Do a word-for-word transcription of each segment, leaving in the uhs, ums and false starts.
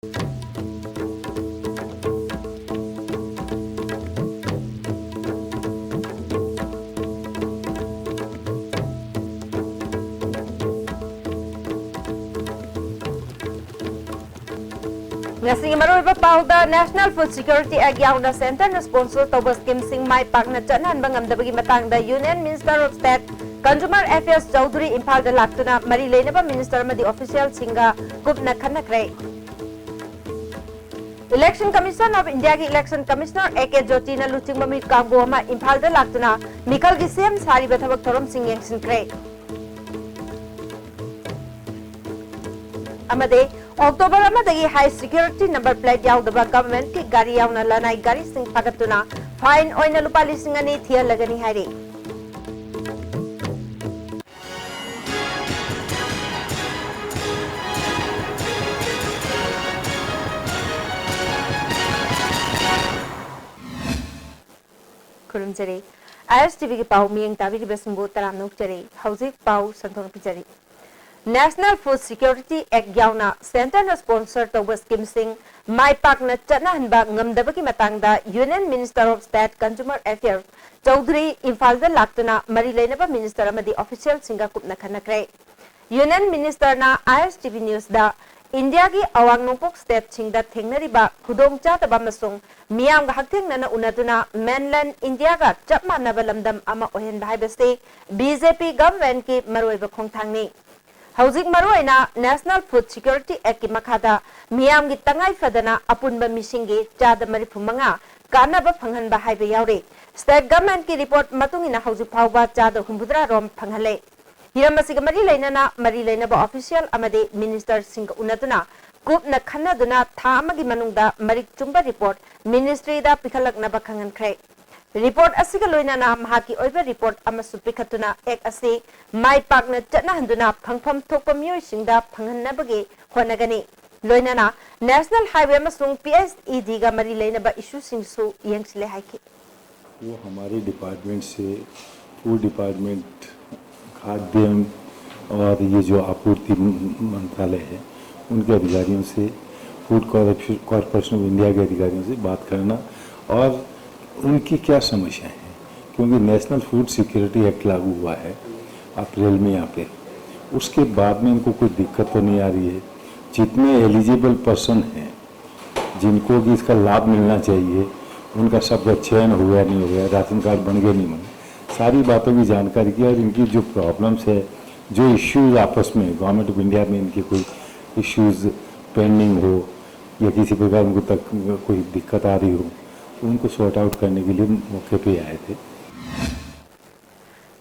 ꯉꯁꯤꯒꯤ ꯃꯔꯨꯑꯣꯏꯕ ꯄꯥꯎꯗ, National Food Security Act ꯌꯥꯎꯅ centreꯅ sponsor ꯇꯧꯕ schemeꯁꯤꯡ ꯃꯥꯏ ꯄꯥꯛꯅ ꯆꯠꯅꯍꯟꯕ ꯉꯝꯗꯕꯒꯤ ꯃꯇꯥꯡꯗ Union Minister of State Consumer Affairs Chaudhuri ꯏꯝꯐꯥꯜꯗ ꯂꯥꯛꯇꯨꯅ ꯃꯔꯤ ꯂꯩꯅꯕ ministerꯃꯗꯤ officialꯁꯤꯡꯒ ꯀꯨꯞꯅ ꯈꯟꯅꯈ꯭ꯔꯦ꯫ Election Commission of Indiaꯒꯤ Election Commissioner A K ꯖꯣꯇꯤꯅ ꯂꯨꯆꯤꯡꯕ ꯃꯤꯑꯣꯏ ꯀꯥꯡꯕꯨ ꯑꯃ ꯏꯝꯐꯥꯜꯗ ꯂꯥꯛꯇꯨꯅ ꯃꯤꯈꯜꯒꯤ ꯁꯦꯝ ꯁꯥꯔꯤꯕ ꯊꯕꯛ ꯊꯧꯔꯝꯁꯤꯡ ꯌꯦꯡꯁꯤꯟꯈ꯭ꯔꯦ꯫ ꯑꯃꯗꯤ October ꯑꯃꯗꯒꯤ high security number plate ꯌꯥꯎꯗꯕ governmentꯀꯤ ꯒꯥꯔꯤ ꯌꯥꯎꯅ ꯂꯅꯥꯏ ꯒꯥꯔꯤꯁꯤꯡ ꯐꯥꯒꯠꯇꯨꯅ fine ꯑꯣꯏꯅ ꯂꯨꯄꯥ ꯂꯤꯁꯤꯡ ꯑꯅꯤ ꯊꯤꯍꯜꯂꯒꯅꯤ ꯍꯥꯏꯔꯤ꯫ ꯈꯨꯔꯨꯝꯖꯔꯤ꯫ ISTVꯒꯤ ꯄꯥꯎ ꯃꯤꯠꯌꯦꯡ ꯇꯥꯕꯤꯔꯤꯕꯁꯤꯡꯕꯨ ꯇꯔꯥꯝꯅ ꯑꯣꯛꯆꯔꯤ꯫ ꯍꯧꯖꯤꯛ ꯄꯥꯎ ꯁꯟꯗꯣꯛꯅ ꯄꯤꯖꯔꯤ꯫ National Food Security Act ꯌꯥꯎꯅ centreꯅ sponsor ꯇꯧꯕ schemeꯁꯤꯡ ꯃꯥꯏ ꯄꯥꯛꯅ ꯆꯠꯅꯍꯟꯕ ꯉꯝꯗꯕꯒꯤ ꯃꯇꯥꯡꯗ Union Minister of State Consumer Affairs Chaudhuri ꯏꯝꯐꯥꯜꯗ ꯂꯥꯛꯇꯨꯅ ꯃꯔꯤ ꯂꯩꯅꯕ minister ꯑꯃꯗꯤ officialꯁꯤꯡꯒ ꯀꯨꯞꯅ ꯈꯟꯅꯈ꯭ꯔꯦ꯫ Union Ministerꯅ ISTV Newsꯗ ꯏꯟꯗꯤꯌꯥꯒꯤ ꯑꯋꯥꯡ ꯅꯣꯡꯄꯣꯛ stateꯁꯤꯡꯗ ꯊꯦꯡꯅꯔꯤꯕ ꯈꯨꯗꯣꯡꯆꯥꯗꯕ ꯑꯃꯁꯨꯡ ꯃꯤꯌꯥꯝꯒ ꯍꯛꯊꯦꯡꯅꯅ ꯎꯅꯗꯨꯅ mainland ꯏꯟꯗꯤꯌꯥꯒ ꯆꯞ ꯃꯥꯟꯅꯕ ꯂꯝꯗꯝ ꯑꯃ ꯑꯣꯏꯍꯟꯕ ꯍꯥꯏꯕꯁꯤ BJP governmentꯀꯤ ꯃꯔꯨꯑꯣꯏꯕ ꯈꯣꯡꯊꯥꯡꯅꯤ꯫ ꯍꯧꯖꯤꯛ ꯃꯔꯨꯑꯣꯏꯅ National Food Security Actꯀꯤ ꯃꯈꯥꯗ ꯃꯤꯌꯥꯝꯒꯤ ꯇꯉꯥꯏ ꯐꯗꯅ ꯑꯄꯨꯟꯕ ꯃꯤꯁꯤꯡꯒꯤ ꯆꯥꯗ ꯃꯔꯤꯐꯨ ꯃꯉꯥ ꯀꯥꯟꯅꯕ ꯐꯪꯍꯟꯕ ꯍꯥꯏꯕ ꯌꯥꯎꯔꯤ꯫ State governmentꯀꯤ report ꯃꯇꯨꯡ ꯏꯟꯅ ꯍꯧꯖꯤꯛ ꯐꯥꯎꯕ ꯆꯥꯗ ꯍꯨꯝꯐꯨꯇꯔꯥ ꯔꯣꯝ ꯐꯪꯍꯜꯂꯦ꯫ ꯍꯤꯔꯝ ꯑꯁꯤꯒ ꯃꯔꯤ ꯂꯩꯅꯅ ꯃꯔꯤ ꯂꯩꯅꯕ official ꯑꯃꯗꯤ ministerꯁꯤꯡꯒ ꯎꯅꯗꯨꯅ ꯀꯨꯞꯅ ꯈꯟꯅꯗꯨꯅ ꯊꯥ ꯑꯃꯒꯤ ꯃꯅꯨꯡꯗ ꯃꯔꯤꯛ ꯆꯨꯝꯕ report ministryꯗ ꯄꯤꯈꯠꯂꯛꯅꯕ ꯈꯪꯍꯟꯈ꯭ꯔꯦ꯫ Report ꯑꯁꯤꯒ ꯂꯣꯏꯅꯅ ꯃꯍꯥꯛꯀꯤ ꯑꯣꯏꯕ report ꯑꯃꯁꯨ ꯄꯤꯈꯠꯇꯨꯅ act ꯑꯁꯤ ꯃꯥꯏ ꯄꯥꯛꯅ ꯆꯠꯅꯍꯟꯗꯨꯅ ꯐꯪꯐꯝ ꯊꯣꯛꯄ ꯃꯤꯑꯣꯏꯁꯤꯡꯗ ꯐꯪꯍꯟꯅꯕꯒꯤ ꯍꯣꯠꯅꯒꯅꯤ꯫ ꯂꯣꯏꯅꯅ National Highway ꯑꯃꯁꯨꯡ PHEDꯒ ꯃꯔꯤ ꯂꯩꯅꯕ issueꯁꯤꯡꯁꯨ ꯌꯦꯡꯁꯤꯜꯂꯦ ꯍꯥꯏꯈꯤ꯫ वो हमारे department से, food department, खाद्य एवं और ये जो आपूर्ति मंत्रालय है, उनके अधिकारियों से फूड कॉरपोरेशन ऑफ इंडिया के अधिकारियों से बात करना और उनकी क्या समस्याएं हैं, क्योंकि नेशनल फूड सिक्योरिटी एक्ट लागू हुआ है अप्रैल में यहाँ पे। उसके बाद में इनको कोई दिक्कत तो नहीं आ रही है? जितने एलिजिबल पर्सन हैं, जिनको कि इसका लाभ मिलना चाहिए, उनका सबका चयन हो गया नहीं हो गया, राशन कार्ड बन गया नहीं बने, सारी बातों की जानकारी की और इनकी जो प्रॉब्लम्स है, जो इश्यूज आपस में गवर्नमेंट ऑफ इंडिया में इनके कोई इश्यूज पेंडिंग हो या किसी प्रकार उनको तक कोई दिक्कत आ रही हो, तो उनको सॉर्ट आउट करने के लिए मौके पे आए थे।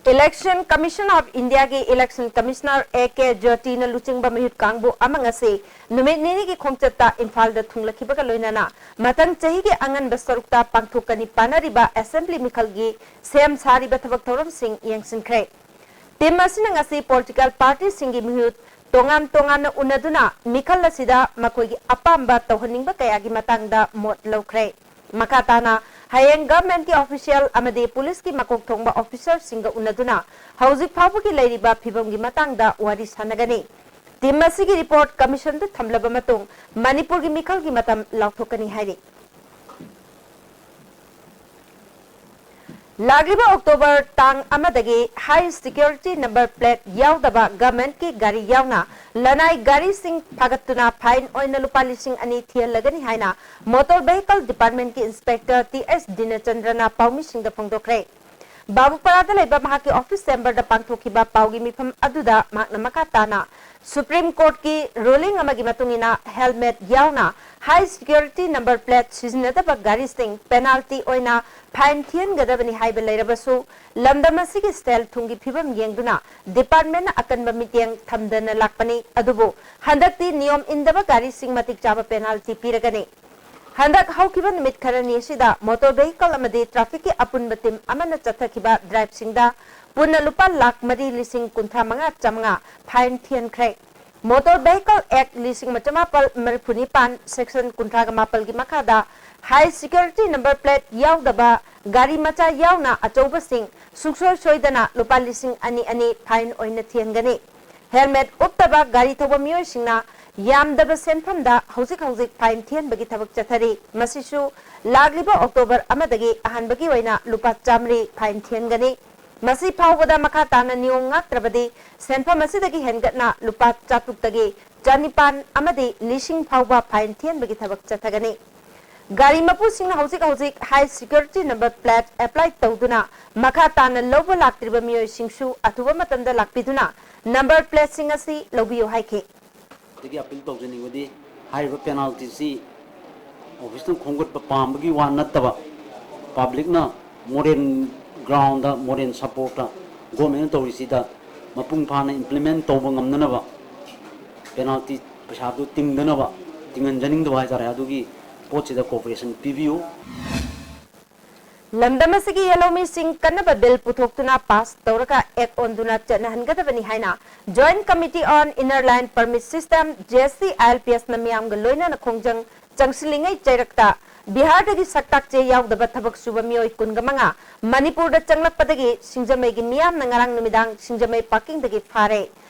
Election Commission of India ꯒꯤ Election Commissioner A K Jyoti ꯅ ꯂꯨꯆꯤꯡꯕ ꯃꯤꯍꯨꯠ ꯀꯥꯡꯕꯨ ꯑꯃ ꯉꯁꯤ ꯅꯨꯃꯤꯠ ꯅꯤꯅꯤꯒꯤ ꯈꯣꯡꯆꯠꯇ ꯏꯝꯐꯥꯜꯗ ꯊꯨꯡꯂꯈꯤꯕꯒ ꯂꯣꯏꯅꯅ ꯃꯊꯪ ꯆꯍꯤꯒꯤ ꯑꯉꯟꯕ ꯁꯔꯨꯛꯇ ꯄꯥꯡꯊꯣꯛꯀꯅꯤ ꯄꯥꯅꯔꯤꯕ ꯑꯦꯁꯦꯝꯕ꯭ꯂꯤ ꯃꯤꯈꯜꯒꯤ ꯁꯦꯝ ꯁꯥꯔꯤꯕ ꯊꯕꯛ ꯊꯧꯔꯝꯁꯤꯡ ꯌꯦꯡꯁꯤꯟꯈ꯭ꯔꯦ꯫ ꯇꯤꯝ ꯑꯁꯤꯅ ꯉꯁꯤ ꯄꯣꯂꯤꯇꯤꯀꯦꯜ ꯄꯥꯔꯇꯤꯁꯤꯡꯒꯤ ꯃꯤꯍꯨꯠ ꯇꯣꯉꯥꯟ ꯇꯣꯉꯥꯟꯅ ꯎꯅꯗꯨꯅ ꯃꯤꯈꯜ ꯑꯁꯤꯗ ꯃꯈꯣꯏꯒꯤ ꯑꯄꯥꯝꯕ ꯇꯧꯍꯟꯅꯤꯡꯕ ꯀꯌꯥꯒꯤ ꯃꯇꯥꯡꯗ ꯃꯣꯠ ꯂꯧꯈ꯭ꯔꯦ꯫ ꯃꯈꯥ ꯇꯥꯅ ꯍꯌꯦꯡ ꯒꯚꯔꯟꯃꯦꯟꯠꯀꯤ ꯑꯣꯐꯤꯁꯤꯌꯦꯜ ꯑꯃꯗꯤ ꯄꯨꯂꯤꯁꯀꯤ ꯃꯀꯣꯛ ꯊꯣꯡꯕ ꯑꯣꯐꯤꯁꯥꯔꯁꯤꯡꯒ ꯎꯅꯗꯨꯅ ꯍꯧꯖꯤꯛ ꯐꯥꯎꯕꯒꯤ ꯂꯩꯔꯤꯕ ꯐꯤꯕꯝꯒꯤ ꯃꯇꯥꯡꯗ ꯋꯥꯔꯤ ꯁꯥꯟꯅꯒꯅꯤ꯫ ꯇꯤꯝ ꯑꯁꯤꯒꯤ ꯔꯤꯄꯣꯔꯠ ꯀꯃꯤꯁꯟꯗ ꯊꯝꯂꯕ ꯃꯇꯨꯡ ꯃꯅꯤꯄꯨꯔꯒꯤ ꯃꯤꯈꯜꯒꯤ ꯃꯇꯝ ꯂꯥꯎꯊꯣꯛꯀꯅꯤ ꯍꯥꯏꯔꯤ꯫ ꯂꯥꯛꯂꯤꯕ ꯑꯣꯛꯇꯣꯕꯔ ꯇꯥꯡ ꯑꯃꯗꯒꯤ ꯍꯥꯏ ꯁꯤꯀ꯭ꯌꯨꯔꯤꯇꯤ ꯅꯝꯕꯔ ꯄ꯭ꯂꯦꯠ ꯌꯥꯎꯗꯕ ꯒꯚꯔꯟꯃꯦꯟꯠꯀꯤ ꯒꯥꯔꯤ ꯌꯥꯎꯅ ꯂꯅꯥꯏ ꯒꯥꯔꯤꯁꯤꯡ ꯐꯥꯒꯠꯇꯨꯅ ꯐꯥꯏꯟ ꯑꯣꯏꯅ ꯂꯨꯄꯥ ꯂꯤꯁꯤꯡ ꯑꯅꯤ ꯊꯤꯍꯜꯂꯒꯅꯤ ꯍꯥꯏꯅ ꯃꯣꯇꯣꯔ ꯚꯦꯍꯤꯀꯜ ꯗꯤꯄꯥꯔꯠꯃꯦꯟꯠꯀꯤ ꯏꯟꯁꯄꯦꯛꯇꯔ ꯇꯤ ꯑꯦꯁ ꯗꯤꯅꯆꯟꯗ꯭ꯔꯅ ꯄꯥꯎꯃꯤꯁꯤꯡꯗ ꯐꯣꯡꯗꯣꯛꯈ꯭ꯔꯦ꯫ ꯕꯥꯕꯨꯄꯥꯔꯥꯗ ꯂꯩꯕ ꯃꯍꯥꯛꯀꯤ ꯑꯣꯐꯤꯁ ꯆꯦꯝꯕꯔꯗ ꯄꯥꯡꯊꯣꯛꯈꯤꯕ ꯄꯥꯎꯒꯤ ꯃꯤꯐꯝ ꯑꯗꯨꯗ ꯃꯍꯥꯛꯅ ꯃꯈꯥ ꯇꯥꯅ ꯁꯨꯄ꯭ꯔꯤꯝ ꯀꯣꯔꯠꯀꯤ ꯔꯨꯂꯤꯡ ꯑꯃꯒꯤ ꯃꯇꯨꯡ ꯏꯟꯅ ꯍꯦꯜꯃꯦꯠ ꯌꯥꯎꯅ ꯍꯥꯏ ꯁꯤꯀ꯭ꯌꯨꯔꯤꯇꯤ ꯅꯝꯕꯔ ꯄ꯭ꯂꯦꯠ ꯁꯤꯖꯤꯟꯅꯗꯕ ꯒꯥꯔꯤꯁꯤꯡ ꯄꯦꯅꯥꯜꯇꯤ ꯑꯣꯏꯅ ꯐꯥꯏꯟ ꯊꯤꯍꯟꯒꯗꯕꯅꯤ ꯍꯥꯏꯕ ꯂꯩꯔꯕꯁꯨ, ꯂꯝꯗꯝ ꯑꯁꯤꯒꯤ ꯁꯦꯜ ꯊꯨꯝꯒꯤ ꯐꯤꯕꯝ ꯌꯦꯡꯗꯨꯅ ꯗꯤꯄꯥꯔꯠꯃꯦꯟꯠꯅ ꯑꯀꯟꯕ ꯃꯤꯠꯌꯦꯡ ꯊꯝꯗꯅ ꯂꯥꯛꯄꯅꯤ꯫ ꯑꯗꯨꯕꯨ ꯍꯟꯗꯛꯇꯤ ꯅꯤꯌꯣꯝ ꯏꯟꯗꯕ ꯒꯥꯔꯤꯁꯤꯡ ꯃꯇꯤꯛ ꯆꯥꯕ ꯄꯦꯅꯥꯜꯇꯤ ꯄꯤꯔꯒꯅꯤ꯫ ꯍꯟꯗꯛ ꯍꯧꯈꯤꯕ ꯅꯨꯃꯤꯠ ꯈꯔꯅꯤ ꯑꯁꯤꯗ ꯃꯣꯇꯣꯔ ꯚꯦꯍꯤꯀꯜ ꯑꯃꯗꯤ ꯇ꯭ꯔꯥꯐꯤꯛꯀꯤ ꯑꯄꯨꯟꯕ ꯇꯤꯝ ꯑꯃꯅ ꯆꯠꯊꯈꯤꯕ ꯗ꯭ꯔꯥꯏꯚꯁꯤꯡꯗ ꯄꯨꯟꯅ ꯂꯨꯄꯥ ꯂꯥꯈ ꯃꯔꯤ ꯂꯤꯁꯤꯡ ꯀꯨꯟꯊ꯭ꯔꯥ ꯃꯉꯥ ꯆꯥꯃꯉꯥ ꯐꯥꯏꯟ ꯊꯤꯍꯟꯈ꯭ꯔꯦ꯫ ꯃꯣꯇꯣꯔ ꯚꯦꯍꯤꯀꯜ ꯑꯦꯛ ꯂꯤꯁꯤꯡ ꯑꯃ ꯆꯃꯥꯄꯜ ꯃꯔꯤꯐꯨ ꯅꯤꯄꯥꯟ, ꯁꯦꯛꯁꯟ ꯀꯨꯟꯊ꯭ꯔꯥꯒ ꯃꯥꯄꯜꯒꯤ ꯃꯈꯥꯗ ꯍꯥꯏ ꯁꯤꯀ꯭ꯌꯨꯔꯤꯇꯤ ꯅꯝꯕꯔ ꯄ꯭ꯂꯦꯠ ꯌꯥꯎꯗꯕ ꯒꯥꯔꯤ ꯃꯆꯥ ꯌꯥꯎꯅ ꯑꯆꯧꯕꯁꯤꯡ ꯁꯨꯡꯁꯣꯏ ꯁꯣꯏꯗꯅ ꯂꯨꯄꯥ ꯂꯤꯁꯤꯡ ꯑꯅꯤ ꯑꯅꯤ ꯐꯥꯏꯟ ꯑꯣꯏꯅ ꯊꯤꯍꯟꯒꯅꯤ꯫ ꯍꯦꯜꯃꯦꯠ ꯎꯞꯇꯕ ꯒꯥꯔꯤ ꯊꯧꯕ ꯃꯤꯑꯣꯏꯁꯤꯡꯅ ꯌꯥꯝꯗꯕ ꯁꯦꯟꯐꯝꯗ ꯍꯧꯖꯤꯛ ꯍꯧꯖꯤꯛ fine ꯊꯤꯍꯟꯕꯒꯤ ꯊꯕꯛ ꯆꯠꯊꯔꯤ꯫ ꯃꯁꯤꯁꯨ ꯂꯥꯛꯂꯤꯕ October ꯑꯃꯗꯒꯤ ꯑꯍꯥꯟꯕꯒꯤ ꯑꯣꯏꯅ ꯂꯨꯄꯥ ꯆꯥꯃꯔꯤ fine ꯊꯤꯍꯟꯒꯅꯤ꯫ ꯃꯁꯤ ꯐꯥꯎꯕꯗ ꯃꯈꯥ ꯇꯥꯅ ꯅꯤꯌꯣꯝ ꯉꯥꯛꯇ꯭ꯔꯕꯗꯤ ꯁꯦꯟꯐꯝ ꯑꯁꯤꯗꯒꯤ ꯍꯦꯟꯒꯠꯅ ꯂꯨꯄꯥ ꯆꯥꯇ꯭ꯔꯨꯛꯇꯒꯤ ꯆꯅꯤꯄꯥꯟ ꯑꯃꯗꯤ ꯂꯤꯁꯤꯡ ꯐꯥꯎꯕ fine ꯊꯤꯍꯟꯕꯒꯤ ꯊꯕꯛ ꯆꯠꯊꯒꯅꯤ꯫ ꯒꯥꯔꯤ ꯃꯄꯨꯁꯤꯡꯅ ꯍꯧꯖꯤꯛ ꯍꯧꯖꯤꯛ high security number plate apply ꯇꯧꯗꯨꯅ ꯃꯈꯥ ꯇꯥꯅ ꯂꯧꯕ ꯂꯥꯛꯇ꯭ꯔꯤꯕ ꯃꯤꯑꯣꯏꯁꯤꯡꯁꯨ ꯑꯊꯨꯕ ꯃꯇꯝꯗ ꯂꯥꯛꯄꯤꯗꯨꯅ number plateꯁꯤꯡ ꯑꯁꯤ ꯂꯧꯕꯤꯌꯨ ꯍꯥꯏꯈꯤ꯫ ꯑꯗꯒꯤ ꯑꯄꯤꯜ ꯇꯧꯖꯅꯤꯡꯕꯗꯤ ꯍꯥꯏꯔꯤꯕ penaltyꯁꯤ officeꯅ ꯈꯣꯝꯒꯠꯄ ꯄꯥꯝꯕꯒꯤ ꯋꯥ ꯅꯠꯇꯕ, publicꯅ moral groundꯗ, moral supportꯇ governmentꯅ ꯇꯧꯔꯤꯁꯤꯗ ꯃꯄꯨꯡ ꯐꯥꯅ implement ꯇꯧꯕ ꯉꯝꯅꯅꯕ, penalty ꯄꯩꯁꯥꯗꯨ ꯇꯤꯡꯗꯅꯕ, ꯇꯤꯡꯍꯟꯖꯅꯤꯡꯗꯕ ꯍꯥꯏꯇꯥꯔꯦ, ꯑꯗꯨꯒꯤ ꯄꯣꯠꯁꯤꯗ cooperation ꯄꯤꯕꯤꯌꯨ꯫ ꯂꯝꯗꯝ ꯑꯁꯤꯒꯤ ꯌꯦꯜꯍꯧꯃꯤꯁꯤꯡ ꯀꯟꯅꯕ bill ꯄꯨꯊꯣꯛꯇꯨꯅ pass ꯇꯧꯔꯒ act ꯑꯣꯟꯗꯨꯅ ꯆꯠꯅꯍꯟꯒꯗꯕꯅꯤ ꯍꯥꯏꯅ Joint Committee on Inner Line Permit System, JCILPSꯅ ꯃꯤꯌꯥꯝꯒ ꯂꯣꯏꯅꯅ ꯈꯣꯡꯖꯪ ꯆꯪꯁꯤꯜꯂꯤꯉꯩ ꯆꯩꯔꯛꯇ ꯕꯤꯍꯥꯔꯗꯒꯤ ꯁꯛꯇꯥꯛ ꯆꯦ ꯌꯥꯎꯗꯕ ꯊꯕꯛ ꯁꯨꯕ ꯃꯤꯑꯣꯏ ꯀꯨꯟꯒ ꯃꯉꯥ ꯃꯅꯤꯄꯨꯔꯗ ꯆꯪꯂꯛꯄꯗꯒꯤ ꯁꯤꯡꯖꯃꯩꯒꯤ ꯃꯤꯌꯥꯝꯅ ꯉꯔꯥꯡ ꯅꯨꯃꯤꯗꯥꯡ ꯁꯤꯡꯖꯃꯩ parkingꯗꯒꯤ ꯐꯥꯔꯦ꯫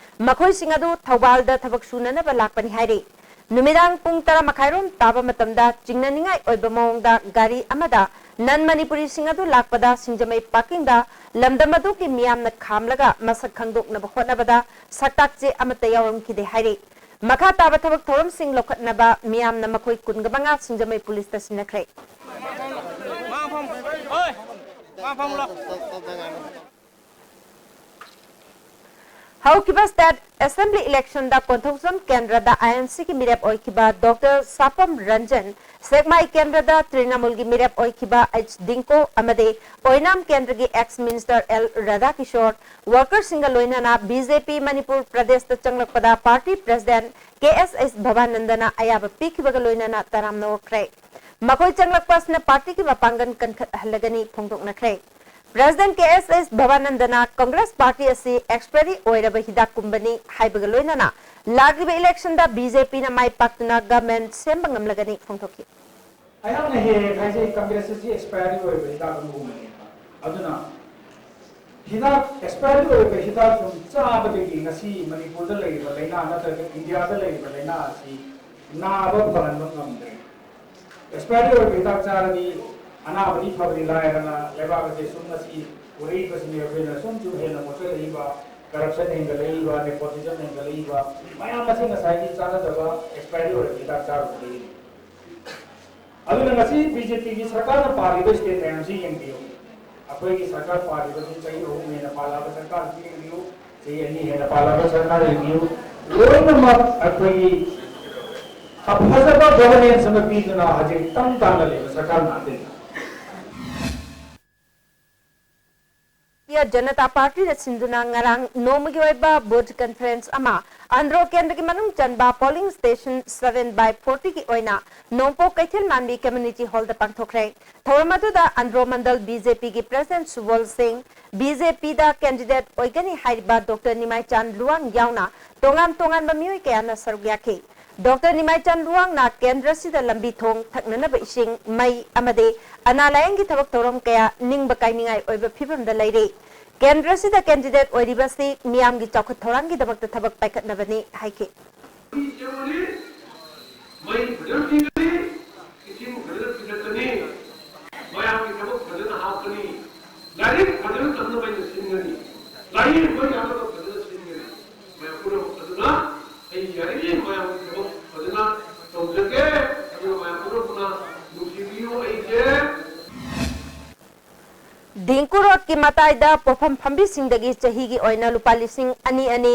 ꯃꯈꯣꯏꯁꯤꯡ ꯑꯗꯨ ꯊꯧꯕꯥꯜꯗ ꯊꯕꯛ ꯁꯨꯅꯅꯕ ꯂꯥꯛꯄꯅꯤ ꯍꯥꯏꯔꯤ꯫ ꯅꯨꯃꯤꯗꯥꯡ ꯄꯨꯡ ꯇꯔꯥ ꯃꯈꯥꯏꯔꯣꯝ ꯇꯥꯕ ꯃꯇꯝꯗ ꯆꯤꯡꯅꯅꯤꯡꯉꯥꯏ ꯑꯣꯏꯕ ꯃꯑꯣꯡꯗ ꯒꯥꯔꯤ ꯑꯃꯗ non Manipuriꯁꯤꯡ ꯑꯗꯨ ꯂꯥꯛꯄꯗ ꯁꯤꯡꯖꯃꯩ parkingꯗ ꯂꯝꯗꯝ ꯑꯗꯨꯒꯤ ꯃꯤꯌꯥꯝꯅ ꯈꯥꯝꯂꯒ ꯃꯁꯛ ꯈꯪꯗꯣꯛꯅꯕ ꯍꯣꯠꯅꯕꯗ ꯁꯛꯇꯥꯛ ꯆꯦ ꯑꯃꯠꯇ ꯌꯥꯎꯔꯝꯈꯤꯗꯦ ꯍꯥꯏꯔꯤ꯫ ꯃꯈꯥ ꯇꯥꯕ ꯊꯕꯛ ꯊꯧꯔꯝꯁꯤꯡ ꯂꯧꯈꯠꯅꯕ ꯃꯤꯌꯥꯝꯅ ꯃꯈꯣꯏ ꯀꯨꯟꯒ ꯃꯉꯥ ꯁꯤꯡꯖꯃꯩ ꯄꯨꯂꯤꯁꯇ ꯁꯤꯟꯅꯈ꯭ꯔꯦ꯫ ꯍꯧꯈꯤꯕ state assembly electionꯗ ꯀꯣꯟꯊꯧꯖꯝ ꯀꯦꯟꯗ꯭ꯔꯗ INCꯒꯤ ꯃꯤꯔꯦꯞ ꯑꯣꯏꯈꯤꯕ Doctor ꯁꯥꯄꯝ ꯔꯟꯖꯟ, ꯁꯦꯛꯃꯥꯏ ꯀꯦꯟꯗ꯭ꯔꯗ ꯇ꯭ꯔꯤꯅꯃꯨꯜꯒꯤ ꯃꯤꯔꯦꯞ ꯑꯣꯏꯈꯤꯕ H ꯗꯤꯡꯀꯣ ꯑꯃꯗꯤ ꯑꯣꯏꯅꯥꯝ ꯀꯦꯟꯗ꯭ꯔꯒꯤ ex minister L ꯔꯥꯙꯥꯀꯤꯁꯣꯔ, workerꯁꯤꯡꯒ ꯂꯣꯏꯅꯅ BJP ꯃꯅꯤꯄꯨꯔ ꯄ꯭ꯔꯗꯦꯁꯇ ꯆꯪꯂꯛꯄꯗ party president ꯀꯦ ꯑꯦꯁ ꯑꯦꯁ ꯚꯕꯥꯅꯟꯗꯅ ꯑꯌꯥꯕ ꯄꯤꯈꯤꯕꯒ ꯂꯣꯏꯅꯅ ꯇꯔꯥꯝꯅ ꯑꯣꯛꯈ꯭ꯔꯦ꯫ ꯃꯈꯣꯏ ꯆꯪꯂꯛꯄ ꯑꯁꯤꯅ partyꯒꯤ ꯃꯄꯥꯡꯒꯜ ꯀꯟꯈꯠꯍꯜꯂꯒꯅꯤ ꯐꯣꯡꯗꯣꯛꯅꯈ꯭ꯔꯦ꯫ President ꯀꯦ ꯑꯦꯁ ꯑꯦꯁ ꯚꯕꯥꯅꯟꯗꯅ Congress party ꯑꯁꯤ expiry ꯑꯣꯏꯔꯕ ꯍꯤꯗꯥꯛꯀꯨꯝꯕꯅꯤ ꯍꯥꯏꯕꯒ ꯂꯣꯏꯅꯅ ꯂꯥꯛꯂꯤꯕ electionꯗ BJPꯅ ꯃꯥꯏ ꯄꯥꯛꯇꯨꯅ government ꯁꯦꯝꯕ ꯉꯝꯂꯒꯅꯤ ꯐꯣꯡꯗꯣꯛꯈꯤ꯫ ꯑꯩꯍꯥꯛꯅ ꯍꯦꯛ ꯍꯦꯛ ꯍꯥꯏꯖꯩ, Congress ꯑꯁꯤ expiry ꯑꯣꯏꯕ ꯍꯤꯗꯥꯛ ꯑꯃꯒꯨꯝꯕꯅꯤ꯫ ꯑꯗꯨꯅ ꯍꯤꯗꯥꯛ ꯑꯦꯛꯁꯄꯥꯏꯔꯤ ꯑꯣꯏꯕ ꯍꯤꯗꯥꯛ ꯁꯨꯝ ꯆꯥꯕꯗꯒꯤ ꯉꯁꯤ ꯃꯅꯤꯄꯨꯔꯗ ꯂꯩꯔꯤꯕ ꯂꯥꯏꯅꯥ ꯅꯠꯇ꯭ꯔꯒ ꯏꯟꯗꯤꯌꯥꯗ ꯂꯩꯔꯤꯕ ꯂꯥꯏꯅꯥ ꯑꯁꯤ ꯅꯥꯕ ꯐꯍꯟꯕ ꯉꯝꯗ꯭ꯔꯦ꯫ ꯑꯦꯛꯁꯄꯥꯏꯔꯤ ꯑꯣꯏꯕ ꯍꯤꯗꯥꯛ ꯆꯥꯔꯗꯤ ꯑꯅꯥꯕꯗꯤ ꯐꯕꯗꯤ ꯂꯥꯏꯔꯗꯅ ꯂꯩꯕꯥꯛ ꯑꯁꯦ ꯁꯨꯝ ꯉꯁꯤ ꯄꯨꯔꯛꯏꯕꯁꯤꯅꯦ꯫ ꯑꯩꯈꯣꯏꯅ ꯁꯨꯝ ꯁꯨꯝ ꯍꯦꯟꯅ ꯃꯣꯠꯁꯤꯜꯂꯛꯏꯕ, ꯀꯔꯞꯁꯟ ꯍꯦꯟꯒꯠꯂꯛꯏꯕ, ꯅꯦꯄꯣꯇꯤꯖꯝ ꯍꯦꯟꯒꯠꯂꯛꯏꯕ, ꯃꯌꯥꯝ ꯑꯁꯤ ꯉꯁꯥꯏꯒꯤ ꯆꯥꯟꯅꯗꯕ ꯑꯦꯛꯁꯄꯥꯏꯔꯤ ꯑꯣꯏꯔꯕ ꯍꯤꯗꯥꯛ ꯆꯥꯔꯨꯕꯗꯒꯤꯅꯤ꯫ ꯑꯗꯨꯅ ꯉꯁꯤ ꯕꯤ ꯖꯦ ꯄꯤꯒꯤ ꯁꯔꯀꯥꯔꯅ ꯄꯥꯜꯂꯤꯕ ꯁ꯭ꯇꯦꯠ ꯃꯌꯥꯝꯁꯤ ꯌꯦꯡꯕꯤꯌꯨ꯫ ꯑꯩꯈꯣꯏꯒꯤ ꯁꯔꯀꯥꯔ ꯄꯥꯜꯂꯤꯕꯁꯤ ꯆꯍꯤ ꯑꯍꯨꯝ ꯍꯦꯟꯅ ꯄꯥꯜꯂꯛꯑꯕ ꯁꯔꯀꯥꯔꯁꯤ ꯌꯦꯡꯕꯤꯌꯨ, ꯆꯍꯤ ꯑꯅꯤ ꯍꯦꯟꯅ ꯄꯥꯜꯂꯛꯑꯕ ꯁꯔꯀꯥꯔ ꯌꯦꯡꯕꯤꯌꯨ꯫ ꯂꯣꯏꯅꯃꯛ ꯑꯩꯈꯣꯏꯒꯤ ꯑꯐꯖꯕ ꯒꯚꯔꯅꯦꯟꯁ ꯑꯃ ꯄꯤꯗꯨꯅ ꯍꯧꯖꯤꯛ ꯇꯪ ꯇꯥꯅ ꯂꯩꯕ ꯁꯔꯀꯥꯔ ꯉꯥꯛꯇꯅꯤ꯫ ꯚꯥꯔꯇꯤꯌ ꯖꯅꯇꯥ ꯄꯥꯔꯇꯤꯅ ꯁꯤꯟꯗꯨꯅ ꯉꯔꯥꯡ ꯅꯣꯡꯃꯒꯤ ꯑꯣꯏꯕ ꯕꯨꯊ ꯀꯟꯐꯔꯦꯟꯁ ꯑꯃ ꯑꯟꯗ꯭ꯔꯣ ꯀꯦꯟꯗ꯭ꯔꯒꯤ ꯃꯅꯨꯡ ꯆꯟꯕ polling station seven by forty ꯒꯤ ꯑꯣꯏꯅ ꯅꯣꯡꯄꯣꯛ ꯀꯩꯊꯦꯜ ꯃꯥꯟꯕꯤ ꯀꯝꯃ꯭ꯌꯨꯅꯤꯇꯤ ꯍꯣꯜꯗ ꯄꯥꯡꯊꯣꯛꯈ꯭ꯔꯦ꯫ ꯊꯧꯔꯝ ꯑꯗꯨꯗ ꯑꯟꯗ꯭ꯔꯣ ꯃꯟꯗꯜ ꯕꯤ ꯖꯦ ꯄꯤꯒꯤ ꯄ꯭ꯔꯦꯁꯤꯗꯦꯟꯠ ꯁꯨꯕꯣꯜ ꯁꯤꯡ, ꯕꯤ ꯖꯦ ꯄꯤꯗ ꯀꯦꯟꯗꯤꯗꯦꯠ ꯑꯣꯏꯒꯅꯤ ꯍꯥꯏꯔꯤꯕ ꯗꯣꯛꯇꯔ ꯅꯤꯃꯥꯏꯆꯥꯟ ꯂꯨꯋꯥꯡ ꯌꯥꯎꯅ ꯇꯣꯉꯥꯟ ꯇꯣꯉꯥꯟꯕ ꯃꯤꯑꯣꯏ ꯀꯌꯥꯅ ꯁꯔꯨꯛ ꯌꯥꯈꯤ꯫ ꯗꯣꯛꯇꯔ ꯅꯤꯃꯥꯏꯆꯥꯟ ꯂꯨꯋꯥꯡꯅ ꯀꯦꯟꯗ꯭ꯔꯁꯤꯗ ꯂꯝꯕꯤ ꯊꯣꯡ, ꯊꯛꯅꯅꯕ ꯏꯁꯤꯡ, ꯃꯩ ꯑꯃꯗꯤ ꯑꯅꯥ ꯂꯥꯌꯦꯡꯒꯤ ꯊꯕꯛ ꯊꯧꯔꯝ ꯀꯌꯥ ꯅꯤꯡꯕ ꯀꯥꯏꯅꯤꯡꯉꯥꯏ ꯑꯣꯏꯕ ꯐꯤꯚꯝꯗ ꯂꯩꯔꯤ꯫ ꯀꯦꯟꯗ꯭ꯔꯁꯤꯗ ꯀꯦꯟꯗꯤꯗꯦꯠ ꯑꯣꯏꯔꯤꯕꯁꯤ ꯃꯤꯌꯥꯝꯒꯤ ꯆꯥꯎꯈꯠ ꯊꯧꯔꯥꯡꯒꯤꯗꯃꯛꯇ ꯊꯕꯛ ꯄꯥꯏꯈꯠꯅꯕꯅꯤ ꯍꯥꯏꯈꯤ꯫ ꯃꯩ ꯐꯖꯅ ꯄꯤꯒꯅꯤ, ꯏꯁꯤꯡ ꯐꯖꯅ ꯄꯤꯊꯛꯀꯅꯤ, ꯃꯌꯥꯝꯒꯤ ꯊꯕꯛ ꯐꯖꯅ ꯍꯥꯞꯀꯅꯤ, ꯂꯥꯏꯔꯤꯛ ꯐꯖꯅ ꯇꯝꯅꯕ ꯑꯩꯅ ꯁꯤꯟꯒꯅꯤ, ꯂꯥꯏꯌꯦꯡꯕ ꯌꯥꯅꯕ ꯐꯖꯅ ꯁꯤꯟꯒꯅꯤ꯫ ꯃꯌꯥꯝ ꯄꯨꯝꯅꯃꯛ ꯑꯗꯨꯅ ꯑꯩ ꯌꯥꯔꯤꯉꯩ ꯃꯌꯥꯝꯒꯤ ꯊꯕꯛ ꯐꯖꯅ ꯇꯧꯖꯒꯦ꯫ ꯑꯗꯨꯅ ꯃꯌꯥꯝ ꯄꯨꯝꯅꯃꯛꯅ ꯅꯨꯡꯁꯤꯕꯤꯌꯨ ꯑꯩꯁꯦ꯫ ꯗꯤꯡꯀꯨ ꯔꯣꯗꯀꯤ ꯃꯇꯥꯏꯗ ꯄꯣꯠꯐꯝ ꯐꯝꯕꯤꯁꯤꯡꯗꯒꯤ ꯆꯍꯤꯒꯤ ꯑꯣꯏꯅ ꯂꯨꯄꯥ ꯂꯤꯁꯤꯡ ꯑꯅꯤ ꯑꯅꯤ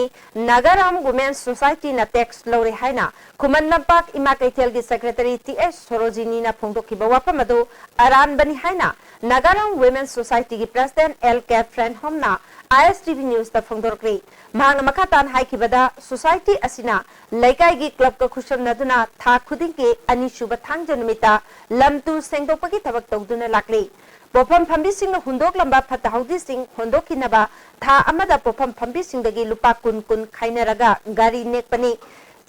ꯅꯥꯒꯥꯔꯥꯝ ꯋꯨꯃꯦꯟ ꯁꯣꯁꯥꯏꯇꯤꯅ ꯇꯦꯛꯁ ꯂꯧꯔꯦ ꯍꯥꯏꯅ ꯈꯨꯃꯟ ꯂꯝꯄꯥꯛ ꯏꯃꯥ ꯀꯩꯊꯦꯜꯒꯤ ꯁꯦꯀ꯭ꯔꯦꯇꯔꯤ ꯇꯤ ꯑꯦꯁ ꯁꯣꯔꯣꯖꯤꯅꯤꯅ ꯐꯣꯡꯗꯣꯛꯈꯤꯕ ꯋꯥꯐꯝ ꯑꯗꯨ ꯑꯔꯥꯟꯕꯅꯤ ꯍꯥꯏꯅ ꯅꯥꯒꯥꯔꯥꯝ ꯋꯨꯃꯦꯟ ꯁꯣꯁꯥꯏꯇꯤꯒꯤ ꯄ꯭ꯔꯦꯁꯤꯗꯦꯟꯠ ꯑꯦꯜ ꯀꯦ ꯐ꯭ꯔꯦꯟꯍꯣꯝꯅ ꯑꯥꯏ ꯑꯦꯁ ꯇꯤ ꯚꯤ ꯅ꯭ꯌꯨꯁꯇ ꯐꯣꯡꯗꯣꯔꯛꯂꯤ꯫ ꯃꯍꯥꯛꯅ ꯃꯈꯥ ꯇꯥꯅ ꯍꯥꯏꯈꯤꯕꯗ, ꯁꯣꯁꯥꯏꯇꯤ ꯑꯁꯤꯅ ꯂꯩꯀꯥꯏꯒꯤ ꯀ꯭ꯂꯕꯀ ꯈꯨꯠꯁꯝꯅꯗꯨꯅ ꯊꯥ ꯈꯨꯗꯤꯡꯒꯤ ꯑꯅꯤꯁꯨꯕ ꯊꯥꯡꯖ ꯅꯨꯃꯤꯠꯇ ꯂꯝ ꯇꯨ ꯁꯦꯡꯗꯣꯛꯄꯒꯤ ꯊꯕꯛ ꯇꯧꯗꯨꯅ ꯂꯥꯛꯂꯤ꯫ ꯄꯣꯠꯐꯝ ꯐꯝꯕꯤꯁꯤꯡꯅ ꯍꯨꯟꯗꯣꯛꯂꯝꯕ ꯐꯠꯇ ꯍꯥꯎꯗꯤꯁꯤꯡ ꯍꯣꯟꯗꯣꯛꯈꯤꯅꯕ ꯊꯥ ꯑꯃꯗ ꯄꯣꯠꯐꯝ ꯐꯝꯕꯤꯁꯤꯡꯗꯒꯤ ꯂꯨꯄꯥ ꯀꯨꯟ ꯀꯨꯟ ꯈꯥꯏꯅꯔꯒ ꯒꯥꯔꯤ ꯅꯦꯛꯄꯅꯤ꯫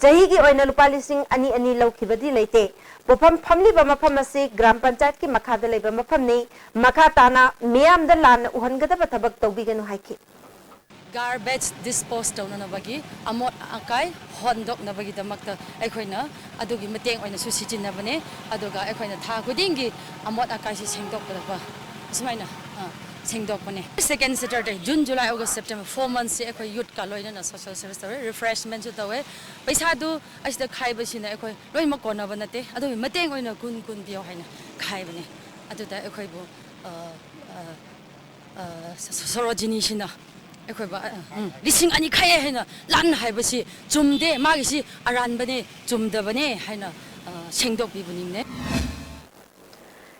ꯆꯍꯤꯒꯤ ꯑꯣꯏꯅ ꯂꯨꯄꯥ ꯂꯤꯁꯤꯡ ꯑꯅꯤ ꯑꯅꯤ ꯂꯧꯈꯤꯕꯗꯤ ꯂꯩꯇꯦ꯫ ꯄꯣꯠꯐꯝ ꯐꯝꯂꯤꯕ ꯃꯐꯝ ꯑꯁꯤ ꯒ꯭ꯔꯥꯝ ꯄꯟꯆꯥꯌꯠꯀꯤ ꯃꯈꯥꯗ ꯂꯩꯕ ꯃꯐꯝꯅꯤ꯫ ꯃꯈꯥ ꯇꯥꯅ ꯃꯤꯌꯥꯝꯗ ꯂꯥꯟꯅ ꯎꯍꯟꯒꯗꯕ ꯊꯕꯛ ꯇꯧꯕꯤꯒꯅꯨ ꯍꯥꯏꯈꯤ꯫ Garbage dispose ꯇꯧꯅꯅꯕꯒꯤ, ꯑꯃꯣꯠ ꯑꯀꯥꯏ ꯍꯣꯟꯗꯣꯛꯅꯕꯒꯤꯗꯃꯛꯇ ꯑꯩꯈꯣꯏꯅ ꯑꯗꯨꯒꯤ ꯃꯇꯦꯡ ꯑꯣꯏꯅꯁꯨ ꯁꯤꯖꯤꯟꯅꯕꯅꯦ꯫ ꯑꯗꯨꯒ ꯑꯩꯈꯣꯏꯅ ꯊꯥ ꯈꯨꯗꯤꯡꯒꯤ ꯑꯃꯣꯠ ꯑꯀꯥꯏꯁꯤ ꯁꯦꯡꯗꯣꯛꯀꯗꯕ, ꯑꯁꯨꯃꯥꯏꯅ, ꯑ, ꯁꯦꯡꯗꯣꯛꯄꯅꯦ꯫ Second Saturday, June, July, August, September, four months ꯁꯤ ꯑꯩꯈꯣꯏ youth ꯀ ꯂꯣꯏꯅꯅ social service ꯇꯧꯋꯦ, refreshment ꯁꯨ ꯇꯧꯋꯦ꯫ ꯄꯩꯁꯥꯗꯨ ꯑꯁꯤꯗ ꯈꯥꯏꯕꯁꯤꯅ ꯑꯩꯈꯣꯏ ꯂꯣꯏꯅꯃꯛ ꯀꯣꯟꯅꯕ ꯅꯠꯇꯦ, ꯑꯗꯨꯒꯤ ꯃꯇꯦꯡ ꯑꯣꯏꯅ ꯀꯨꯟ ꯀꯨꯟ ꯄꯤꯌꯣ ꯍꯥꯏꯅ ꯈꯥꯏꯕꯅꯦ꯫ ꯑꯗꯨꯗ ꯑꯩꯈꯣꯏꯕꯨ, ꯑ, ꯑ, ꯑ, ꯁ-, ꯁ-, ꯁꯣꯔꯣꯖꯤꯅꯤꯁꯤꯅ ꯑꯩꯈꯣꯏꯕꯨ, ꯑ, ꯎꯝ, ꯂꯤꯁꯤꯡ ꯑꯅꯤ ꯈꯥꯏꯌꯦ ꯍꯥꯏꯅ ꯂꯥꯟꯅ ꯍꯥꯏꯕꯁꯤ ꯆꯨꯝꯗꯦ, ꯃꯥꯒꯤꯁꯤ ꯑꯔꯥꯟꯕꯅꯦ, ꯆꯨꯝꯗꯕꯅꯦ ꯍꯥꯏꯅ, ꯑ, ꯁꯦꯡꯗꯣꯛꯄꯤꯕꯅꯤꯅꯦ꯫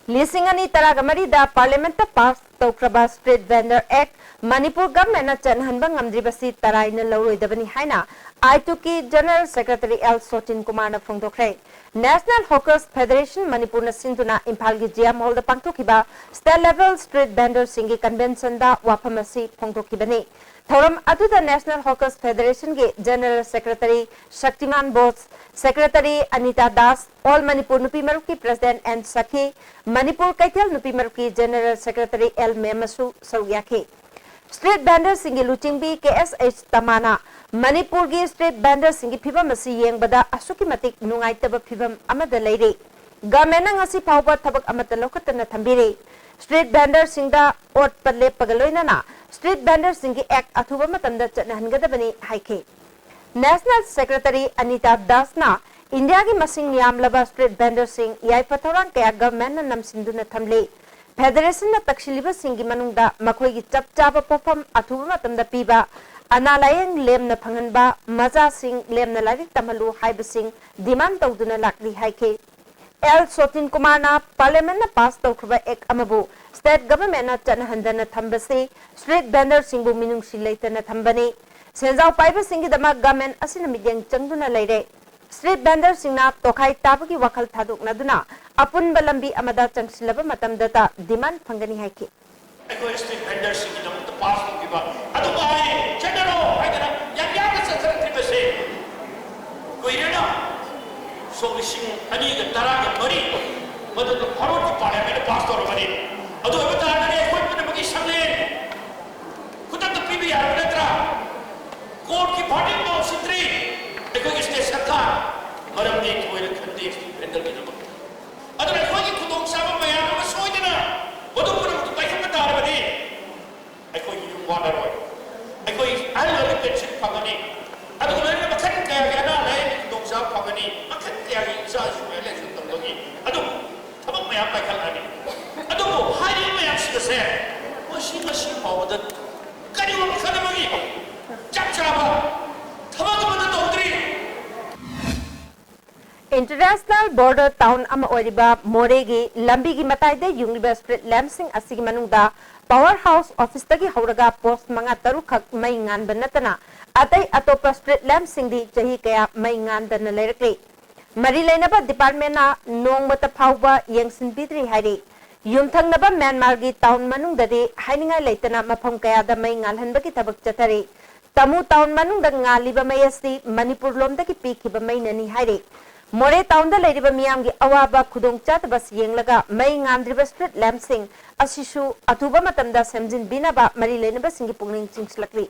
ꯂꯤꯁꯤꯡ ꯑꯅꯤ ꯇꯔꯥꯒ ꯃꯔꯤꯗ Parliament ꯇ pass ꯇꯧꯈ꯭ꯔꯕ Street Vendor Act Manipur government ꯅ ꯆꯠꯅꯍꯟꯕ ꯉꯝꯗ꯭ꯔꯤꯕꯁꯤ ꯇꯔꯥꯏꯅ ꯂꯧꯔꯣꯏꯗꯕꯅꯤ ꯍꯥꯏꯅ ꯑꯥꯏꯇꯨꯀꯤ General Secretary ꯑꯦꯜ ꯁꯣꯇꯤꯟ ꯀꯨꯃꯥꯔꯅ ꯐꯣꯡꯗꯣꯛꯈ꯭ꯔꯦ꯫ National Hawkers Federation ꯃꯅꯤꯄꯨꯔꯅ ꯁꯤꯟꯗꯨꯅ ꯏꯝꯐꯥꯜꯒꯤ ꯖꯤꯌꯥꯝ ꯍꯣꯜꯗ ꯄꯥꯡꯊꯣꯛꯈꯤꯕ state level street vendor ꯁꯤꯡꯒꯤ convention ꯗ ꯋꯥꯐꯝ ꯑꯁꯤ ꯐꯣꯡꯗꯣꯛꯈꯤꯕꯅꯤ꯫ ꯊꯧꯔꯝ ꯑꯗꯨꯗ National Hawkers Federation ꯒꯤ General Secretary Shaktimaan Bose, Secretary Anita Das, All Manipur ꯅꯨꯄꯤ ꯃꯔꯨꯞꯀꯤ President ꯑꯦꯟ ꯁꯈꯤ, ꯃꯅꯤꯄꯨꯔ ꯀꯩꯊꯦꯜ ꯅꯨꯄꯤ ꯃꯔꯨꯞꯀꯤ General Secretary ꯑꯦꯜ ꯃꯦꯝꯃꯁꯨ ꯁꯔꯨꯛ ꯌꯥꯈꯤ꯫ Street vendor ꯁꯤꯡꯒꯤ ꯂꯨꯆꯤꯡꯕꯤ ꯀꯦ ꯑꯦꯁ ꯑꯩꯆ ꯇꯃꯥꯅ ꯃꯅꯤꯄꯨꯔꯒꯤ street vendor ꯁꯤꯡꯒꯤ ꯐꯤꯚꯝ ꯑꯁꯤ ꯌꯦꯡꯕꯗ ꯑꯁꯨꯛꯀꯤ ꯃꯇꯤꯛ ꯅꯨꯡꯉꯥꯏꯇꯕ ꯐꯤꯚꯝ ꯑꯃꯗ ꯂꯩꯔꯤ꯫ Government ꯅ ꯉꯁꯤ ꯐꯥꯎꯕ ꯊꯕꯛ ꯑꯃꯠꯇ ꯂꯧꯈꯠꯇꯅ ꯊꯝꯕꯤꯔꯤ꯫ Street vendor ꯁꯤꯡꯗ ꯑꯣꯠꯄ ꯂꯦꯞꯄꯒ ꯂꯣꯏꯅꯅ street vendor ꯁꯤꯡꯒꯤ act ꯑꯊꯨꯕ ꯃꯇꯝꯗ ꯆꯠꯅꯍꯟꯒꯗꯕꯅꯤ ꯍꯥꯏꯈꯤ꯫ National Secretary ꯑꯅꯤꯇꯥ ꯗꯥꯁꯅ ꯏꯟꯗꯤꯌꯥꯒꯤ ꯃꯁꯤꯡ ꯌꯥꯝꯂꯕ street vendor ꯁꯤꯡ ꯌꯥꯏꯐ ꯊꯧꯔꯥꯡ ꯀꯌꯥ government ꯅ ꯅꯝꯁꯤꯟꯗꯨꯅ ꯊꯝꯂꯤ꯫ Federation ꯅ ꯇꯛꯁꯤꯜꯂꯤꯕꯁꯤꯡꯒꯤ ꯃꯅꯨꯡꯗ ꯃꯈꯣꯏꯒꯤ ꯆꯞ ꯆꯥꯕ ꯄꯣꯠꯐꯝ ꯑꯊꯨꯕ ꯃꯇꯝꯗ ꯄꯤꯕ, ꯑꯅꯥ ꯂꯥꯌꯦꯡ ꯂꯦꯝꯅ ꯐꯪꯍꯟꯕ, ꯃꯆꯥꯁꯤꯡ ꯂꯦꯝꯅ ꯂꯥꯏꯔꯤꯛ ꯇꯝꯍꯜꯂꯨ ꯍꯥꯏꯕꯁꯤꯡ demand ꯇꯧꯗꯨꯅ ꯂꯥꯛꯂꯤ ꯍꯥꯏꯈꯤ꯫ ꯑꯦꯜ ꯁꯣꯇꯤꯟ ꯀꯨꯃꯥꯔꯅ Parliament ꯅ pass ꯇꯧꯈ꯭ꯔꯕ act ꯑꯃꯕꯨ state government ꯅ ꯆꯠꯅꯍꯟꯗꯅ ꯊꯝꯕꯁꯤ street vendor ꯁꯤꯡꯕꯨ ꯃꯤꯅꯨꯡꯁꯤ ꯂꯩꯇꯅ ꯊꯝꯕꯅꯤ꯫ ꯁꯦꯟꯖꯥꯎ ꯄꯥꯏꯕꯁꯤꯡꯒꯤꯗꯃꯛ government ꯑꯁꯤꯅ ꯃꯤꯠꯌꯦꯡ ꯆꯪꯗꯨꯅ ꯂꯩꯔꯦ꯫ Street vendor ꯁꯤꯡꯅ ꯇꯣꯈꯥꯏ ꯇꯥꯕꯒꯤ ꯋꯥꯈꯜ ꯊꯥꯗꯣꯛꯅꯗꯨꯅ ꯑꯄꯨꯟꯕ ꯂꯝꯕꯤ ꯑꯃꯗ ꯆꯪꯁꯤꯜꯂꯕ ꯃꯇꯝꯗꯇ demand ꯐꯪꯒꯅꯤ ꯍꯥꯏꯈꯤ꯫ ꯑꯩꯈꯣꯏ street vendor ꯁꯤꯡꯒꯤꯗꯃꯛꯇ pass ꯇꯧꯈꯤꯕ ꯑꯗꯨꯕꯨ ꯑꯩ ꯆꯠꯅꯔꯣ ꯍꯥꯏꯗꯅ ꯌꯥꯝ ꯌꯥꯝꯅ ꯆꯠꯊꯔꯛꯈꯤꯕꯁꯦ ꯑꯅꯤꯒ ꯇꯔꯥꯒ ꯃꯔꯤ, ꯃꯗꯨꯗ ꯚꯥꯔꯠꯀꯤ ꯄꯥꯔꯂꯤꯌꯥꯃꯦꯟꯠꯅ ꯄꯥꯁ ꯇꯧꯔꯕꯅꯤ꯫ ꯑꯗꯨ ꯑꯣꯏꯕ ꯇꯥꯔꯒꯗꯤ ꯑꯩꯈꯣꯏ ꯄꯨꯝꯅꯃꯛꯀꯤ ꯁꯪꯂꯦꯟ ꯈꯨꯗꯛꯇ ꯄꯤꯕ ꯌꯥꯔꯕ ꯅꯠꯇ꯭ꯔꯥ? ꯀꯣꯔꯠꯀꯤ ꯚꯥꯔꯗꯤꯛ ꯐꯥꯎ ꯁꯤꯟꯗ꯭ꯔꯤ ꯑꯩꯈꯣꯏꯒꯤ ꯁ꯭ꯇꯦꯠ ꯁꯔꯀꯥꯔ, ꯃꯔꯝꯗꯤ ꯊꯣꯏꯅ ꯈꯟꯗꯦ ꯁ꯭ꯇꯦꯠ ꯐꯦꯗꯔꯦꯜꯒꯤꯗꯃꯛꯇ꯫ ꯑꯗꯨꯅ ꯑꯩꯈꯣꯏꯒꯤ ꯈꯨꯗꯣꯡꯆꯥꯕ ꯃꯌꯥꯝ ꯑꯃ ꯁꯣꯏꯗꯅ ꯃꯗꯨ ꯄꯨꯝꯅꯃꯛꯇ ꯄꯥꯏꯈꯠꯄ ꯇꯥꯔꯕꯗꯤ ꯑꯩꯈꯣꯏꯒꯤ ꯌꯨꯝ ꯋꯥꯠꯂꯔꯣꯏ꯫ ꯑꯩꯈꯣꯏ ꯑꯍꯜ ꯑꯣꯏꯔꯕ ꯄꯦꯟꯁꯤꯟ ꯐꯪꯒꯅꯤ꯫ ꯑꯗꯨꯒ ꯂꯣꯏꯅꯅ ꯃꯈꯜ ꯀꯌꯥꯒꯤ ꯑꯅꯥ ꯂꯥꯌꯦꯡꯒꯤ ꯈꯨꯗꯣꯡꯆꯥꯕ ꯐꯪꯒꯅꯤ꯫ ꯃꯈꯜ ꯀꯌꯥꯒꯤ ꯏꯆꯥ ꯏꯁꯨ ꯂꯥꯏꯔꯤꯛ ꯂꯥꯏꯁꯨ ꯇꯝꯕꯒꯤ ꯑꯗꯨꯝ ꯊꯕꯛ ꯃꯌꯥꯝ ꯄꯥꯏꯈꯠꯂꯛꯑꯅꯤ꯫ ꯑꯗꯨꯕꯨ ꯍꯥꯏꯔꯤꯕ ꯃꯌꯥꯝꯁꯤꯡ ꯑꯁꯦ ꯃꯁꯤ ꯉꯁꯤ ꯐꯥꯎꯕꯗ ꯀꯔꯤꯒꯨꯝꯕ ꯃꯈꯜ ꯑꯃꯒꯤ ꯆꯞ ꯆꯥꯕ ꯊꯕꯛ ꯑꯃꯠꯇ ꯇꯧꯗ꯭ꯔꯤ꯫ International border town ꯑꯃ ꯑꯣꯏꯔꯤꯕ ꯃꯣꯔꯦꯒꯤ ꯂꯝꯕꯤꯒꯤ ꯃꯇꯥꯏꯗ ꯌꯨꯡꯂꯤꯕ street lampꯁꯤꯡ ꯑꯁꯤꯒꯤ ꯃꯅꯨꯡꯗ power house officeꯇꯒꯤ ꯍꯧꯔꯒ post ꯃꯉꯥ ꯇꯔꯨꯛ ꯈꯛ ꯃꯩ ꯉꯥꯟꯕ ꯅꯠꯇꯅ ꯑꯇꯩ ꯑꯇꯣꯞꯄ street lampꯁꯤꯡꯗꯤ ꯆꯍꯤ ꯀꯌꯥ ꯃꯩ ꯉꯥꯟꯗꯅ ꯂꯩꯔꯛꯂꯤ꯫ ꯃꯔꯤ ꯂꯩꯅꯕ departmentꯅ ꯅꯣꯡꯃꯇ ꯐꯥꯎꯕ ꯌꯦꯡꯁꯤꯟꯕꯤꯗ꯭ꯔꯤ ꯍꯥꯏꯔꯤ꯫ ꯌꯨꯝꯊꯪꯅꯕ ꯃ꯭ꯌꯥꯟꯃꯥꯔꯒꯤ town ꯃꯅꯨꯡꯗꯗꯤ ꯍꯥꯏꯅꯤꯡꯉꯥꯏ ꯂꯩꯇꯅ ꯃꯐꯝ ꯀꯌꯥꯗ ꯃꯩ ꯉꯥꯜꯍꯟꯕꯒꯤ ꯊꯕꯛ ꯆꯠꯊꯔꯤ꯫ ꯇꯃꯨ town ꯃꯅꯨꯡꯗ ꯉꯥꯜꯂꯤꯕ ꯃꯩ ꯑꯁꯤ ꯃꯅꯤꯄꯨꯔ ꯂꯣꯝꯗꯒꯤ ꯄꯤꯈꯤꯕ ꯃꯩꯅꯅꯤ ꯍꯥꯏꯔꯤ꯫ ꯃꯣꯔꯦ townꯗ ꯂꯩꯔꯤꯕ ꯃꯤꯌꯥꯝꯒꯤ ꯑꯋꯥꯕ ꯈꯨꯗꯣꯡꯆꯥꯗꯕ ꯑꯁꯤ ꯌꯦꯡꯂꯒ ꯃꯩ ꯉꯥꯟꯗ꯭ꯔꯤꯕ street lampꯁꯤꯡ ꯑꯁꯤꯁꯨ ꯑꯊꯨꯕ ꯃꯇꯝꯗ ꯁꯦꯝꯖꯤꯟꯕꯤꯅꯕ ꯃꯔꯤ ꯂꯩꯅꯕꯁꯤꯡꯒꯤ ꯄꯨꯛꯅꯤꯡ ꯆꯤꯡꯁꯤꯜꯂꯛꯂꯤ꯫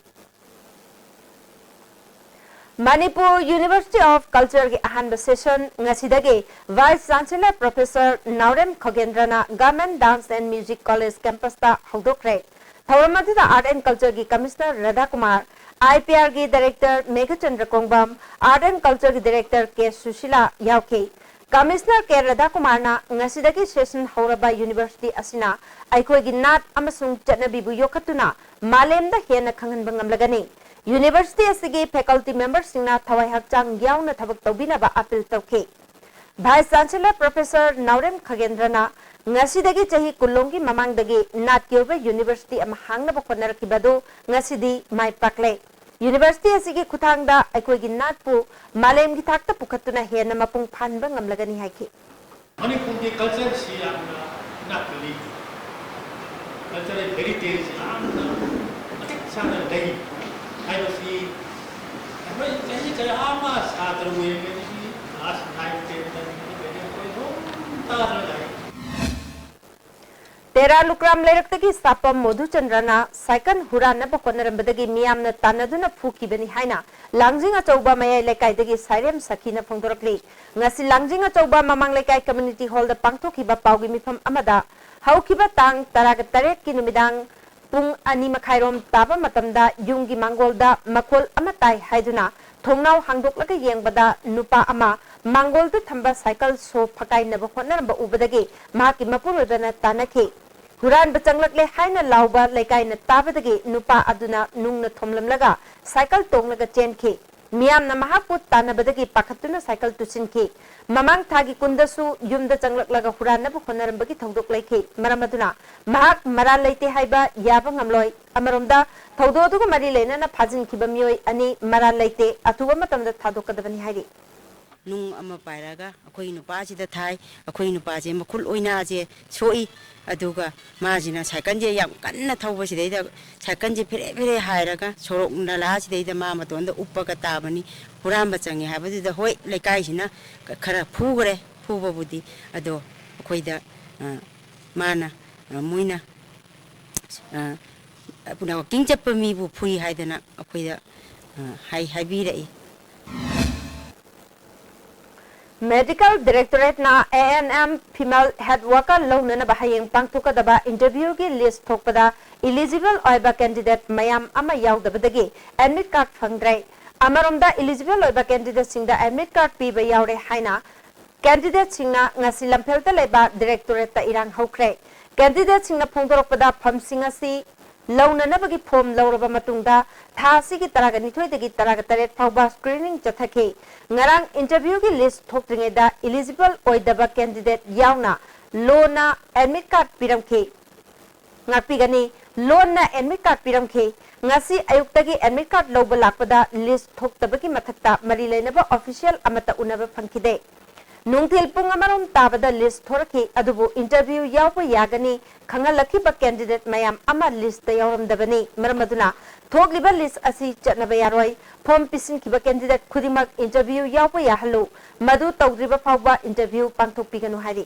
Manipur University of Cultureꯒꯤ ꯑꯍꯥꯟꯕ session ꯉꯁꯤꯗꯒꯤ Vice Chancellor Professor Naorem ꯈꯣꯒꯦꯟꯗ꯭ꯔꯅ Government Dance and Music College campusꯇ ꯍꯧꯗꯣꯛꯈ꯭ꯔꯦ꯫ ꯊꯧꯔꯝ ꯑꯗꯨꯗ Art and Cultureꯒꯤ Commissioner ꯔꯥꯙꯥꯀꯨꯃꯥꯔ, IPRꯒꯤ Director Meghachandra ꯀꯣꯡꯕꯝ, Art and Cultureꯒꯤ Director ꯀꯦ ꯁꯨꯁꯤꯂꯥ ꯌꯥꯎꯈꯤ꯫ Commissioner ꯀꯦ ꯔꯥꯙꯥꯀꯨꯃꯥꯔꯅ ꯉꯁꯤꯗꯒꯤ session ꯍꯧꯔꯕ university ꯑꯁꯤꯅ ꯑꯩꯈꯣꯏꯒꯤ ꯅꯥꯠ ꯑꯃꯁꯨꯡ ꯆꯠꯅꯕꯤꯕꯨ ꯌꯣꯛꯈꯠꯇꯨꯅ ꯃꯥꯂꯦꯝꯗ ꯍꯦꯟꯅ ꯈꯪꯍꯟꯕ ꯉꯝꯂꯒꯅꯤ꯫ University ꯑꯁꯤꯒꯤ faculty memberꯁꯤꯡꯅ ꯊꯋꯥꯏ ꯍꯛꯆꯥꯡ ꯌꯥꯎꯅ ꯊꯕꯛ ꯇꯧꯕꯤꯅꯕ appeal ꯇꯧꯈꯤ꯫ Vice Chancellor Professor ꯅꯥꯎꯔꯦꯝ ꯈꯒꯦꯟꯗ꯭ꯔꯅ ꯉꯁꯤꯗꯒꯤ ꯆꯍꯤ ꯀꯨꯟꯂꯣꯝꯒꯤ ꯃꯃꯥꯡꯗꯒꯤ ꯅꯥꯠꯀꯤ ꯑꯣꯏꯕ university ꯑꯃ ꯍꯥꯡꯅꯕ ꯍꯣꯠꯅꯔꯛꯈꯤꯕ ꯑꯗꯨ ꯉꯁꯤꯗꯤ ꯃꯥꯏ ꯄꯥꯛꯂꯦ꯫ University ꯑꯁꯤꯒꯤ ꯈꯨꯠꯊꯥꯡꯗ ꯑꯩꯈꯣꯏꯒꯤ ꯅꯥꯠꯄꯨ ꯃꯥꯂꯦꯝꯒꯤ ꯊꯥꯛꯇ ꯄꯨꯈꯠꯇꯨꯅ ꯍꯦꯟꯅ ꯃꯄꯨꯡ ꯐꯥꯍꯟꯕ ꯉꯝꯂꯒꯅꯤ ꯍꯥꯏꯈꯤ꯫ ꯃꯅꯤꯄꯨꯔꯒꯤ cultureꯁꯤ ꯌꯥꯝꯅ ꯏꯅꯥꯛ ꯈꯨꯜꯂꯤ꯫ Cultural heritage ꯌꯥꯝꯅ ꯃꯇꯤꯛ ꯆꯥꯅ ꯂꯩ ꯍꯥꯏꯕꯁꯤ ꯑꯩꯈꯣꯏ ꯆꯍꯤ ꯀꯌꯥ ꯑꯃ ꯁꯥꯇ꯭ꯔ ꯑꯣꯏꯔꯤꯉꯩꯗꯒꯤ ꯇꯦꯔꯥ ꯂꯨꯀ꯭ꯔꯥꯝ ꯂꯩꯔꯛꯇꯒꯤ ꯁꯥꯄꯝ ꯃꯣꯙꯨꯆꯟꯗ꯭ꯔꯅ ꯁꯥꯏꯀꯜ ꯍꯨꯔꯥꯟꯅꯕ ꯍꯣꯠꯅꯔꯝꯕꯗꯒꯤ ꯃꯤꯌꯥꯝꯅ ꯇꯥꯟꯅꯗꯨꯅ ꯐꯨꯈꯤꯕꯅꯤ ꯍꯥꯏꯅ ꯂꯥꯡꯖꯤꯡ ꯑꯆꯧꯕ ꯃꯌꯥꯏ ꯂꯩꯀꯥꯏꯗꯒꯤ ꯁꯥꯏꯔꯦꯝ ꯁꯈꯤꯅ ꯐꯣꯡꯗꯣꯔꯛꯂꯤ꯫ ꯉꯁꯤ ꯂꯥꯡꯖꯤꯡ ꯑꯆꯧꯕ ꯃꯃꯥꯡ ꯂꯩꯀꯥꯏ ꯀꯝꯃ꯭ꯌꯨꯅꯤꯇꯤ ꯍꯣꯜꯗ ꯄꯥꯡꯊꯣꯛꯈꯤꯕ ꯄꯥꯎꯒꯤ ꯃꯤꯐꯝ ꯑꯃꯗ ꯍꯧꯈꯤꯕ ꯇꯥꯡ ꯇꯔꯥꯒ ꯇꯔꯦꯠꯀꯤ ꯅꯨꯃꯤꯗꯥꯡ ꯄꯨꯡ ꯑꯅꯤ ꯃꯈꯥꯏꯔꯣꯝ ꯇꯥꯕ ꯃꯇꯝꯗ ꯌꯨꯝꯒꯤ ꯃꯥꯡꯒꯣꯜꯗ ꯃꯈꯣꯜ ꯑꯃ ꯇꯥꯏ ꯍꯥꯏꯗꯨꯅ ꯊꯣꯡꯅꯥꯎ ꯍꯥꯡꯗꯣꯛꯂꯒ ꯌꯦꯡꯕꯗ ꯅꯨꯄꯥ ꯑꯃ ꯃꯥꯡꯒꯣꯜꯗ ꯊꯝꯕ ꯁꯥꯏꯀꯜ ꯁꯣ ꯐꯀꯥꯏꯅꯕ ꯍꯣꯠꯅꯔꯝꯕ ꯎꯕꯗꯒꯤ ꯃꯍꯥꯛꯀꯤ ꯃꯄꯨꯔꯣꯏꯕꯅ ꯇꯥꯟꯅꯈꯤ꯫ ꯍꯨꯔꯥꯟꯕ ꯆꯪꯂꯛꯂꯦ ꯍꯥꯏꯅ ꯂꯥꯎꯕ ꯂꯩꯀꯥꯏꯅ ꯇꯥꯕꯗꯒꯤ ꯅꯨꯄꯥ ꯑꯗꯨꯅ ꯅꯨꯡꯅ ꯊꯣꯝꯂꯝꯂꯒ ꯁꯥꯏꯀꯜ ꯇꯣꯡꯂꯒ ꯆꯦꯟꯈꯤ꯫ ꯃꯤꯌꯥꯝꯅ ꯃꯍꯥꯛꯄꯨ ꯇꯥꯟꯅꯕꯗꯒꯤ ꯄꯥꯈꯠꯇꯨꯅ ꯁꯥꯏꯀꯜ ꯇꯨꯁꯤꯟꯈꯤ꯫ ꯃꯃꯥꯡ ꯊꯥꯒꯤ ꯀꯨꯟꯗꯁꯨ ꯌꯨꯝꯗ ꯆꯪꯂꯛꯂꯒ ꯍꯨꯔꯥꯟꯅꯕ ꯍꯣꯠꯅꯔꯝꯕꯒꯤ ꯊꯧꯗꯣꯛ ꯂꯩꯈꯤ꯫ ꯃꯔꯝ ꯑꯗꯨꯅ ꯃꯍꯥꯛ ꯃꯔꯥꯜ ꯂꯩꯇꯦ ꯍꯥꯏꯕ ꯌꯥꯕ ꯉꯝꯂꯣꯏ꯫ ꯑꯃꯔꯣꯝꯗ ꯊꯧꯗꯣꯛ ꯑꯗꯨꯒ ꯃꯔꯤ ꯂꯩꯅꯅ ꯐꯥꯖꯤꯟꯈꯤꯕ ꯃꯤꯑꯣꯏ ꯑꯅꯤ ꯃꯔꯥꯜ ꯂꯩꯇꯦ, ꯑꯊꯨꯕ ꯃꯇꯝꯗ ꯊꯥꯗꯣꯛꯀꯗꯕꯅꯤ ꯍꯥꯏꯔꯤ꯫ ꯅꯨꯡ ꯑꯃ ꯄꯥꯏꯔꯒ ꯑꯩꯈꯣꯏ ꯅꯨꯄꯥꯁꯤꯗ ꯊꯥꯏ꯫ ꯑꯩꯈꯣꯏ ꯅꯨꯄꯥꯁꯦ ꯃꯈꯨꯜ ꯑꯣꯏꯅꯥꯁꯦ ꯁꯣꯛꯏ꯫ ꯑꯗꯨꯒ ꯃꯥꯁꯤꯅ ꯁꯥꯏꯀꯜꯁꯦ ꯌꯥꯝ ꯀꯟꯅ ꯊꯧꯕꯁꯤꯗꯩꯗ ꯁꯥꯏꯀꯜꯁꯦ ꯐꯦꯔꯦ ꯐꯦꯔꯦ ꯍꯥꯏꯔꯒ ꯁꯣꯔꯣꯛ ꯅꯂꯥꯁꯤꯗꯩꯗ ꯃꯥ ꯃꯇꯣꯟꯗ ꯎꯞꯄꯒ ꯇꯥꯕꯅꯤ꯫ ꯍꯨꯔꯥꯟꯕ ꯆꯪꯉꯦ ꯍꯥꯏꯕꯗꯨꯗ ꯍꯣꯏ ꯂꯩꯀꯥꯏꯁꯤꯅ ꯈꯔ ꯐꯨꯈ꯭ꯔꯦ, ꯐꯨꯕꯕꯨꯗꯤ꯫ ꯑꯗꯣ ꯑꯩꯈꯣꯏꯗ, ꯑ, ꯃꯥꯅ, ꯑ, ꯃꯣꯏꯅ, ꯑ, ꯋꯥꯛꯀꯤꯡ ꯆꯠꯄ ꯃꯤꯕꯨ ꯐꯨꯏ ꯍꯥꯏꯗꯅ ꯑꯩꯈꯣꯏꯗ, ꯑ, ꯍꯥꯏ-, ꯍꯥꯏꯕꯤꯔꯛꯏ꯫ ꯃꯦꯗꯤꯀꯦꯜ ꯗꯤꯔꯦꯛꯇꯣꯔꯦꯠꯅ A N M female health worker ꯂꯧꯅꯅꯕ ꯍꯌꯦꯡ ꯄꯥꯡꯊꯣꯛꯀꯗꯕ ꯏꯟꯇꯔꯚ꯭ꯌꯨꯒꯤ ꯂꯤꯁ꯭ꯠ ꯊꯣꯛꯄꯗ ꯏꯂꯤꯖꯤꯕꯜ ꯑꯣꯏꯕ ꯀꯦꯟꯗꯤꯗꯦꯠ ꯃꯌꯥꯝ ꯑꯃ ꯌꯥꯎꯗꯕꯗꯒꯤ ꯑꯦꯗꯃꯤꯠ ꯀꯥꯔꯗ ꯐꯪꯗ꯭ꯔꯦ꯫ ꯑꯃꯔꯣꯝꯗ ꯏꯂꯤꯖꯤꯕꯜ ꯑꯣꯏꯕ ꯀꯦꯟꯗꯤꯗꯦꯠꯁꯤꯡꯗ ꯑꯦꯗꯃꯤꯠ ꯀꯥꯔꯗ ꯄꯤꯕ ꯌꯥꯎꯔꯦ ꯍꯥꯏꯅ ꯀꯦꯟꯗꯤꯗꯦꯠꯁꯤꯡꯅ ꯉꯁꯤ ꯂꯝꯐꯦꯜꯗ ꯂꯩꯕ ꯗꯤꯔꯦꯛꯇꯣꯔꯦꯠꯇ ꯏꯔꯥꯡ ꯍꯧꯈ꯭ꯔꯦ꯫ ꯀꯦꯟꯗꯤꯗꯦꯠꯁꯤꯡꯅ ꯐꯣꯡꯗꯣꯔꯛꯄꯗ ꯐꯝꯁꯤꯡ ꯑꯁꯤ ꯂꯧꯅꯅꯕꯒꯤ ꯐꯣꯔꯝ ꯂꯧꯔꯕ ꯃꯇꯨꯡꯗ ꯊꯥ ꯑꯁꯤꯒꯤ ꯇꯔꯥꯒ ꯅꯤꯊꯣꯏꯗꯒꯤ ꯇꯔꯥꯒ ꯇꯔꯦꯠ ꯐꯥꯎꯕ ꯁ꯭ꯀ꯭ꯔꯤꯅꯤꯡ ꯆꯠꯊꯈꯤ꯫ ꯉꯔꯥꯡ ꯏꯟꯇꯔꯚ꯭ꯌꯨꯒꯤ ꯂꯤꯁ꯭ꯠ ꯊꯣꯛꯇ꯭ꯔꯤꯉꯩꯗ ꯏꯂꯤꯖꯤꯕꯜ ꯑꯣꯏꯗꯕ ꯀꯦꯟꯗꯤꯗꯦꯠ ꯌꯥꯎꯅ ꯂꯣꯟꯅ ꯑꯦꯗꯃꯤꯠ ꯀꯥꯔꯗ ꯄꯤꯔꯝꯈꯤ꯫ ꯉꯥꯛꯄꯤꯒꯅꯤ, ꯂꯣꯟꯅ ꯑꯦꯗꯃꯤꯠ ꯀꯥꯔꯗ ꯄꯤꯔꯝꯈꯤ꯫ ꯉꯁꯤ ꯑꯌꯨꯛꯇꯒꯤ ꯑꯦꯗꯃꯤꯠ ꯀꯥꯔꯗ ꯂꯧꯕ ꯂꯥꯛꯄꯗ ꯂꯤꯁ꯭ꯠ ꯊꯣꯛꯇꯕꯒꯤ ꯃꯊꯛꯇ ꯃꯔꯤ ꯂꯩꯅꯕ ꯑꯣꯐꯤꯁꯤꯌꯦꯜ ꯑꯃꯠꯇ ꯎꯅꯕ ꯐꯪꯈꯤꯗꯦ꯫ ꯅꯨꯡꯊꯤꯜ ꯄꯨꯡ ꯑꯃꯔꯣꯝ ꯇꯥꯕꯗ ꯂꯤꯁ ꯊꯣꯔꯛꯈꯤ, ꯑꯗꯨꯕꯨ ꯏꯟꯇꯔꯚ꯭ꯌꯨ ꯌꯥꯎꯕ ꯌꯥꯒꯅꯤ ꯈꯪꯍꯜꯂꯛꯈꯤꯕ ꯀꯦꯟꯗꯤꯗꯦꯠ ꯃꯌꯥꯝ ꯑꯃ ꯂꯤꯁꯇ ꯌꯥꯎꯔꯝꯗꯕꯅꯤ꯫ ꯃꯔꯝ ꯑꯗꯨꯅ ꯊꯣꯛꯂꯤꯕ ꯂꯤꯁ ꯑꯁꯤ ꯆꯠꯅꯕ ꯌꯥꯔꯣꯏ꯫ ꯐꯣꯝ ꯄꯤꯁꯤꯟꯈꯤꯕ ꯀꯦꯟꯗꯤꯗꯦꯠ ꯈꯨꯗꯤꯡꯃꯛ ꯏꯟꯇꯔꯚ꯭ꯌꯨ ꯌꯥꯎꯕ ꯌꯥꯍꯜꯂꯨ꯫ ꯃꯗꯨ ꯇꯧꯗ꯭ꯔꯤꯕ ꯐꯥꯎꯕ ꯏꯟꯇꯔꯚ꯭ꯌꯨ ꯄꯥꯡꯊꯣꯛꯄꯤꯒꯅꯨ ꯍꯥꯏꯔꯤ꯫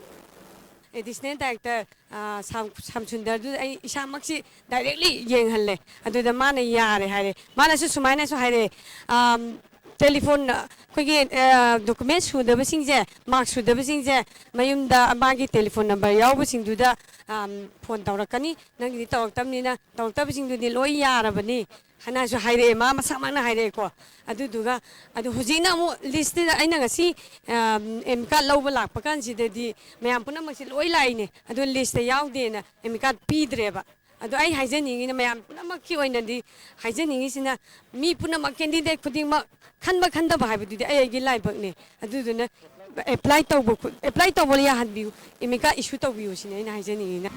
ꯑꯦꯗꯤꯁꯅꯦꯜ ꯗꯥꯏꯔꯦꯛꯇꯔ, ꯑ, ꯁꯥꯝ-, ꯁꯥꯝꯁꯨꯟꯗꯔꯗꯨꯗ ꯑꯩ ꯏꯁꯥꯃꯛꯁꯤ ꯗꯥꯏꯔꯦꯛꯂꯤ ꯌꯦꯡꯍꯜꯂꯦ꯫ ꯑꯗꯨꯗ ꯃꯥꯅ ꯌꯥꯔꯦ ꯍꯥꯏꯔꯦ꯫ ꯃꯥꯅꯁꯨ ꯁꯨꯃꯥꯏꯅꯁꯨ ꯍꯥꯏꯔꯛꯑꯦ, ꯑꯝ, ꯇꯦꯂꯤꯐꯣꯟ, ꯑ, ꯑꯩꯈꯣꯏꯒꯤ, ꯑ, ꯗꯣꯀꯨꯃꯦꯟ ꯁꯨꯗꯕꯁꯤꯡꯁꯦ, ꯃꯥꯔꯛ ꯁꯨꯗꯕꯁꯤꯡꯁꯦ ꯃꯌꯨꯝꯗ ꯃꯥꯒꯤ ꯇꯦꯂꯤꯐꯣꯟ ꯅꯝꯕꯔ ꯌꯥꯎꯕꯁꯤꯡꯗꯨꯗ, ꯑꯝ, ꯐꯣꯟ ꯇꯧꯔꯛꯀꯅꯤ꯫ ꯅꯪꯒꯤꯗꯤ ꯇꯧꯔꯛꯇꯕꯅꯤꯅ, ꯇꯧꯔꯛꯇꯕꯁꯤꯡꯗꯨꯗꯤ ꯂꯣꯏ ꯌꯥꯔꯕꯅꯤ ꯍꯥꯏꯅꯁꯨ ꯍꯥꯏꯔꯛꯑꯦ꯫ ꯃꯥ ꯃꯁꯥꯃꯛꯅ ꯍꯥꯏꯔꯛꯑꯦꯀꯣ꯫ ꯑꯗꯨꯗꯨꯒ, ꯑꯗꯨ ꯍꯧꯖꯤꯛꯅ ꯑꯃꯨꯛ ꯂꯤꯁꯇꯨꯗ ꯑꯩꯅ ꯉꯁꯤ, ꯑꯝ, ꯑꯦꯝ ꯀꯥꯔꯗ ꯂꯧꯕ ꯂꯥꯛꯄ ꯀꯥꯟꯁꯤꯗꯗꯤ ꯃꯌꯥꯝ ꯄꯨꯝꯅꯃꯛꯁꯦ ꯂꯣꯏ ꯂꯥꯛꯏꯅꯦ꯫ ꯑꯗꯣ ꯂꯤꯁꯇ ꯌꯥꯎꯗꯦꯅ ꯑꯦꯝ ꯀꯥꯔꯗ ꯄꯤꯗ꯭ꯔꯦꯕ꯫ ꯑꯗꯣ ꯑꯩ ꯍꯥꯏꯖꯅꯤꯡꯉꯤꯅ, ꯃꯌꯥꯝ ꯄꯨꯝꯅꯃꯛꯀꯤ ꯑꯣꯏꯅꯗꯤ ꯍꯥꯏꯖꯅꯤꯡꯉꯤꯁꯤꯅ, ꯃꯤ ꯄꯨꯝꯅꯃꯛ, ꯀꯦꯟꯗꯤꯗꯦꯠ ꯈꯨꯗꯤꯡꯃꯛ ꯈꯟꯕ ꯈꯟꯗꯕ ꯍꯥꯏꯕꯗꯨꯗꯤ ꯑꯩ ꯑꯩꯒꯤ ꯂꯥꯏꯕꯛꯅꯦ꯫ ꯑꯗꯨꯗꯨꯅ ꯑꯦꯄ꯭ꯂꯥꯏ ꯇꯧꯕ ꯈꯨ-, ꯑꯦꯄ꯭ꯂꯥꯏ ꯇꯧꯕ ꯌꯥꯍꯟꯕꯤꯌꯨ, ꯑꯦꯃꯤꯀꯥ ꯏꯁꯨ ꯇꯧꯕꯤꯌꯨ ꯁꯤꯅꯤ ꯑꯩꯅ ꯍꯥꯏꯖꯅꯤꯡꯉꯤꯅ꯫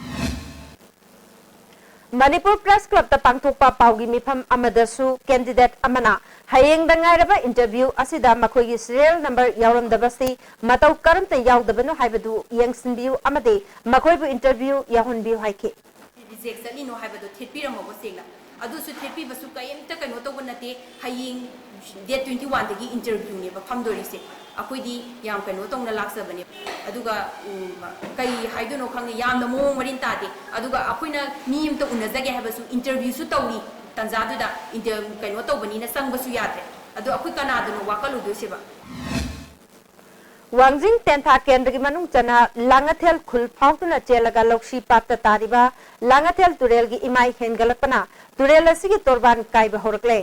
ꯃꯅꯤꯄꯨꯔ ꯄ꯭ꯔꯦꯁ ꯀ꯭ꯂꯕꯇ ꯄꯥꯡꯊꯣꯛꯄ ꯄꯥꯎꯒꯤ ꯃꯤꯐꯝ ꯑꯃꯗꯁꯨ ꯀꯦꯟꯗꯤꯗꯦꯠ ꯑꯃꯅ ꯍꯌꯦꯡꯗ ꯉꯥꯏꯔꯕ ꯏꯟꯇꯔꯚ꯭ꯌꯨ ꯑꯁꯤꯗ ꯃꯈꯣꯏꯒꯤ ꯁꯤꯔꯤꯌꯦꯜ ꯅꯝꯕꯔ ꯌꯥꯎꯔꯝꯗꯕꯁꯤ ꯃꯇꯧ ꯀꯔꯝꯅ ꯌꯥꯎꯗꯕꯅꯣ ꯍꯥꯏꯕꯗꯨ ꯌꯦꯡꯁꯤꯟꯕꯤꯌꯨ ꯑꯃꯗꯤ ꯃꯈꯣꯏꯕꯨ ꯏꯟꯇꯔꯚ꯭ꯌꯨ ꯌꯥꯎꯍꯟꯕꯤꯌꯨ ꯍꯥꯏꯈꯤ꯫ ꯔꯤꯖꯦꯛ ꯆꯠꯂꯤꯅꯣ ꯍꯥꯏꯕꯗꯣ ꯊꯦꯠꯄꯤꯔꯝꯃꯕꯣ ꯁꯦꯡꯅ? ꯑꯗꯨꯁꯨ ꯊꯦꯠꯄꯤꯕꯁꯨ ꯀꯔꯤꯝꯇ ꯀꯩꯅꯣ ꯇꯧꯕ ꯅꯠꯇꯦ꯫ ꯍꯌꯦꯡ ꯗꯦꯠ ꯇ꯭ꯋꯦꯟꯇꯤ ꯋꯥꯟꯗꯒꯤ ꯏꯟꯇꯔꯚ꯭ꯌꯨꯅꯦꯕ ꯐꯝꯗꯣꯔꯤꯁꯦ꯫ ꯑꯩꯈꯣꯏꯗꯤ ꯌꯥꯝ ꯀꯩꯅꯣ ꯇꯧꯅ ꯂꯥꯛꯆꯕꯅꯦ꯫ ꯑꯗꯨꯒ, ꯎꯝ, ꯀꯩ ꯍꯥꯏꯗꯣꯏꯅꯣ ꯈꯪꯗꯦ, ꯌꯥꯝꯅ ꯃꯑꯣꯡ ꯃꯔꯤꯟ ꯇꯥꯗꯦ꯫ ꯑꯗꯨꯒ ꯑꯩꯈꯣꯏꯅ ꯃꯤ ꯑꯝꯇ ꯎꯅꯖꯒꯦ ꯍꯥꯏꯕꯁꯨ ꯏꯟꯇꯔꯚ꯭ꯌꯨꯁꯨ ꯇꯧꯔꯤ ꯇꯟꯖꯥꯗꯨꯗ, ꯏꯟꯇꯔ-, ꯀꯩꯅꯣ ꯇꯧꯕꯅꯤꯅ ꯆꯪꯕꯁꯨ ꯌꯥꯗ꯭ꯔꯦ꯫ ꯑꯗꯣ ꯑꯩꯈꯣꯏ ꯀꯅꯥꯗꯅꯣ ꯋꯥꯀꯠꯂꯨꯗꯣꯏꯁꯦꯕ? ꯋꯥꯡꯖꯤꯡ ꯇꯦꯟꯊꯥ ꯀꯦꯟꯗ꯭ꯔꯒꯤ ꯃꯅꯨꯡ ꯆꯟꯅ ꯂꯥꯡꯉꯊꯦꯜ ꯈꯨꯜ ꯐꯥꯎꯗꯨꯅ ꯆꯦꯜꯂꯒ ꯂꯧꯁꯤ ꯄꯥꯠꯇ ꯇꯥꯔꯤꯕ ꯂꯥꯡꯉꯊꯦꯜ ꯇꯨꯔꯦꯜꯒꯤ ꯏꯃꯥꯏ ꯍꯦꯟꯒꯠꯂꯛꯄꯅ ꯇꯨꯔꯦꯜ ꯑꯁꯤꯒꯤ ꯇꯣꯔꯕꯥꯟ ꯀꯥꯏꯕ ꯍꯧꯔꯛꯂꯦ꯫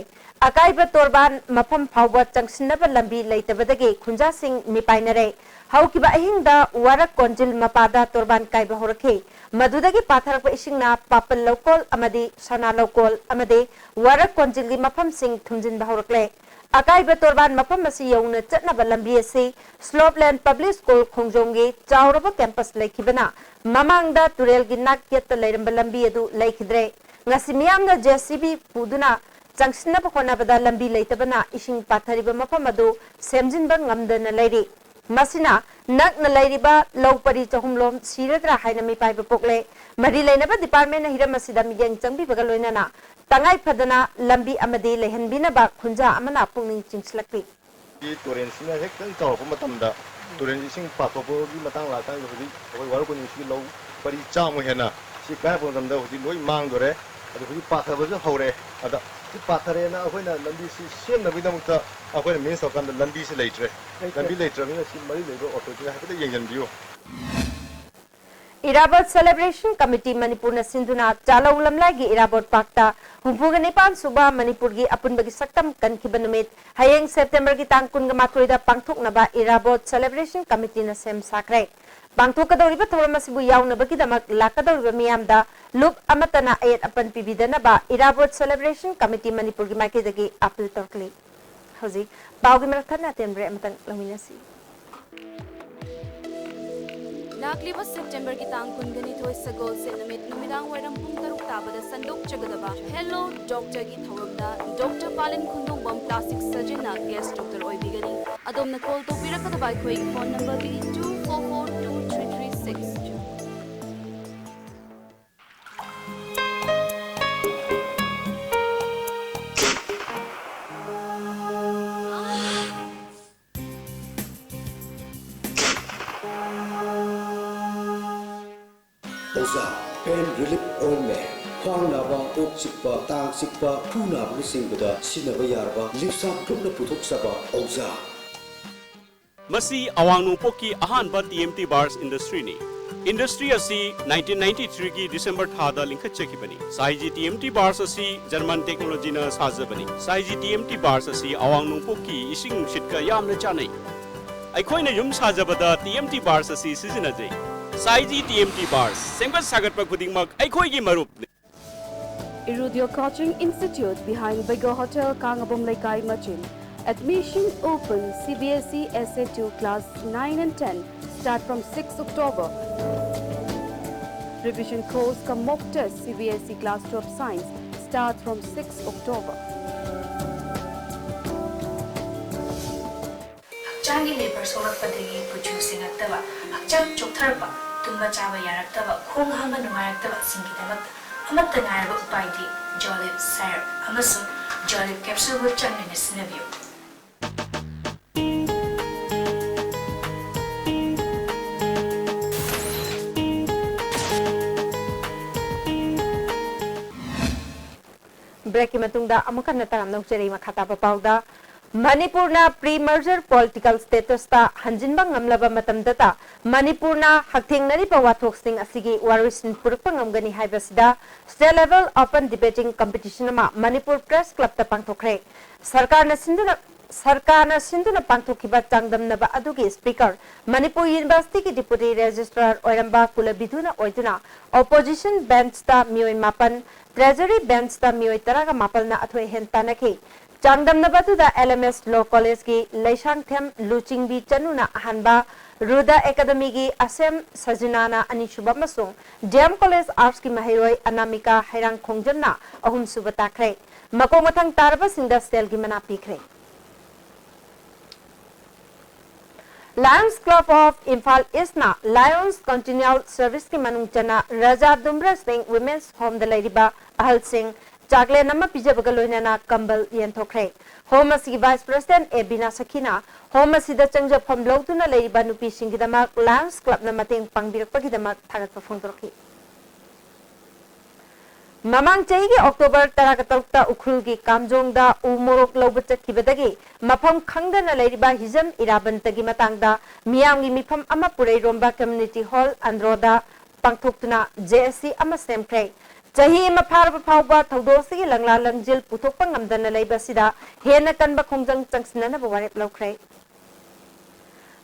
ꯑꯀꯥꯏꯕ ꯇꯣꯔꯕꯥꯟ ꯃꯐꯝ ꯐꯥꯎꯕ ꯆꯪꯁꯤꯟꯅꯕ ꯂꯝꯕꯤ ꯂꯩꯇꯕꯗꯒꯤ ꯈꯨꯟꯖꯥꯁꯤꯡ ꯃꯤꯄꯥꯏꯅꯔꯦ꯫ ꯍꯧꯈꯤꯕ ꯑꯍꯤꯡꯗ ꯋꯥꯔꯛ ꯀꯣꯟꯖꯤꯜ ꯃꯄꯥꯗ ꯇꯣꯔꯕꯥꯟ ꯀꯥꯏꯕ ꯍꯧꯔꯛꯈꯤ꯫ ꯃꯗꯨꯗꯒꯤ ꯄꯥꯊꯔꯛꯄ ꯏꯁꯤꯡꯅ ꯄꯥꯄꯜ ꯂꯧꯀꯣꯜ ꯑꯃꯗꯤ ꯁꯅꯥ ꯂꯧꯀꯣꯜ ꯑꯃꯗꯤ ꯋꯥꯔꯛ ꯀꯣꯟꯖꯤꯜꯒꯤ ꯃꯐꯝꯁꯤꯡ ꯊꯨꯝꯖꯤꯟꯕ ꯍꯧꯔꯛꯂꯦ꯫ ꯑꯀꯥꯏꯕ ꯇꯣꯔꯕꯥꯟ ꯃꯐꯝ ꯑꯁꯤ ꯌꯧꯅ ꯆꯠꯅꯕ ꯂꯝꯕꯤ ꯑꯁꯤ ꯁ꯭ꯂꯣꯞꯂꯦꯟ ꯄꯕ꯭ꯂꯤꯛ ꯁ꯭ꯀꯨꯜ ꯈꯣꯡꯖꯣꯝꯒꯤ ꯆꯥꯎꯔꯕ ꯀꯦꯝꯄꯁ ꯂꯩꯈꯤꯕꯅ ꯃꯃꯥꯡꯗ ꯇꯨꯔꯦꯜꯒꯤ ꯅꯥꯛ ꯌꯦꯠꯇ ꯂꯩꯔꯝꯕ ꯂꯝꯕꯤ ꯑꯗꯨ ꯂꯩꯈꯤꯗ꯭ꯔꯦ꯫ ꯉꯁꯤ ꯃꯤꯌꯥꯝꯅ ꯖꯦ ꯁꯤ ꯕꯤ ꯄꯨꯗꯨꯅ ꯆꯪꯁꯤꯟꯅꯕ ꯍꯣꯠꯅꯕꯗ ꯂꯝꯕꯤ ꯂꯩꯇꯕꯅ ꯏꯁꯤꯡ ꯄꯥꯊꯔꯤꯕ ꯃꯐꯝ ꯑꯗꯨ ꯁꯦꯝꯖꯤꯟꯕ ꯉꯝꯗꯅ ꯂꯩꯔꯤ꯫ ꯃꯁꯤꯅ ꯅꯛꯅ ꯂꯩꯔꯤꯕ ꯂꯧ ꯄꯔꯤ ꯆꯍꯨꯝ ꯂꯣꯝ ꯁꯤꯔꯗ꯭ꯔꯥ ꯍꯥꯏꯅ ꯃꯤꯄꯥꯏꯕ ꯄꯣꯛꯂꯦ꯫ ꯃꯔꯤ ꯂꯩꯅꯕ department ꯅ ꯍꯤꯔꯝ ꯑꯁꯤꯗ ꯃꯤꯠꯌꯦꯡ ꯆꯪꯕꯤꯕꯒ ꯂꯣꯏꯅꯅ ꯇꯉꯥꯏ ꯐꯗꯅ ꯂꯝꯕꯤ ꯑꯃꯗꯤ ꯂꯩꯍꯟꯕꯤꯅꯕ ꯈꯨꯟꯖꯥ ꯑꯃꯅ ꯄꯨꯛꯅꯤꯡ ꯆꯤꯡꯁꯤꯜꯂꯛꯂꯤ꯫ ꯇꯨꯔꯦꯟꯁꯤꯅ ꯍꯦꯛꯇꯪ ꯆꯥꯎꯔꯛꯄ ꯃꯇꯝꯗ ꯇꯨꯔꯦꯟ ꯏꯁꯤꯡ ꯄꯥꯊꯣꯛꯄꯒꯤ ꯃꯇꯥꯡ ꯂꯥꯛꯀꯥꯟꯗ ꯍꯧꯖꯤꯛ ꯑꯩꯈꯣꯏ ꯋꯥꯔꯣꯛ ꯀꯣꯅꯨꯡꯁꯤꯒꯤ ꯂꯧ ꯄꯔꯤ ꯆꯥꯝꯃ ꯍꯦꯟꯅ ꯁꯤ ꯀꯥꯏꯔꯛꯄ ꯃꯇꯝꯗ ꯍꯧꯖꯤꯛ ꯂꯣꯏ ꯃꯥꯡꯗꯣꯔꯦ꯫ ꯑꯗꯨ ꯍꯧꯖꯤꯛ ꯄꯥꯊꯕꯁꯨ ꯍꯧꯔꯦ꯫ ꯑꯗ ꯁꯤ ꯄꯥꯊꯔꯦꯅ ꯑꯩꯈꯣꯏꯅ ꯂꯝꯕꯤꯁꯤ ꯁꯦꯝꯅꯕꯒꯤꯗꯃꯛꯇ ꯑꯩꯈꯣꯏꯅ ꯃꯤꯟꯁ ꯇꯧꯔꯀꯥꯟꯗ ꯂꯝꯕꯤꯁꯤ ꯂꯩꯇ꯭ꯔꯦ꯫ ꯂꯩꯇ꯭ꯔꯦ꯫ ꯂꯝꯕꯤ ꯂꯩꯇ꯭ꯔꯕꯅꯤꯅ ꯁꯤ ꯃꯔꯤ ꯂꯩꯕ ꯑꯣꯊꯣꯔꯤꯇꯤꯅ ꯍꯥꯏꯐꯦꯠꯇ ꯌꯦꯡꯁꯤꯟꯕꯤꯌꯨ꯫ ꯏꯔꯥꯕꯣꯠ Celebration Committee ꯃꯅꯤꯄꯨꯔꯅ ꯁꯤꯟꯗꯨꯅ ꯆꯥꯂꯧ ꯂꯝꯂꯥꯏꯒꯤ ꯏꯔꯥꯕꯣꯠ ꯄꯥꯔꯛꯇ ꯍꯨꯝꯐꯨꯒ ꯅꯤꯄꯥꯟ ꯁꯨꯕ ꯃꯅꯤꯄꯨꯔꯒꯤ ꯑꯄꯨꯟꯕꯒꯤ ꯁꯛꯇꯝ ꯀꯟꯈꯤꯕ ꯅꯨꯃꯤꯠ ꯍꯌꯦꯡ ꯁꯦꯞꯇꯦꯝꯕꯔꯒꯤ ꯇꯥꯡ ꯀꯨꯟꯒ ꯃꯥꯊꯣꯏꯗ ꯄꯥꯡꯊꯣꯛꯅꯕ ꯏꯔꯥꯕꯣꯠ Celebration Committee ꯅ ꯁꯦꯝ ꯁꯥꯈ꯭ꯔꯦ꯫ ꯄꯥꯡꯊꯣꯛꯀꯗꯧꯔꯤꯕ ꯊꯧꯔꯝ ꯑꯁꯤꯕꯨ ꯌꯥꯎꯅꯕꯒꯤꯗꯃꯛ ꯂꯥꯛꯀꯗꯧꯔꯤꯕ ꯃꯤꯌꯥꯝꯗ ꯂꯨꯞ ꯑꯃꯠꯇꯅ ꯑꯌꯦꯠ ꯑꯄꯟ ꯄꯤꯕꯤꯗꯅꯕ ꯏꯔꯥꯕꯣꯠ Celebration Committee ꯃꯅꯤꯄꯨꯔꯒꯤ ꯃꯥꯏꯀꯩꯗꯒꯤ ꯑꯄꯤꯜ ꯇꯧꯔꯛꯂꯤ꯫ ꯍꯧꯖꯤꯛ ꯄꯥꯎꯒꯤ ꯃꯔꯛ ꯊꯠꯅ ꯑꯇꯦꯟꯕ ꯕ꯭ꯔꯦꯛ ꯑꯃꯇꯪ ꯂꯧꯃꯤꯟꯅꯁꯤ꯫ ꯂꯥꯛꯂꯤꯕ ꯁꯦꯞꯇꯦꯝꯕꯔꯒꯤ ꯇꯥꯡ ꯀꯨꯟꯒ ꯅꯤꯊꯣꯏ ꯁꯒꯣꯜꯁꯦꯟ ꯅꯨꯃꯤꯠ ꯅꯨꯃꯤꯗꯥꯡ ꯋꯥꯏꯔꯝ ꯄꯨꯡ ꯇꯔꯨꯛ ꯇꯥꯕꯗ ꯁꯟꯗꯣꯛꯆꯒꯗꯕ Hello Doctor ꯒꯤ ꯊꯧꯔꯝꯗ Doctor ꯄꯥꯂꯤꯟ ꯈꯨꯟꯗꯣꯡꯕꯝ Plastic Surgeon ꯅ guest doctor ꯑꯣꯏꯕꯤꯒꯅꯤ꯫ ꯑꯗꯣꯝꯅ call ꯇꯧꯕꯤꯔꯛꯀꯗꯕ ꯑꯩꯈꯣꯏꯒꯤ phone number ꯗꯤ two four four two three three six꯫ ꯑꯣꯖꯥ, Pain Relief Ointment, ꯈ꯭ꯋꯥꯡ ꯅꯥꯕ, ꯀꯣꯛ ꯆꯤꯛꯄ, ꯇꯥꯡ ꯆꯤꯛꯄ, ꯈꯨ ꯅꯥꯕꯅꯆꯤꯡꯕꯗ ꯁꯤꯖꯤꯟꯅꯕ ꯌꯥꯔꯕ ꯂꯤꯞꯁꯥ ꯒ꯭ꯔꯨꯞꯅ ꯄꯨꯊꯣꯛꯆꯕ ꯑꯣꯖꯥ꯫ ꯃꯁꯤ ꯑꯋꯥꯡ ꯅꯣꯡꯄꯣꯛꯀꯤ ꯑꯍꯥꯟꯕ T M T Bars industry ꯅꯤ꯫ Industry ꯑꯁꯤ nineteen ninety three ꯒꯤ December ꯊꯥꯗ ꯂꯤꯡꯈꯠꯆꯈꯤꯕꯅꯤ꯫ ꯁꯥꯏꯖꯤ T M T Bars ꯑꯁꯤ German technology ꯅ ꯁꯥꯖꯕꯅꯤ꯫ ꯁꯥꯏꯖꯤ T M T Bars ꯑꯁꯤ ꯑꯋꯥꯡ ꯅꯣꯡꯄꯣꯛꯀꯤ ꯏꯁꯤꯡ ꯅꯨꯡꯁꯤꯠꯀ ꯌꯥꯝꯅ ꯆꯥꯅꯩ꯫ ꯑꯩꯈꯣꯏꯅ ꯌꯨꯝ ꯁꯥꯖꯕꯗ T M T Bars ꯑꯁꯤ ꯁꯤꯖꯤꯟꯅꯖꯩ꯫ ꯁꯥꯏꯖꯤ T M T Bars, ꯁꯦꯝꯒꯠ ꯁꯥꯒꯠꯄ ꯈꯨꯗꯤꯡꯃꯛ ꯑꯩꯈꯣꯏꯒꯤ ꯃꯔꯨꯞꯅꯤ꯫ Irudio Coaching Institute behind Bego Hotel, Kangabom Leikai, Machin. Admission open. C B S E S A two class nine and ten start from sixth October. Revision course cum mock test C B S E class twelve science start from sixth October. ꯍꯛꯆꯥꯡꯒꯤ labour ꯁꯣꯛꯂꯛꯄꯗꯒꯤ ꯀꯨꯆꯨ ꯁꯦꯡꯉꯛꯇꯕ, ꯍꯛꯆꯥꯡ ꯆꯣꯛꯊꯔꯛꯄ, ꯇꯨꯝꯕ ꯆꯥꯕ ꯌꯥꯔꯛꯇꯕ, ꯈꯣꯡ ꯍꯥꯝꯕ ꯅꯨꯡꯉꯥꯏꯔꯛꯇꯕꯁꯤꯡꯒꯤꯗꯃꯛꯇ ꯑꯃꯠꯇ ꯉꯥꯏꯔꯕ ꯎꯄꯥꯏꯗꯤ ꯖꯣꯂꯤꯞ ꯁꯥꯏꯔꯞ ꯑꯃꯁꯨꯡ ꯖꯣꯂꯤꯞ ꯀꯦꯞꯁꯨꯜꯕꯨ ꯆꯥꯡ ꯅꯥꯏꯅ ꯁꯤꯖꯤꯟꯅꯕꯤꯌꯨ꯫ ꯕ꯭ꯔꯦꯛꯀꯤ ꯃꯇꯨꯡꯗ ꯑꯃꯨꯛ ꯍꯟꯅ ꯇꯔꯥꯝꯅ ꯑꯣꯛꯆꯔꯤ꯫ ꯃꯈꯥ ꯇꯥꯕ ꯄꯥꯎꯗ, ꯃꯅꯤꯄꯨꯔꯅ pre-merger political status-ꯇ ꯍꯟꯖꯤꯟꯕ ꯉꯝꯂꯕ ꯃꯇꯝꯗꯇ ꯃꯅꯤꯄꯨꯔꯅ ꯍꯛꯊꯦꯡꯅꯔꯤꯕ ꯋꯥꯊꯣꯛꯁꯤꯡ ꯑꯁꯤꯒꯤ ꯋꯥꯔꯣꯏꯁꯤꯟ ꯄꯨꯔꯛꯄ ꯉꯝꯒꯅꯤ ꯍꯥꯏꯕꯁꯤꯗ state level open debating competition ꯑꯃ ꯃꯅꯤꯄꯨꯔ Press Club-ꯇ ꯄꯥꯡꯊꯣꯛꯈ꯭ꯔꯦ꯫ ꯁꯔꯀꯥꯔꯅ ꯁꯤꯟꯗꯨꯅ, ꯁꯔꯀꯥꯔꯅ ꯁꯤꯟꯗꯨꯅ ꯄꯥꯡꯊꯣꯛꯈꯤꯕ ꯆꯥꯡꯗꯝꯅꯕ ꯑꯗꯨꯒꯤ speaker ꯃꯅꯤꯄꯨꯔ University-ꯒꯤ Deputy Registrar ꯑꯣꯏꯔꯝꯕ ꯀꯨꯂꯕꯤꯙꯨꯅ ꯑꯣꯏꯗꯨꯅ opposition bench-ꯇ ꯃꯤꯑꯣꯏ ꯃꯥꯄꯟ, Treasury bench-ꯇ ꯃꯤꯑꯣꯏ ꯇꯔꯥꯒ ꯃꯥꯄꯟꯅ ꯑꯊꯣꯏ ꯑꯍꯦꯟ ꯇꯥꯟꯅꯈꯤ꯫ ꯆꯥꯡꯗꯝꯅꯕ ꯑꯗꯨꯗ L M S Law College-ꯀꯤ Leishangthem ꯂꯨꯆꯤꯡꯕꯤ ꯆꯅꯨꯅ ꯑꯍꯥꯟꯕ, ꯔꯨꯗꯥ Academy-ꯒꯤ ꯑꯁꯦꯝ ꯁꯖꯤꯅꯥꯅ ꯑꯅꯤꯁꯨꯕ ꯑꯃꯁꯨꯡ D M College Arts-ꯀꯤ ꯃꯍꯩꯔꯣꯏ ꯑꯅꯥꯃꯤꯀꯥ ꯍꯩꯔꯥꯡꯈꯣꯡꯖꯝꯅ ꯑꯍꯨꯝꯁꯨꯕ ꯇꯥꯈ꯭ꯔꯦ꯫ ꯃꯀꯣꯛ ꯃꯊꯪ ꯇꯥꯔꯕꯁꯤꯡꯗ ꯁꯦꯜꯒꯤ ꯃꯅꯥ ꯄꯤꯈ꯭ꯔꯦ꯫ Lions Club of Imphal East-ꯅ Lions Continual Service-ꯀꯤ ꯃꯅꯨꯡ ꯆꯟꯅ ꯔꯥꯖꯥ ꯗꯨꯝꯕ꯭ꯔ ꯁꯤꯡ Women's Home-ꯗ ꯂꯩꯔꯤꯕ ꯑꯍꯜꯁꯤꯡ ꯆꯥꯛꯂꯦꯟ ꯑꯃ ꯄꯤꯖꯕꯒ ꯂꯣꯏꯅꯅ ꯀꯝꯕꯜ ꯌꯦꯟꯊꯣꯛꯈ꯭ꯔꯦ꯫ Home ꯑꯁꯤꯒꯤ Vice President ꯑꯦ ꯕꯤꯅꯥ ꯁꯈꯤꯅ home ꯑꯁꯤꯗ ꯆꯪꯖꯐꯝ ꯂꯧꯗꯨꯅ ꯂꯩꯔꯤꯕ ꯅꯨꯄꯤꯁꯤꯡꯒꯤꯗꯃꯛ Lions Club-ꯅ ꯃꯇꯦꯡ ꯄꯥꯡꯕꯤꯔꯛꯄꯒꯤꯗꯃꯛ ꯊꯥꯒꯠꯄ ꯐꯣꯡꯗꯣꯔꯛꯈꯤ꯫ ꯃꯃꯥꯡ ꯆꯍꯤꯒꯤ October ꯇꯔꯥꯇꯔꯨꯛꯇ ꯎꯈ꯭ꯔꯨꯜꯒꯤ ꯀꯥꯝꯖꯣꯡꯗ ꯎ ꯃꯣꯔꯣꯛ ꯂꯧꯕ ꯆꯠꯈꯤꯕꯗꯒꯤ ꯃꯐꯝ ꯈꯪꯗꯅ ꯂꯩꯔꯤꯕ ꯍꯤꯖꯝ ꯏꯔꯥꯕꯟꯇꯒꯤ ꯃꯇꯥꯡꯗ ꯃꯤꯌꯥꯝꯒꯤ ꯃꯤꯐꯝ ꯑꯃ ꯄꯨꯔꯩꯔꯣꯝꯕ Community Hall ꯑꯟꯗ꯭ꯔꯣꯗ ꯄꯥꯡꯊꯣꯛꯇꯨꯅ J S C ꯑꯃ ꯁꯦꯝꯈ꯭ꯔꯦ꯫ ꯆꯍꯤ ꯑꯃ ꯐꯥꯔꯕ ꯐꯥꯎꯕ ꯊꯧꯗꯣꯛ ꯑꯁꯤꯒꯤ ꯂꯪꯂꯥ ꯂꯪꯖꯤꯜ ꯄꯨꯊꯣꯛꯄ ꯉꯝꯗꯅ ꯂꯩꯕ ꯑꯁꯤꯗ ꯍꯦꯟꯅ ꯀꯟꯕ ꯈꯣꯡꯖꯪ ꯆꯪꯁꯤꯟꯅꯅꯕ ꯋꯥꯔꯦꯞ ꯂꯧꯈ꯭ꯔꯦ꯫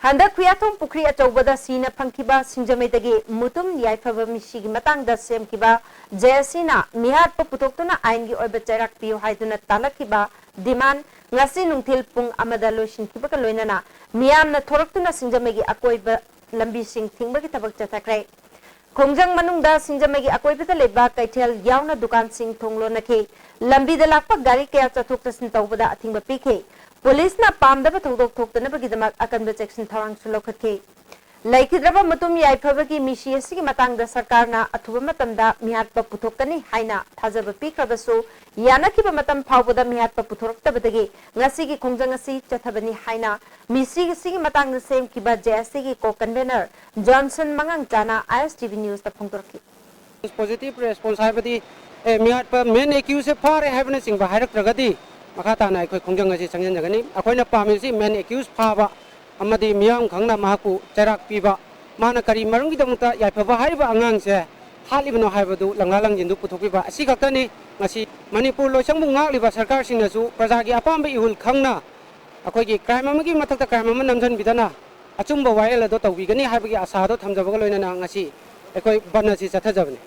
ꯍꯟꯗꯛ ꯈꯨꯌꯥꯊꯣꯡ ꯄꯨꯈ꯭ꯔꯤ ꯑꯆꯧꯕꯗ ꯁꯤꯅ ꯐꯪꯈꯤꯕ ꯁꯤꯡꯖꯃꯩꯗꯒꯤ ꯃꯨꯇꯨꯝ ꯌꯥꯏꯐꯕ ꯃꯤꯁꯤꯒꯤ ꯃꯇꯥꯡꯗ ꯁꯦꯝꯈꯤꯕ J S C-ꯅ ꯃꯤꯍꯥꯠꯄ ꯄꯨꯊꯣꯛꯇꯨꯅ ꯑꯥꯏꯟꯒꯤ ꯑꯣꯏꯕ ꯆꯩꯔꯥꯛ ꯄꯤꯌꯨ ꯍꯥꯏꯗꯨꯅ ꯇꯥꯂꯛꯈꯤꯕ demand ꯉꯁꯤ ꯅꯨꯡꯊꯤꯜ ꯄꯨꯡ ꯑꯃꯗ ꯂꯣꯏꯁꯤꯟꯈꯤꯕꯒ ꯂꯣꯏꯅꯅ ꯃꯤꯌꯥꯝꯅ ꯊꯣꯔꯛꯇꯨꯅ ꯁꯤꯡꯖꯃꯩꯒꯤ ꯑꯀꯣꯏꯕ ꯂꯝꯕꯤꯁꯤꯡ ꯊꯤꯡꯕꯒꯤ ꯊꯕꯛ ꯆꯠꯊꯈ꯭ꯔꯦ꯫ ꯈꯣꯡꯖꯪ ꯃꯅꯨꯡꯗ ꯁꯤꯡꯖꯃꯩꯒꯤ ꯑꯀꯣꯏꯕꯗ ꯂꯩꯕ ꯀꯩꯊꯦꯜ ꯌꯥꯎꯅ ꯗꯨꯀꯥꯟꯁꯤꯡ ꯊꯣꯡ ꯂꯣꯟꯅꯈꯤ꯫ ꯂꯝꯕꯤꯗ ꯂꯥꯛꯄ ꯒꯥꯔꯤ ꯀꯌꯥ ꯆꯠꯊꯣꯛ ꯆꯠꯁꯤꯟ ꯇꯧꯕꯗ ꯑꯊꯤꯡꯕ ꯄꯤꯈꯤ꯫ ꯄꯨꯂꯤꯁꯅ ꯄꯥꯝꯗꯕ ꯊꯧꯗꯣꯛ ꯊꯣꯛꯇꯅꯕꯒꯤꯗꯃꯛ ꯑꯀꯟꯕ ꯆꯦꯛꯁꯤꯟ ꯊꯧꯔꯥꯡꯁꯨ ꯂꯧꯈꯠꯈꯤ꯫ ꯂꯩꯈꯤꯗ꯭ꯔꯕ ꯃꯇꯨꯝ ꯌꯥꯏꯐꯕꯒꯤ ꯃꯤꯁꯤ ꯑꯁꯤꯒꯤ ꯃꯇꯥꯡꯗ ꯁꯔꯀꯥꯔꯅ ꯑꯊꯨꯕ ꯃꯇꯝꯗ ꯃꯤꯍꯥꯠꯄ ꯄꯨꯊꯣꯛꯀꯅꯤ ꯍꯥꯏꯅ ꯊꯥꯖꯕ ꯄꯤꯈ꯭ꯔꯕꯁꯨ, ꯌꯥꯅꯈꯤꯕ ꯃꯇꯝ ꯐꯥꯎꯕꯗ ꯃꯤꯍꯥꯠꯄ ꯄꯨꯊꯣꯔꯛꯇꯕꯗꯒꯤ ꯉꯁꯤꯒꯤ ꯈꯣꯡꯖꯪ ꯑꯁꯤ ꯆꯠꯊꯕꯅꯤ ꯍꯥꯏꯅ ꯃꯤꯁꯤ ꯑꯁꯤꯒꯤ ꯃꯇꯥꯡꯗ ꯁꯦꯝꯈꯤꯕ ꯖꯦ ꯑꯦꯁ ꯁꯤꯒꯤ ꯀꯣ ꯀꯟꯚꯦꯅꯔ ꯖꯣꯟꯁꯟ ꯃꯉꯥꯡꯆꯥꯅ ꯑꯥꯏ ꯑꯦꯁ ꯇꯤ ꯚꯤ ꯅ꯭ꯌꯨꯁꯇ ꯐꯣꯡꯗꯣꯔꯛꯈꯤ꯫ ꯄꯣꯖꯤꯇꯤꯚ ꯔꯦꯁꯄꯣꯟꯁ ꯍꯥꯏꯕꯗꯤ, ꯑꯦ, ꯃꯤꯍꯥꯠꯄ ꯃꯦꯟ ꯑꯦꯀ꯭ꯌꯨꯁꯁꯦ ꯐꯥꯔꯦ ꯍꯥꯏꯕꯅꯆꯤꯡꯕ ꯍꯥꯏꯔꯛꯇ꯭ꯔꯒꯗꯤ, ꯃꯈꯥ ꯇꯥꯅ ꯑꯩꯈꯣꯏ ꯈꯣꯡꯖꯪ ꯑꯁꯤ ꯆꯪꯁꯤꯟꯖꯒꯅꯤ꯫ ꯑꯩꯈꯣꯏꯅ ꯄꯥꯝꯃꯤꯕꯁꯤ ꯃꯦꯟ ꯑꯦꯀ꯭ꯌꯨꯁ ꯐꯥꯕ ꯑꯃꯗꯤ ꯃꯤꯌꯥꯝ ꯈꯪꯅ ꯃꯍꯥꯛꯄꯨ ꯆꯩꯔꯥꯛ ꯄꯤꯕ, ꯃꯥꯅ ꯀꯔꯤ ꯃꯔꯝꯒꯤꯗꯃꯛꯇ ꯌꯥꯏꯐꯕ ꯍꯥꯏꯔꯤꯕ ꯑꯉꯥꯡꯁꯦ ꯍꯥꯠꯂꯤꯕꯅꯣ ꯍꯥꯏꯕꯗꯨ ꯂꯪꯂꯥ ꯂꯪꯖꯤꯟꯗꯨ ꯄꯨꯊꯣꯛꯄꯤꯕ ꯑꯁꯤ ꯈꯛꯇꯅꯤ꯫ ꯉꯁꯤ ꯃꯅꯤꯄꯨꯔ ꯂꯣꯏꯁꯪꯕꯨ ꯉꯥꯛꯂꯤꯕ ꯁꯔꯀꯥꯔꯁꯤꯡꯅꯁꯨ ꯄ꯭ꯔꯖꯥꯒꯤ ꯑꯄꯥꯝꯕ ꯏꯍꯨꯜ ꯈꯪꯅ ꯑꯩꯈꯣꯏꯒꯤ ꯀ꯭ꯔꯥꯏꯝ ꯑꯃꯒꯤ ꯃꯊꯛꯇ ꯀ꯭ꯔꯥꯏꯝ ꯑꯃ ꯅꯝꯁꯤꯟꯕꯤꯗꯅ ꯑꯆꯨꯝꯕ ꯋꯥꯌꯦꯜ ꯑꯗꯨ ꯇꯧꯕꯤꯒꯅꯤ ꯍꯥꯏꯕꯒꯤ ꯑꯥꯁꯥ ꯑꯗꯨ ꯊꯝꯖꯕꯒ ꯂꯣꯏꯅꯅ ꯉꯁꯤ ꯑꯩꯈꯣꯏ ꯕꯟ ꯑꯁꯤ ꯆꯠꯊꯖꯕꯅꯤ꯫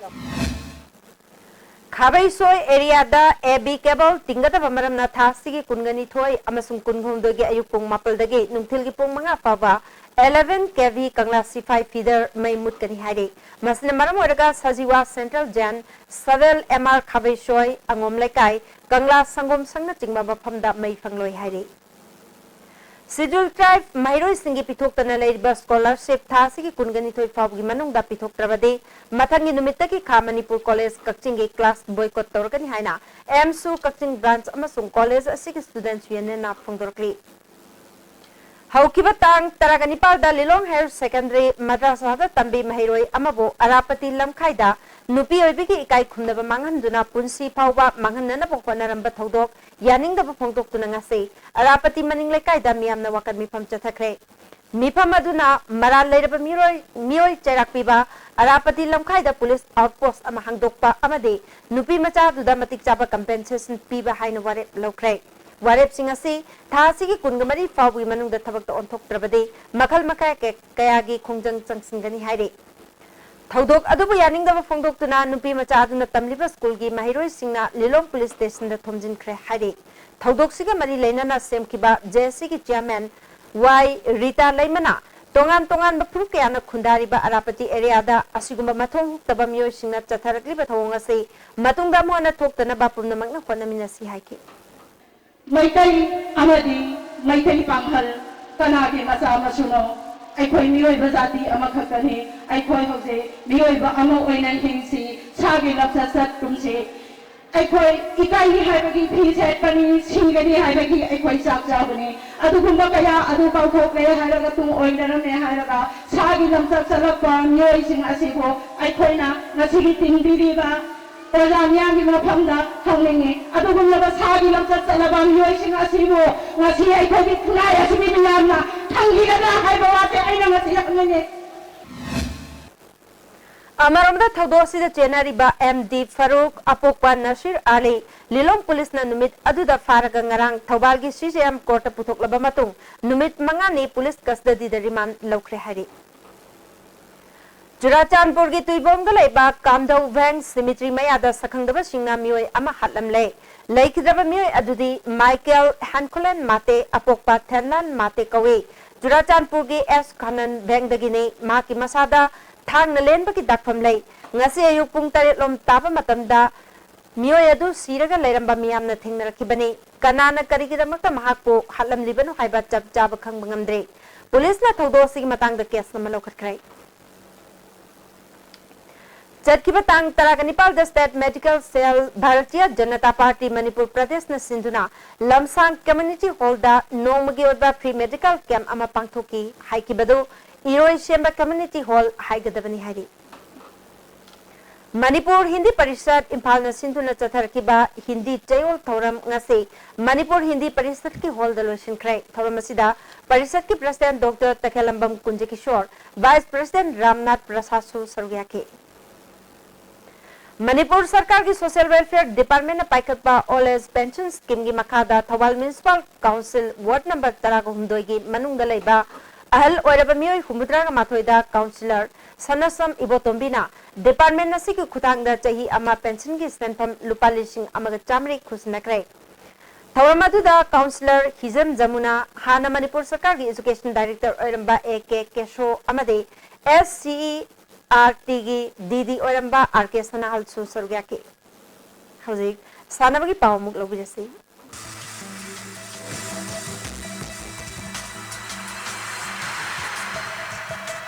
ꯈꯥꯕꯩꯁꯣꯏ ꯑꯦꯔꯤꯌꯥꯗ ꯑꯦ ꯕꯤ ꯀꯦꯕꯜ ꯇꯤꯡꯒꯗꯕ ꯃꯔꯝꯅ ꯊꯥ ꯑꯁꯤꯒꯤ ꯀꯨꯟꯒ ꯅꯤꯊꯣꯏ ꯑꯃꯁꯨꯡ ꯀꯨꯟꯍꯨꯝꯗꯣꯏꯒꯤ ꯑꯌꯨꯛ ꯄꯨꯡ ꯃꯥꯄꯜꯗꯒꯤ ꯅꯨꯡꯊꯤꯜꯒꯤ ꯄꯨꯡ ꯃꯉꯥ ꯐꯥꯎꯕ eleven K V ꯀꯪꯂꯥ ꯁꯤꯐꯥꯏ ꯐꯤꯗꯔ ꯃꯩ ꯃꯨꯠꯀꯅꯤ ꯍꯥꯏꯔꯤ꯫ ꯃꯁꯤꯅ ꯃꯔꯝ ꯑꯣꯏꯔꯒ ꯁꯖꯤꯋꯥ ꯁꯦꯟꯇ꯭ꯔꯦꯜ ꯖꯦꯟ, ꯁꯕꯦꯜ ꯑꯦꯝ ꯑꯥꯔ ꯈꯥꯕꯩꯁꯣꯏ, ꯑꯉꯣꯝ ꯂꯩꯀꯥꯏ, ꯀꯪꯂꯥ ꯁꯪꯒꯣꯝ ꯁꯪꯅꯆꯤꯡꯕ ꯃꯐꯝꯗ ꯃꯩ ꯐꯪꯂꯣꯏ ꯍꯥꯏꯔꯤ꯫ ꯁꯤꯗ꯭ꯌꯨꯜ ꯇ꯭ꯔꯥꯏꯕ ꯃꯍꯩꯔꯣꯏꯁꯤꯡꯒꯤ ꯄꯤꯊꯣꯛꯇꯅ ꯂꯩꯔꯤꯕ ꯁ꯭ꯀꯣꯂꯔꯁꯤꯞ ꯊꯥ ꯑꯁꯤꯒꯤ ꯀꯨꯟꯒ ꯅꯤꯊꯣꯏ ꯐꯥꯎꯕꯒꯤ ꯃꯅꯨꯡꯗ ꯄꯤꯊꯣꯛꯇ꯭ꯔꯕꯗꯤ ꯃꯊꯪꯒꯤ ꯅꯨꯃꯤꯠꯇꯒꯤ ꯈꯥ ꯃꯅꯤꯄꯨꯔ ꯀꯣꯂꯦꯖ ꯀꯛꯆꯤꯡꯒꯤ ꯀ꯭ꯂꯥꯁ ꯕꯣꯏꯀꯣꯠ ꯇꯧꯔꯒꯅꯤ ꯍꯥꯏꯅ ꯑꯦꯝꯁꯨ ꯀꯛꯆꯤꯡ ꯕ꯭ꯔꯥꯟꯆ ꯑꯃꯁꯨꯡ ꯀꯣꯂꯦꯖ ꯑꯁꯤꯒꯤ ꯁ꯭ꯇꯨꯗꯦꯟꯠꯁ ꯌꯨꯅꯤꯌꯟꯅ ꯐꯣꯡꯗꯣꯔꯛꯂꯤ꯫ ꯍꯧꯈꯤꯕ ꯇꯥꯡ ꯇꯔꯥꯒ ꯅꯤꯄꯥꯜꯗ ꯂꯤꯂꯣꯡ ꯍꯥꯌꯔ ꯁꯦꯀꯦꯟꯗꯔꯤ ꯃꯗ꯭ꯔꯁꯥꯗ ꯇꯝꯕꯤ ꯃꯍꯩꯔꯣꯏ ꯑꯃꯕꯨ ꯑꯔꯥꯄꯇꯤ ꯂꯝꯈꯥꯏꯗ ꯅꯨꯄꯤ ꯑꯣꯏꯕꯤꯒꯤ ꯏꯀꯥꯏ ꯈꯨꯝꯅꯕ ꯃꯥꯡꯍꯟꯗꯨꯅ ꯄꯨꯟꯁꯤ ꯐꯥꯎꯕ ꯃꯥꯡꯍꯟꯅꯅꯕ ꯍꯣꯠꯅꯔꯝꯕ ꯊꯧꯗꯣꯛ ꯌꯥꯅꯤꯡꯗꯕ ꯐꯣꯡꯗꯣꯛꯇꯨꯅ ꯉꯁꯤ ꯑꯔꯥꯄꯇꯤ ꯃꯅꯤꯡ ꯂꯩꯀꯥꯏꯗ ꯃꯤꯌꯥꯝꯅ ꯋꯥꯀꯠ ꯃꯤꯐꯝ ꯆꯠꯊꯈ꯭ꯔꯦ꯫ ꯃꯤꯐꯝ ꯑꯗꯨꯅ ꯃꯔꯥꯜ ꯂꯩꯔꯕ ꯃꯤꯑꯣꯏ, ꯃꯤꯑꯣꯏ ꯆꯩꯔꯥꯛ ꯄꯤꯕ, ꯑꯔꯥꯄꯇꯤ ꯂꯝꯈꯥꯏꯗ ꯄꯨꯂꯤꯁ ꯑꯥꯎꯠꯄꯣꯁ꯭ꯠ ꯑꯃ ꯍꯥꯡꯗꯣꯛꯄ ꯑꯃꯗꯤ ꯅꯨꯄꯤ ꯃꯆꯥ ꯑꯗꯨꯗ ꯃꯇꯤꯛ ꯆꯥꯕ ꯀꯝꯄꯦꯟꯁꯦꯁꯟ ꯄꯤꯕ ꯍꯥꯏꯅ ꯋꯥꯔꯦꯞ ꯂꯧꯈ꯭ꯔꯦ꯫ ꯋꯥꯔꯦꯞꯁꯤꯡ ꯑꯁꯤ ꯊꯥ ꯑꯁꯤꯒꯤ ꯀꯨꯟꯒ ꯃꯔꯤ ꯐꯥꯎꯕꯒꯤ ꯃꯅꯨꯡꯗ ꯊꯕꯛꯇ ꯑꯣꯟꯊꯣꯛꯇ꯭ꯔꯕꯗꯤ ꯃꯈꯜ ꯃꯈꯥ ꯀꯌꯥꯒꯤ ꯈꯣꯡꯖꯪ ꯆꯪꯁꯤꯟꯒꯅꯤ ꯍꯥꯏꯔꯤ꯫ ꯊꯧꯗꯣꯛ ꯑꯗꯨꯕꯨ ꯌꯥꯅꯤꯡꯗꯕ ꯐꯣꯡꯗꯣꯛꯇꯨꯅ ꯅꯨꯄꯤ ꯃꯆꯥ ꯑꯗꯨꯅ ꯇꯝꯂꯤꯕ ꯁ꯭ꯀꯨꯜꯒꯤ ꯃꯍꯩꯔꯣꯏꯁꯤꯡꯅ ꯂꯤꯂꯣꯡ ꯄꯨꯂꯤꯁ ꯁ꯭ꯇꯦꯁꯟꯗ ꯊꯣꯝꯖꯤꯟꯈ꯭ꯔꯦ ꯍꯥꯏꯔꯤ꯫ ꯊꯧꯗꯣꯛꯁꯤꯒ ꯃꯔꯤ ꯂꯩꯅꯅ ꯁꯦꯝꯈꯤꯕ ꯖꯦ ꯑꯦꯁ ꯁꯤꯒꯤ ꯆꯤꯌꯥꯔꯃꯦꯟ ꯋꯥꯏ ꯔꯤꯇꯥ ꯂꯩꯃꯅ ꯇꯣꯉꯥꯟ ꯇꯣꯉꯥꯟꯕ ꯐꯨꯔꯨꯞ ꯀꯌꯥꯅ ꯈꯨꯟꯗꯥꯔꯤꯕ ꯑꯔꯥꯄꯇꯤ ꯑꯦꯔꯤꯌꯥꯗ ꯑꯁꯤꯒꯨꯝꯕ ꯃꯊꯣꯡ ꯍꯨꯛꯇꯕ ꯃꯤꯑꯣꯏꯁꯤꯡꯅ ꯆꯠꯊꯔꯛꯂꯤꯕ ꯊꯧꯑꯣꯡ ꯑꯁꯤ ꯃꯇꯨꯡꯗ ꯑꯃꯨꯛ ꯍꯟꯅ ꯊꯣꯛꯇꯅꯕ ꯄꯨꯝꯅꯃꯛꯅ ꯍꯣꯠꯅꯃꯤꯟꯅꯁꯤ ꯍꯥꯏꯈꯤ꯫ ꯃꯩꯇꯩ ꯑꯃꯗꯤ ꯃꯩꯇꯩ ꯄꯥꯡꯒꯜ ꯀꯅꯥꯒꯤ ꯃꯆꯥ ꯃꯁꯨꯅꯣ? ꯑꯩꯈꯣꯏ ꯃꯤꯑꯣꯏꯕ ꯖꯥꯇꯤ ꯑꯃꯈꯛꯇꯅꯤ꯫ ꯑꯩꯈꯣꯏ ꯍꯧꯖꯤꯛ ꯃꯤꯑꯣꯏꯕ ꯑꯃ ꯑꯣꯏꯅ ꯍꯤꯡꯁꯤ, ꯁꯥꯒꯤ ꯂꯝꯆꯠ ꯁꯥꯖꯠ ꯀꯨꯝꯁꯤ꯫ ꯑꯩꯈꯣꯏ ꯏꯀꯥꯏꯅꯤ ꯍꯥꯏꯕꯒꯤ ꯐꯤ ꯁꯦꯠꯄꯅꯤ, ꯁꯤꯒꯅꯤ ꯍꯥꯏꯕꯒꯤ ꯑꯩꯈꯣꯏ ꯆꯥꯛ ꯆꯥꯕꯅꯤ꯫ ꯑꯗꯨꯒꯨꯝꯕ ꯀꯌꯥ ꯑꯗꯨ ꯀꯥꯎꯊꯣꯛꯂꯦ ꯍꯥꯏꯔꯒ ꯇꯨꯡ ꯑꯣꯏꯅꯔꯝꯃꯦ ꯍꯥꯏꯔꯒ ꯁꯥꯒꯤ ꯂꯝꯆꯠ ꯆꯠꯂꯛꯄ ꯃꯤꯑꯣꯏꯁꯤꯡ ꯑꯁꯤꯕꯨ ꯑꯩꯈꯣꯏꯅ ꯉꯁꯤꯒꯤ ꯇꯤꯟꯕꯤꯔꯤꯕ ꯄ꯭ꯔꯖꯥ ꯃꯤꯌꯥꯝꯒꯤ ꯃꯐꯝꯗ ꯍꯪꯅꯤꯡꯏ꯫ ꯑꯗꯨꯒꯨꯝꯂꯕ ꯁꯥꯒꯤ ꯂꯝꯆꯠ ꯆꯠꯂꯕ ꯃꯤꯑꯣꯏꯁꯤꯡ ꯑꯁꯤꯕꯨ ꯉꯁꯤ ꯑꯩꯈꯣꯏꯒꯤ ꯈꯨꯟꯅꯥꯏ ꯑꯁꯤꯒꯤ ꯃꯤꯌꯥꯝꯅ ꯊꯝꯈꯤꯒꯗ꯭ꯔꯥ ꯍꯥꯏꯕ ꯋꯥꯁꯦ ꯑꯩꯅ ꯉꯁꯤ ꯍꯪꯅꯤꯡꯏ꯫ ꯑꯃꯔꯣꯝꯗ ꯊꯧꯗꯣꯛ ꯑꯁꯤꯗ ꯆꯦꯟꯅꯔꯤꯕ ꯑꯦꯝ ꯗꯤ ꯐꯥꯔꯨꯛ, ꯑꯄꯣꯛꯄ ꯅꯁꯤꯔ ꯑꯂꯤ, ꯂꯤꯂꯣꯡ ꯄꯨꯂꯤꯁꯅ ꯅꯨꯃꯤꯠ ꯑꯗꯨꯗ ꯐꯥꯔꯒ ꯉꯔꯥꯡ ꯊꯧꯕꯥꯜꯒꯤ ꯁꯤ ꯖꯦ ꯑꯦꯝ ꯀꯣꯔꯠꯇ ꯄꯨꯊꯣꯛꯂꯕ ꯃꯇꯨꯡ ꯅꯨꯃꯤꯠ ꯃꯉꯥꯅꯤ ꯄꯨꯂꯤꯁ ꯀꯁꯇꯗꯤꯗ ꯔꯤꯃꯥꯟ ꯂꯧꯈ꯭ꯔꯦ ꯍꯥꯏꯔꯤ꯫ ꯆꯨꯔꯥꯆꯥꯟꯄꯨꯔꯒꯤ ꯇꯨꯏꯕꯣꯡꯗ ꯂꯩꯕ ꯀꯥꯝꯗꯧ ꯚꯦꯡ ꯁꯤꯃꯤꯇ꯭ꯔꯤ ꯃꯌꯥꯗ ꯁꯛꯈꯪꯗꯕꯁꯤꯡꯅ ꯃꯤꯑꯣꯏ ꯑꯃ ꯍꯥꯠꯂꯝꯂꯦ꯫ ꯂꯩꯈꯤꯗ꯭ꯔꯕ ꯃꯤꯑꯣꯏ ꯑꯗꯨꯗꯤ ꯃꯥꯏꯀꯦꯜ ꯍꯦꯟꯈꯨꯂꯦꯟ ꯃꯥꯇꯦ, ꯑꯄꯣꯛꯄ ꯊꯦꯟꯂꯥꯟ ꯃꯥꯇꯦ ꯀꯧꯏ꯫ ꯆꯨꯔꯥꯆꯥꯟꯄꯨꯔꯒꯤ ꯑꯦꯁ ꯈꯥꯅꯟ ꯚꯦꯡꯗꯒꯤꯅꯤ꯫ ꯃꯍꯥꯛꯀꯤ ꯃꯁꯥꯗ ꯊꯥꯡꯅ ꯂꯦꯟꯕꯒꯤ ꯗꯥꯛꯐꯝ ꯂꯩ꯫ ꯉꯁꯤ ꯑꯌꯨꯛ ꯄꯨꯡ ꯇꯔꯦꯠ ꯂꯣꯝ ꯇꯥꯕ ꯃꯇꯝꯗ ꯃꯤꯑꯣꯏ ꯑꯗꯨ ꯁꯤꯔꯒ ꯂꯩꯔꯝꯕ ꯃꯤꯌꯥꯝꯅ ꯊꯦꯡꯅꯔꯛꯈꯤꯕꯅꯤ꯫ ꯀꯅꯥꯅ ꯀꯔꯤꯒꯤꯗꯃꯛꯇ ꯃꯍꯥꯛꯄꯨ ꯍꯥꯠꯂꯝꯂꯤꯕꯅꯣ ꯍꯥꯏꯕ ꯆꯞ ꯆꯥꯕ ꯈꯪꯕ ꯉꯝꯗ꯭ꯔꯤ꯫ ꯄꯨꯂꯤꯁꯅ ꯊꯧꯗꯣꯛ ꯑꯁꯤꯒꯤ ꯃꯇꯥꯡꯗ ꯀꯦꯁ ꯑꯃ ꯂꯧꯈꯠꯈ꯭ꯔꯦ꯫ ꯆꯠꯈꯤꯕ ꯇꯥꯡ ꯇꯔꯥꯒ ꯅꯤꯄꯥꯜꯗ ꯁ꯭ꯇꯦꯠ ꯃꯦꯗꯤꯀꯦꯜ ꯁꯦꯜ ꯚꯥꯔꯇꯤꯌ ꯖꯅꯇꯥ ꯄꯥꯔꯇꯤ ꯃꯅꯤꯄꯨꯔ ꯄ꯭ꯔꯗꯦꯁꯅ ꯁꯤꯟꯗꯨꯅ ꯂꯝꯁꯥꯡ ꯀꯝꯃ꯭ꯌꯨꯅꯤꯇꯤ ꯍꯣꯜꯗ ꯅꯣꯡꯃꯒꯤ ꯑꯣꯏꯕ ꯐ꯭ꯔꯤ ꯃꯦꯗꯤꯀꯦꯜ ꯀꯦꯝꯞ ꯑꯃ ꯄꯥꯡꯊꯣꯛꯈꯤ꯫ ꯍꯥꯏꯈꯤꯕꯗꯨ ꯏꯔꯣꯏꯁꯦꯝꯕ ꯀꯝꯃ꯭ꯌꯨꯅꯤꯇꯤ ꯍꯣꯜ ꯍꯥꯏꯒꯗꯕꯅꯤ ꯍꯥꯏꯔꯤ꯫ ꯃꯅꯤꯄꯨꯔ ꯍꯤꯟꯗꯤ ꯄꯔꯤꯁꯠ ꯏꯝꯐꯥꯜꯅ ꯁꯤꯟꯗꯨꯅ ꯆꯠꯊꯔꯛꯈꯤꯕ ꯍꯤꯟꯗꯤ ꯆꯌꯣꯜ ꯊꯧꯔꯝ ꯉꯁꯤ ꯃꯅꯤꯄꯨꯔ ꯍꯤꯟꯗꯤ ꯄꯔꯤꯁꯠꯀꯤ ꯍꯣꯜꯗ ꯂꯣꯏꯁꯤꯟꯈ꯭ꯔꯦ꯫ ꯊꯧꯔꯝ ꯑꯁꯤꯗ ꯄꯔꯤꯁꯠꯀꯤ president doctor ꯇꯈꯦꯜꯂꯝꯕꯝ ꯀꯨꯟꯖꯀꯤꯁꯣꯔ, vice president Ramnath ꯄ꯭ꯔꯁꯥꯗꯁꯨ ꯁꯔꯨꯛ ꯌꯥꯈꯤ꯫ ꯃꯅꯤꯄꯨꯔ ꯁꯔꯀꯥꯔꯒꯤ ꯁꯣꯁꯤꯌꯦꯜ ꯋꯦꯜꯐꯤꯌꯔ ꯗꯤꯄꯥꯔꯠꯃꯦꯟꯠꯅ ꯄꯥꯏꯈꯠꯄ ꯑꯣꯜ ꯑꯦꯖ ꯄꯦꯟꯁꯟ ꯁ꯭ꯀꯤꯝꯒꯤ ꯃꯈꯥꯗ Thoubal municipal council ward number ꯇꯔꯥꯒ ꯍꯨꯝꯗꯣꯏꯒꯤ ꯃꯅꯨꯡꯗ ꯂꯩꯕ ꯑꯍꯜ ꯑꯣꯏꯔꯕ ꯃꯤꯑꯣꯏ ꯍꯨꯝꯐꯨꯇꯔꯥꯒ ꯃꯥꯊꯣꯏꯗ ꯀꯥꯎꯟꯁꯤꯂꯔ ꯁꯅꯥꯁꯝ ꯏꯕꯣꯇꯣꯝꯕꯤꯅ ꯗꯤꯄꯥꯔꯠꯃꯦꯟꯠ ꯑꯁꯤꯒꯤ ꯈꯨꯠꯊꯥꯡꯗ ꯆꯍꯤ ꯑꯃ ꯄꯦꯟꯁꯟꯒꯤ ꯁꯦꯟꯐꯝ ꯂꯨꯄꯥ ꯂꯤꯁꯤꯡ ꯑꯃꯒ ꯆꯥꯃꯔꯤ ꯈꯨꯠꯁꯤꯟꯅꯈ꯭ꯔꯦ꯫ ꯊꯧꯔꯝ ꯑꯗꯨꯗ ꯀꯥꯎꯟꯁꯤꯂꯔ ꯍꯤꯖꯝ ꯖꯃꯨꯅꯥ, ꯍꯥꯟꯅ ꯃꯅꯤꯄꯨꯔ ꯁꯔꯀꯥꯔꯒꯤ ꯑꯦꯖꯨꯀꯦꯁꯟ ꯗꯥꯏꯔꯦꯛꯇꯔ ꯑꯣꯏꯔꯝꯕ ꯑꯦ ꯀꯦ ꯀꯦꯁꯣ ꯑꯃꯗꯤ ꯑꯦꯁ ꯁꯤ ꯏ ꯑꯥꯔ ꯇꯤꯒꯤ ꯗꯤ ꯗꯤ ꯑꯣꯏꯔꯝꯕ ꯑꯥꯔ ꯀꯦ ꯁꯅꯥꯍꯜꯁꯨ ꯁꯔꯨꯛ ꯌꯥꯈꯤ꯫ ꯍꯧꯖꯤꯛ ꯁꯥꯟꯅꯕꯒꯤ ꯄꯥꯎ ꯑꯃꯨꯛ ꯂꯧꯕꯤꯔꯁꯤ꯫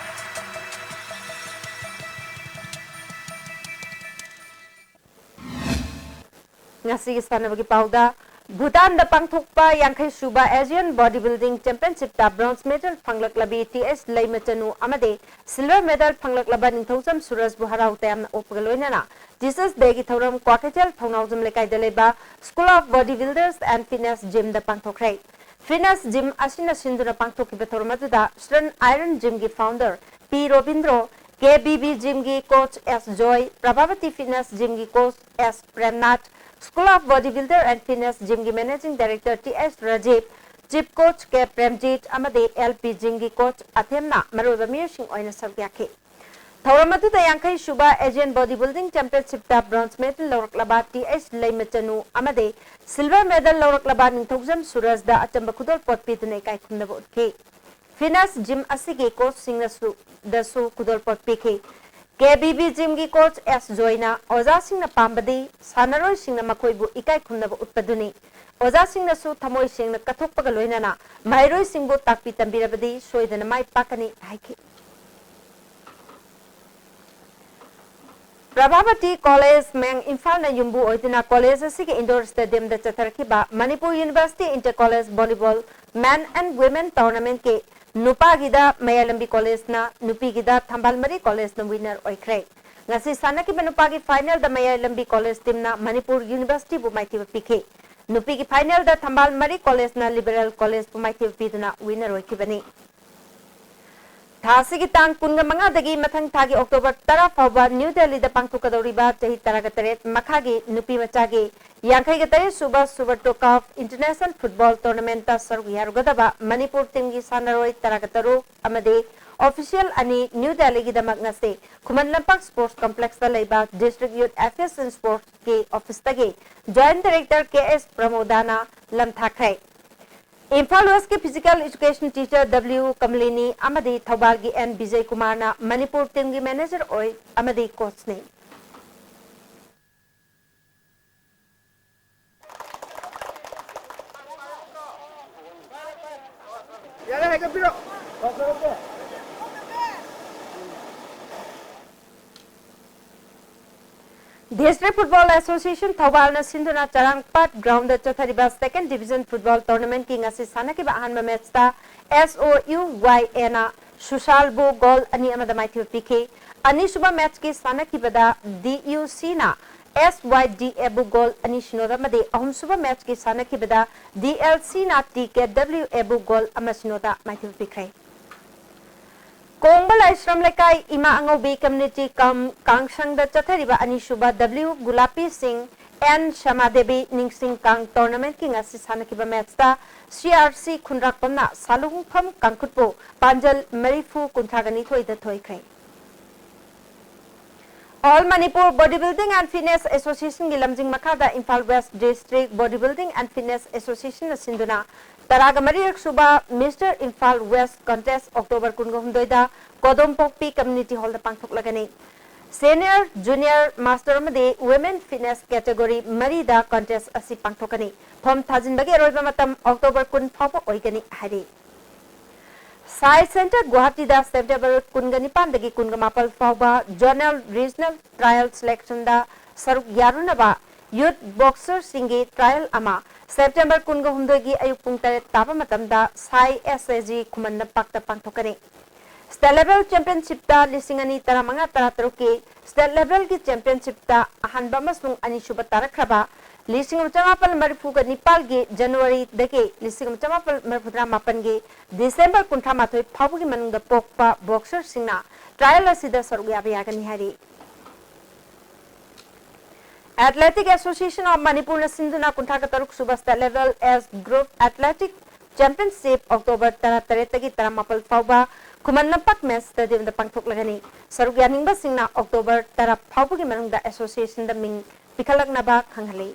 ꯉꯁꯤꯒꯤ ꯁꯥꯟꯅꯕꯒꯤ ꯄꯥꯎꯗ, ꯚꯨꯇꯥꯟꯗ ꯄꯥꯡꯊꯣꯛꯄ ꯌꯥꯡꯈꯩ ꯁꯨꯕ Asian Body Building Championship-ꯇ bronze medal ꯐꯪꯂꯛꯂꯕꯤ ꯇꯤ ꯑꯩꯆ ꯂꯩꯃꯆꯅꯨ ꯑꯃꯗꯤ silver medal ꯐꯪꯂꯛꯂꯕ ꯅꯤꯡꯊꯧꯖꯝ ꯁꯨꯔꯖꯕꯨ ꯍꯔꯥꯎ ꯇꯌꯥꯝꯅ ꯑꯣꯛꯄꯒ ꯂꯣꯏꯅꯅ Teachers Day-ꯒꯤ ꯊꯧꯔꯝ ꯀ꯭ꯋꯥꯀꯩꯊꯦꯜ ꯊꯧꯅꯥꯎꯖꯝ ꯂꯩꯀꯥꯏꯗ ꯂꯩꯕ School of Body Builders and Fitness Gym-ꯗ ꯄꯥꯡꯊꯣꯛꯈ꯭ꯔꯦ꯫ Fitness gym ꯑꯁꯤꯅ ꯁꯤꯟꯗꯨꯅ ꯄꯥꯡꯊꯣꯛꯈꯤꯕ ꯊꯧꯔꯝ ꯑꯗꯨꯗ Eastern Iron Gym-ꯒꯤ founder P Robindro, K B B Gym-ꯒꯤ coach S Joy, Prabhabati Fitness Gym-ꯒꯤ coach S Premnath, School of Body Builder and Fitness Gym-ꯒꯤ managing director T S Rajib, chief coach K Premjit ꯑꯃꯗꯤ ꯑꯦꯜ ꯄꯤ Gym-ꯒꯤ coach ꯑꯊꯦꯝꯅ ꯃꯔꯨꯑꯣꯏꯕ ꯃꯤꯑꯣꯏꯁꯤꯡ ꯑꯣꯏꯅ ꯁꯔꯨꯛ ꯌꯥꯈꯤ꯫ ꯊꯧꯔꯝ ꯑꯗꯨꯗ ꯌꯥꯡꯈꯩ ꯁꯨꯕ Asian Body Building Championship-ꯇ bronze medal ꯂꯧꯔꯛꯂꯕ ꯇꯤ ꯑꯩꯆ ꯂꯩꯃꯆꯅꯨ ꯑꯃꯗꯤ silver medal ꯂꯧꯔꯛꯂꯕ ꯅꯤꯡꯊꯧꯖꯝ ꯁꯨꯔꯖꯗ ꯑꯆꯝꯕ ꯈꯨꯗꯣꯜꯄꯣꯠ ꯄꯤꯗꯨꯅ ꯏꯀꯥꯏ ꯈꯨꯝꯅꯕ ꯎꯠꯈꯤ꯫ Fitness gym ꯑꯁꯤꯒꯤ coach-ꯁꯤꯡꯅꯁꯨ, ꯗꯁꯨ ꯈꯨꯗꯣꯜꯄꯣꯠ ꯄꯤꯈꯤ꯫ ꯀꯦ ꯕꯤ ꯕꯤ Gym-ꯒꯤ coach ꯑꯦꯁ ꯖꯣꯏꯅ ꯑꯣꯖꯥꯁꯤꯡꯅ ꯄꯥꯝꯕꯗꯤ ꯁꯥꯟꯅꯔꯣꯏꯁꯤꯡꯅ ꯃꯈꯣꯏꯕꯨ ꯏꯀꯥꯏ ꯈꯨꯝꯅꯕ ꯎꯠꯄꯗꯨꯅꯤ꯫ ꯑꯣꯖꯥꯁꯤꯡꯅꯁꯨ ꯊꯃꯣꯏ ꯁꯦꯡꯅ ꯀꯠꯊꯣꯛꯄꯒ ꯂꯣꯏꯅꯅ ꯃꯍꯩꯔꯣꯏꯁꯤꯡꯕꯨ ꯇꯥꯛꯄꯤ ꯇꯝꯕꯤꯔꯕꯗꯤ ꯁꯣꯏꯗꯅ ꯃꯥꯏ ꯄꯥꯛꯀꯅꯤ ꯍꯥꯏꯈꯤ꯫ ꯄ꯭ꯔꯚꯥꯕꯇꯤ ꯀꯣꯂꯦꯖ, ꯃꯌꯥꯡ ꯏꯝꯐꯥꯜꯅ ꯌꯨꯝꯕꯨ ꯑꯣꯏꯗꯨꯅ ꯀꯣꯂꯦꯖ ꯑꯁꯤꯒꯤ indoor stadium-ꯗ ꯆꯠꯊꯔꯛꯈꯤꯕ Manipur University Inter College Volleyball Men and Women Tournament-ꯀꯤ ꯅꯨꯄꯥꯒꯤꯗ ꯃꯌꯥꯏ ꯂꯝꯕꯤ ꯀꯣꯂꯦꯖꯅ, ꯅꯨꯄꯤꯒꯤꯗ ꯊꯝꯕꯥꯜ ꯃꯔꯤ ꯀꯣꯂꯦꯖꯅ winner ꯑꯣꯏꯈ꯭ꯔꯦ꯫ ꯉꯁꯤ ꯁꯥꯟꯅꯈꯤꯕ ꯅꯨꯄꯥꯒꯤ final-ꯗ ꯃꯌꯥꯏ ꯂꯝꯕꯤ ꯀꯣꯂꯦꯖ team-ꯅ ꯃꯅꯤꯄꯨꯔ University-ꯕꯨ ꯃꯥꯏꯊꯤꯕ ꯄꯤꯈꯤ꯫ ꯅꯨꯄꯤꯒꯤ final-ꯗ ꯊꯝꯕꯥꯜ ꯃꯔꯤ ꯀꯣꯂꯦꯖꯅ ꯂꯤꯕꯔꯦꯜ ꯀꯣꯂꯦꯖꯄꯨ ꯃꯥꯏꯊꯤꯕ ꯄꯤꯗꯨꯅ winner ꯑꯣꯏꯈꯤꯕꯅꯤ꯫ ꯊꯥ ꯑꯁꯤꯒꯤ ꯇꯥꯡ ꯀꯨꯟꯒ ꯃꯉꯥꯗꯒꯤ ꯃꯊꯪ ꯊꯥꯒꯤ ꯑꯣꯛꯇꯣꯕꯔ ꯇꯔꯥ ꯐꯥꯎꯕ ꯅ꯭ꯌꯨ ꯗꯦꯜꯂꯤꯗ ꯄꯥꯡꯊꯣꯛꯀꯗꯧꯔꯤꯕ ꯆꯍꯤ ꯇꯔꯥꯒ ꯇꯔꯦꯠ ꯃꯈꯥꯒꯤ ꯅꯨꯄꯤ ꯃꯆꯥꯒꯤ ꯌꯥꯡꯈꯩꯒ ꯇꯔꯦꯠ ꯁꯨꯕ Suvarto Cup International Football Tournament-ꯇ ꯁꯔꯨꯛ ꯌꯥꯔꯨꯒꯗꯕ ꯃꯅꯤꯄꯨꯔ team-ꯒꯤ ꯁꯥꯟꯅꯔꯣꯏ ꯇꯔꯥꯒ ꯇꯔꯨꯛ ꯑꯃꯗꯤ official ꯑꯅꯤ ꯅ꯭ꯌꯨ ꯗꯦꯜꯂꯤꯒꯤꯗꯃꯛ ꯉꯁꯤ ꯈꯨꯃꯟ ꯂꯝꯄꯥꯛ Sports Complex-ꯇ ꯂꯩꯕ District Youth Affairs and Sports-ꯀꯤ office-ꯇꯒꯤ Joint Director ꯀꯦ ꯑꯦꯁ ꯄ꯭ꯔꯃꯣꯗꯥꯅ ꯂꯝꯊꯥꯈ꯭ꯔꯦ꯫ ꯏꯝꯐꯥꯜ West-ꯀꯤ physical education teacher W Kamalini ꯑꯃꯗꯤ ꯊꯧꯕꯥꯜꯒꯤ ꯑꯦꯟ ꯕꯤꯖꯌ ꯀꯨꯃꯥꯔꯅ ꯃꯅꯤꯄꯨꯔ team-ꯒꯤ manager ꯑꯣꯏ ꯑꯃꯗꯤ coach-ꯅꯤ꯫ ꯌꯥꯔꯦ, ꯍꯥꯏꯒꯠꯄꯤꯔꯣ꯫ District Football Association ꯊꯧꯕꯥꯜꯅ ꯁꯤꯟꯗꯨꯅ ꯆꯔꯥꯡꯄꯥꯠ ground ꯗ ꯆꯠꯊꯔꯤꯕ Second Division Football Tournament ꯀꯤ ꯉꯁꯤ ꯁꯥꯟꯅꯈꯤꯕ ꯑꯍꯥꯟꯕ match ꯇ S O U Y A ꯅ ꯁꯨꯁꯥꯜꯕꯨ goal ꯑꯅꯤ ꯑꯃꯗ ꯃꯥꯏꯊꯤꯕ ꯄꯤꯈꯤ꯫ ꯑꯅꯤꯁꯨꯕ match ꯀꯤ ꯁꯥꯟꯅꯈꯤꯕꯗ D U C ꯅ S Y D A ꯕꯨ goal ꯑꯅꯤ ꯁꯤꯅꯣꯗ ꯑꯃꯗꯤ ꯑꯍꯨꯝꯁꯨꯕ match ꯀꯤ ꯁꯥꯟꯅꯈꯤꯕꯗ D L C ꯅ T K W A ꯕꯨ goal ꯑꯃ ꯁꯤꯅꯣꯗ ꯃꯥꯏꯊꯤꯕ ꯄꯤꯈ꯭ꯔꯦ꯫ ꯀꯣꯡꯕ ꯂꯥꯏꯁ꯭ꯔꯝ ꯂꯩꯀꯥꯏ ꯏꯃꯥ ꯑꯉꯧꯕꯤ community cum ꯀꯥꯡꯁꯪꯗ ꯆꯠꯊꯔꯤꯕ ꯑꯅꯤꯁꯨꯕ W ꯒꯨꯂꯥꯄꯤ ꯁꯤꯡ N ꯁꯃꯥꯗꯦꯕꯤ ꯅꯤꯡꯁꯤꯡ ꯀꯥꯡ tournament ꯀꯤ ꯉꯁꯤ ꯁꯥꯟꯅꯈꯤꯕ match ꯇ C R C ꯈꯨꯟꯗ꯭ꯔꯥꯛꯄꯝꯅ ꯁꯥꯂꯨꯡꯐꯝ ꯀꯥꯡꯈꯨꯠꯄꯨ ꯄꯥꯟꯖꯜ ꯃꯔꯤꯐꯨ ꯀꯨꯟꯊ꯭ꯔꯥꯒ ꯅꯤꯊꯣꯏꯗ ꯊꯣꯏꯈ꯭ꯔꯦ꯫ All Manipur Bodybuilding and Fitness Association ꯒꯤ ꯂꯝꯖꯤꯡ ꯃꯈꯥꯗ Imphal West District Bodybuilding and Fitness Association ꯅ ꯁꯤꯟꯗꯨꯅ ꯇꯔꯥꯒ ꯃꯔꯤꯔꯛ ꯁꯨꯕ Mister Imphal West Contest October ꯀꯨꯟꯒ ꯍꯨꯝꯗꯣꯏꯗ ꯀꯣꯗꯣꯝꯄꯣꯛꯄꯤ Community Hall ꯗ ꯄꯥꯡꯊꯣꯛꯂꯒꯅꯤ꯫ Senior, Junior, Master ꯑꯃꯗꯤ Women Fitness category ꯃꯔꯤꯗ contest ꯑꯁꯤ ꯄꯥꯡꯊꯣꯛꯀꯅꯤ꯫ Form ꯊꯥꯖꯤꯟꯕꯒꯤ ꯑꯔꯣꯏꯕ ꯃꯇꯝ October ꯀꯨꯟ ꯐꯥꯎꯕ ꯑꯣꯏꯒꯅꯤ ꯍꯥꯏꯔꯤ꯫ ꯁꯥꯏ Center ꯒꯨꯋꯥꯍꯥꯇꯤꯗ September ꯀꯨꯟꯒ ꯅꯤꯄꯥꯟꯗꯒꯤ ꯀꯨꯟꯒ ꯃꯥꯄꯜ ꯐꯥꯎꯕ Zonal Regional Trial Selection ꯗ ꯁꯔꯨꯛ ꯌꯥꯔꯨꯅꯕ youth boxer ꯁꯤꯡꯒꯤ trial ꯑꯃ September ꯀꯨꯟꯒ ꯍꯨꯝꯗꯣꯏꯒꯤ ꯑꯌꯨꯛ ꯄꯨꯡ ꯇꯔꯦꯠ ꯇꯥꯕ ꯃꯇꯝꯗ ꯁꯥꯏ S A G ꯈꯨꯃꯟ ꯂꯝꯄꯥꯛꯇ ꯄꯥꯡꯊꯣꯛꯀꯅꯤ꯫ State Level Championship ꯇ ꯂꯤꯁꯤꯡ ꯑꯅꯤ ꯇꯔꯥꯃꯉꯥ ꯇꯔꯥꯇꯔꯨꯛꯀꯤ State Level ꯒꯤ Championship ꯇ ꯑꯍꯥꯟꯕ ꯑꯃꯁꯨꯡ ꯑꯅꯤꯁꯨꯕ ꯇꯥꯔꯛꯈ꯭ꯔꯕ ꯂꯤꯁꯤꯡ ꯑꯃ ꯆꯃꯥꯄꯜ ꯃꯔꯤꯐꯨꯒ ꯅꯤꯄꯥꯜꯒꯤ January ꯗꯒꯤ ꯂꯤꯁꯤꯡ ꯑꯃ ꯆꯃꯥꯄꯜ ꯃꯔꯤꯐꯨꯇꯔꯥ ꯃꯥꯄꯜꯒꯤ December ꯀꯨꯟꯊ꯭ꯔꯥ ꯃꯥꯊꯣꯏ ꯐꯥꯎꯕꯒꯤ ꯃꯅꯨꯡꯗ ꯄꯣꯛꯄ boxer ꯁꯤꯡꯅ trial ꯑꯁꯤꯗ ꯁꯔꯨꯛ ꯌꯥꯕ ꯌꯥꯒꯅꯤ ꯍꯥꯏꯔꯤ꯫ Athletic Association of Manipur ꯅ ꯁꯤꯟꯗꯨꯅ ꯀꯨꯟꯊ꯭ꯔꯥꯒ ꯇꯔꯨꯛ ꯁꯨꯕ State Level S Group Athletic Championship October ꯇꯔꯥꯇꯔꯦꯠꯇꯒꯤ ꯇꯔꯥꯃꯥꯄꯜ ꯐꯥꯎꯕ ꯈꯨꯃꯟ ꯂꯝꯄꯥꯛ Men's Stadium ꯗ ꯄꯥꯡꯊꯣꯛꯂꯒꯅꯤ꯫ ꯁꯔꯨꯛ ꯌꯥꯅꯤꯡꯕꯁꯤꯡꯅ October ꯇꯔꯥ ꯐꯥꯎꯕꯒꯤ ꯃꯅꯨꯡꯗ association ꯗ ꯃꯤꯡ ꯄꯤꯈꯠꯂꯛꯅꯕ ꯈꯪꯍꯜꯂꯤ꯫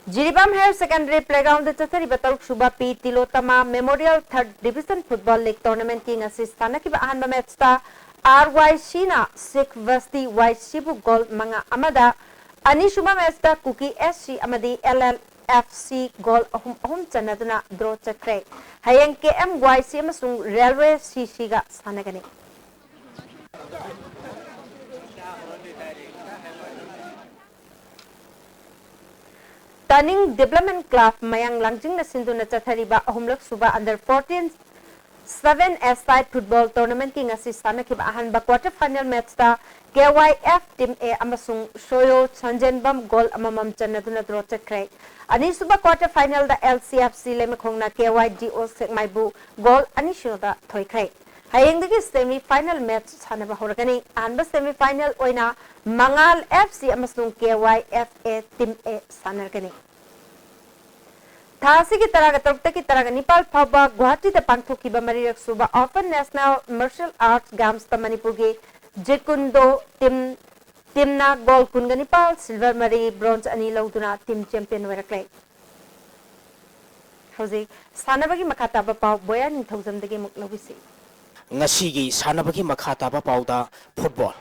ꯖꯤꯔꯤꯕꯥꯝ Higher Secondary Playground ꯗ ꯆꯠꯊꯔꯤꯕ ꯇꯔꯨꯛ ꯁꯨꯕ P ꯇꯤꯂꯣꯇꯃꯥ Memorial Third Division Football League Tournament ꯀꯤ ꯉꯁꯤ ꯁꯥꯟꯅꯈꯤꯕ ꯑꯍꯥꯟꯕ match ꯇ R Y C ꯅ Sikh Basti Y C ꯕꯨ goal ꯃꯉꯥ ꯑꯃꯗ, ꯑꯅꯤꯁꯨꯕ match ꯇ ꯀꯨꯀꯤ S C ꯑꯃꯗꯤ L L F C goal ꯑꯍꯨꯝ ꯑꯍꯨꯝ ꯆꯟꯅꯗꯨꯅ draw ꯆꯠꯈ꯭ꯔꯦ꯫ ꯍꯌꯦꯡ K M Y C ꯑꯃꯁꯨꯡ Railway C C ꯒ ꯁꯥꯟꯅꯒꯅꯤ꯫ ꯇꯥꯅꯤꯡ Development Club ꯃꯌꯥꯡ ꯂꯥꯡꯖꯤꯡꯅ ꯁꯤꯟꯗꯨꯅ ꯆꯠꯊꯔꯤꯕ ꯑꯍꯨꯝꯂꯛ ꯁꯨꯕ Under fourteen seven A-side football tournament-ꯀꯤ ꯉꯁꯤ ꯁꯥꯟꯅꯈꯤꯕ ꯑꯍꯥꯟꯕ quarter final match-ꯇ K Y F Team A ꯑꯃꯁꯨꯡ ꯁꯣꯌꯣ ꯁꯟꯖꯦꯟꯕꯝ goal ꯑꯃꯃꯝ ꯆꯟꯅꯗꯨꯅ draw ꯆꯠꯈ꯭ꯔꯦ꯫ ꯑꯅꯤꯁꯨꯕ quarter final-ꯗ L C F C ꯂꯩꯃꯈꯣꯡꯅ K Y D O ꯁꯦꯛꯃꯥꯏꯕꯨ goal ꯑꯅꯤ ꯁꯤꯅꯣꯗ ꯊꯣꯏꯈ꯭ꯔꯦ꯫ ꯍꯌꯦꯡꯗꯒꯤ semi final match ꯁꯥꯟꯅꯕ ꯍꯧꯔꯒꯅꯤ꯫ ꯑꯍꯥꯟꯕ semi final ꯑꯣꯏꯅ ꯃꯉꯥꯜ F C ꯑꯃꯁꯨꯡ K Y F A Team A ꯁꯥꯟꯅꯔꯒꯅꯤ꯫ ꯊꯥ ꯑꯁꯤꯒꯤ ꯇꯔꯥꯒ ꯇꯔꯨꯛꯇꯒꯤ ꯇꯔꯥꯒ ꯅꯤꯄꯥꯜ ꯐꯥꯎꯕ ꯒꯨꯋꯥꯍꯥꯇꯤꯗ ꯄꯥꯡꯊꯣꯛꯈꯤꯕ ꯃꯔꯤꯔꯛ ꯁꯨꯕ Open National Martial Arts Games-ꯇ ꯃꯅꯤꯄꯨꯔꯒꯤ ꯖꯦꯀꯨꯟꯗꯣ team, team-ꯅ gold ꯀꯨꯟꯒ ꯅꯤꯄꯥꯜ, silver ꯃꯔꯤ, bronze ꯑꯅꯤ ꯂꯧꯗꯨꯅ team champion ꯑꯣꯏꯔꯛꯂꯦ꯫ ꯍꯧꯖꯤꯛ ꯁꯥꯟꯅꯕꯒꯤ ꯃꯈꯥ ꯇꯥꯕ ꯄꯥꯎ ꯕꯣꯌꯥ ꯅꯤꯡꯊꯧꯖꯝꯗꯒꯤ ꯑꯃꯨꯛ ꯂꯧꯕꯤꯁꯤ꯫ ꯉꯁꯤꯒꯤ ꯁꯥꯟꯅꯕꯒꯤ ꯃꯈꯥ ꯇꯥꯕ ꯄꯥꯎꯗ football꯫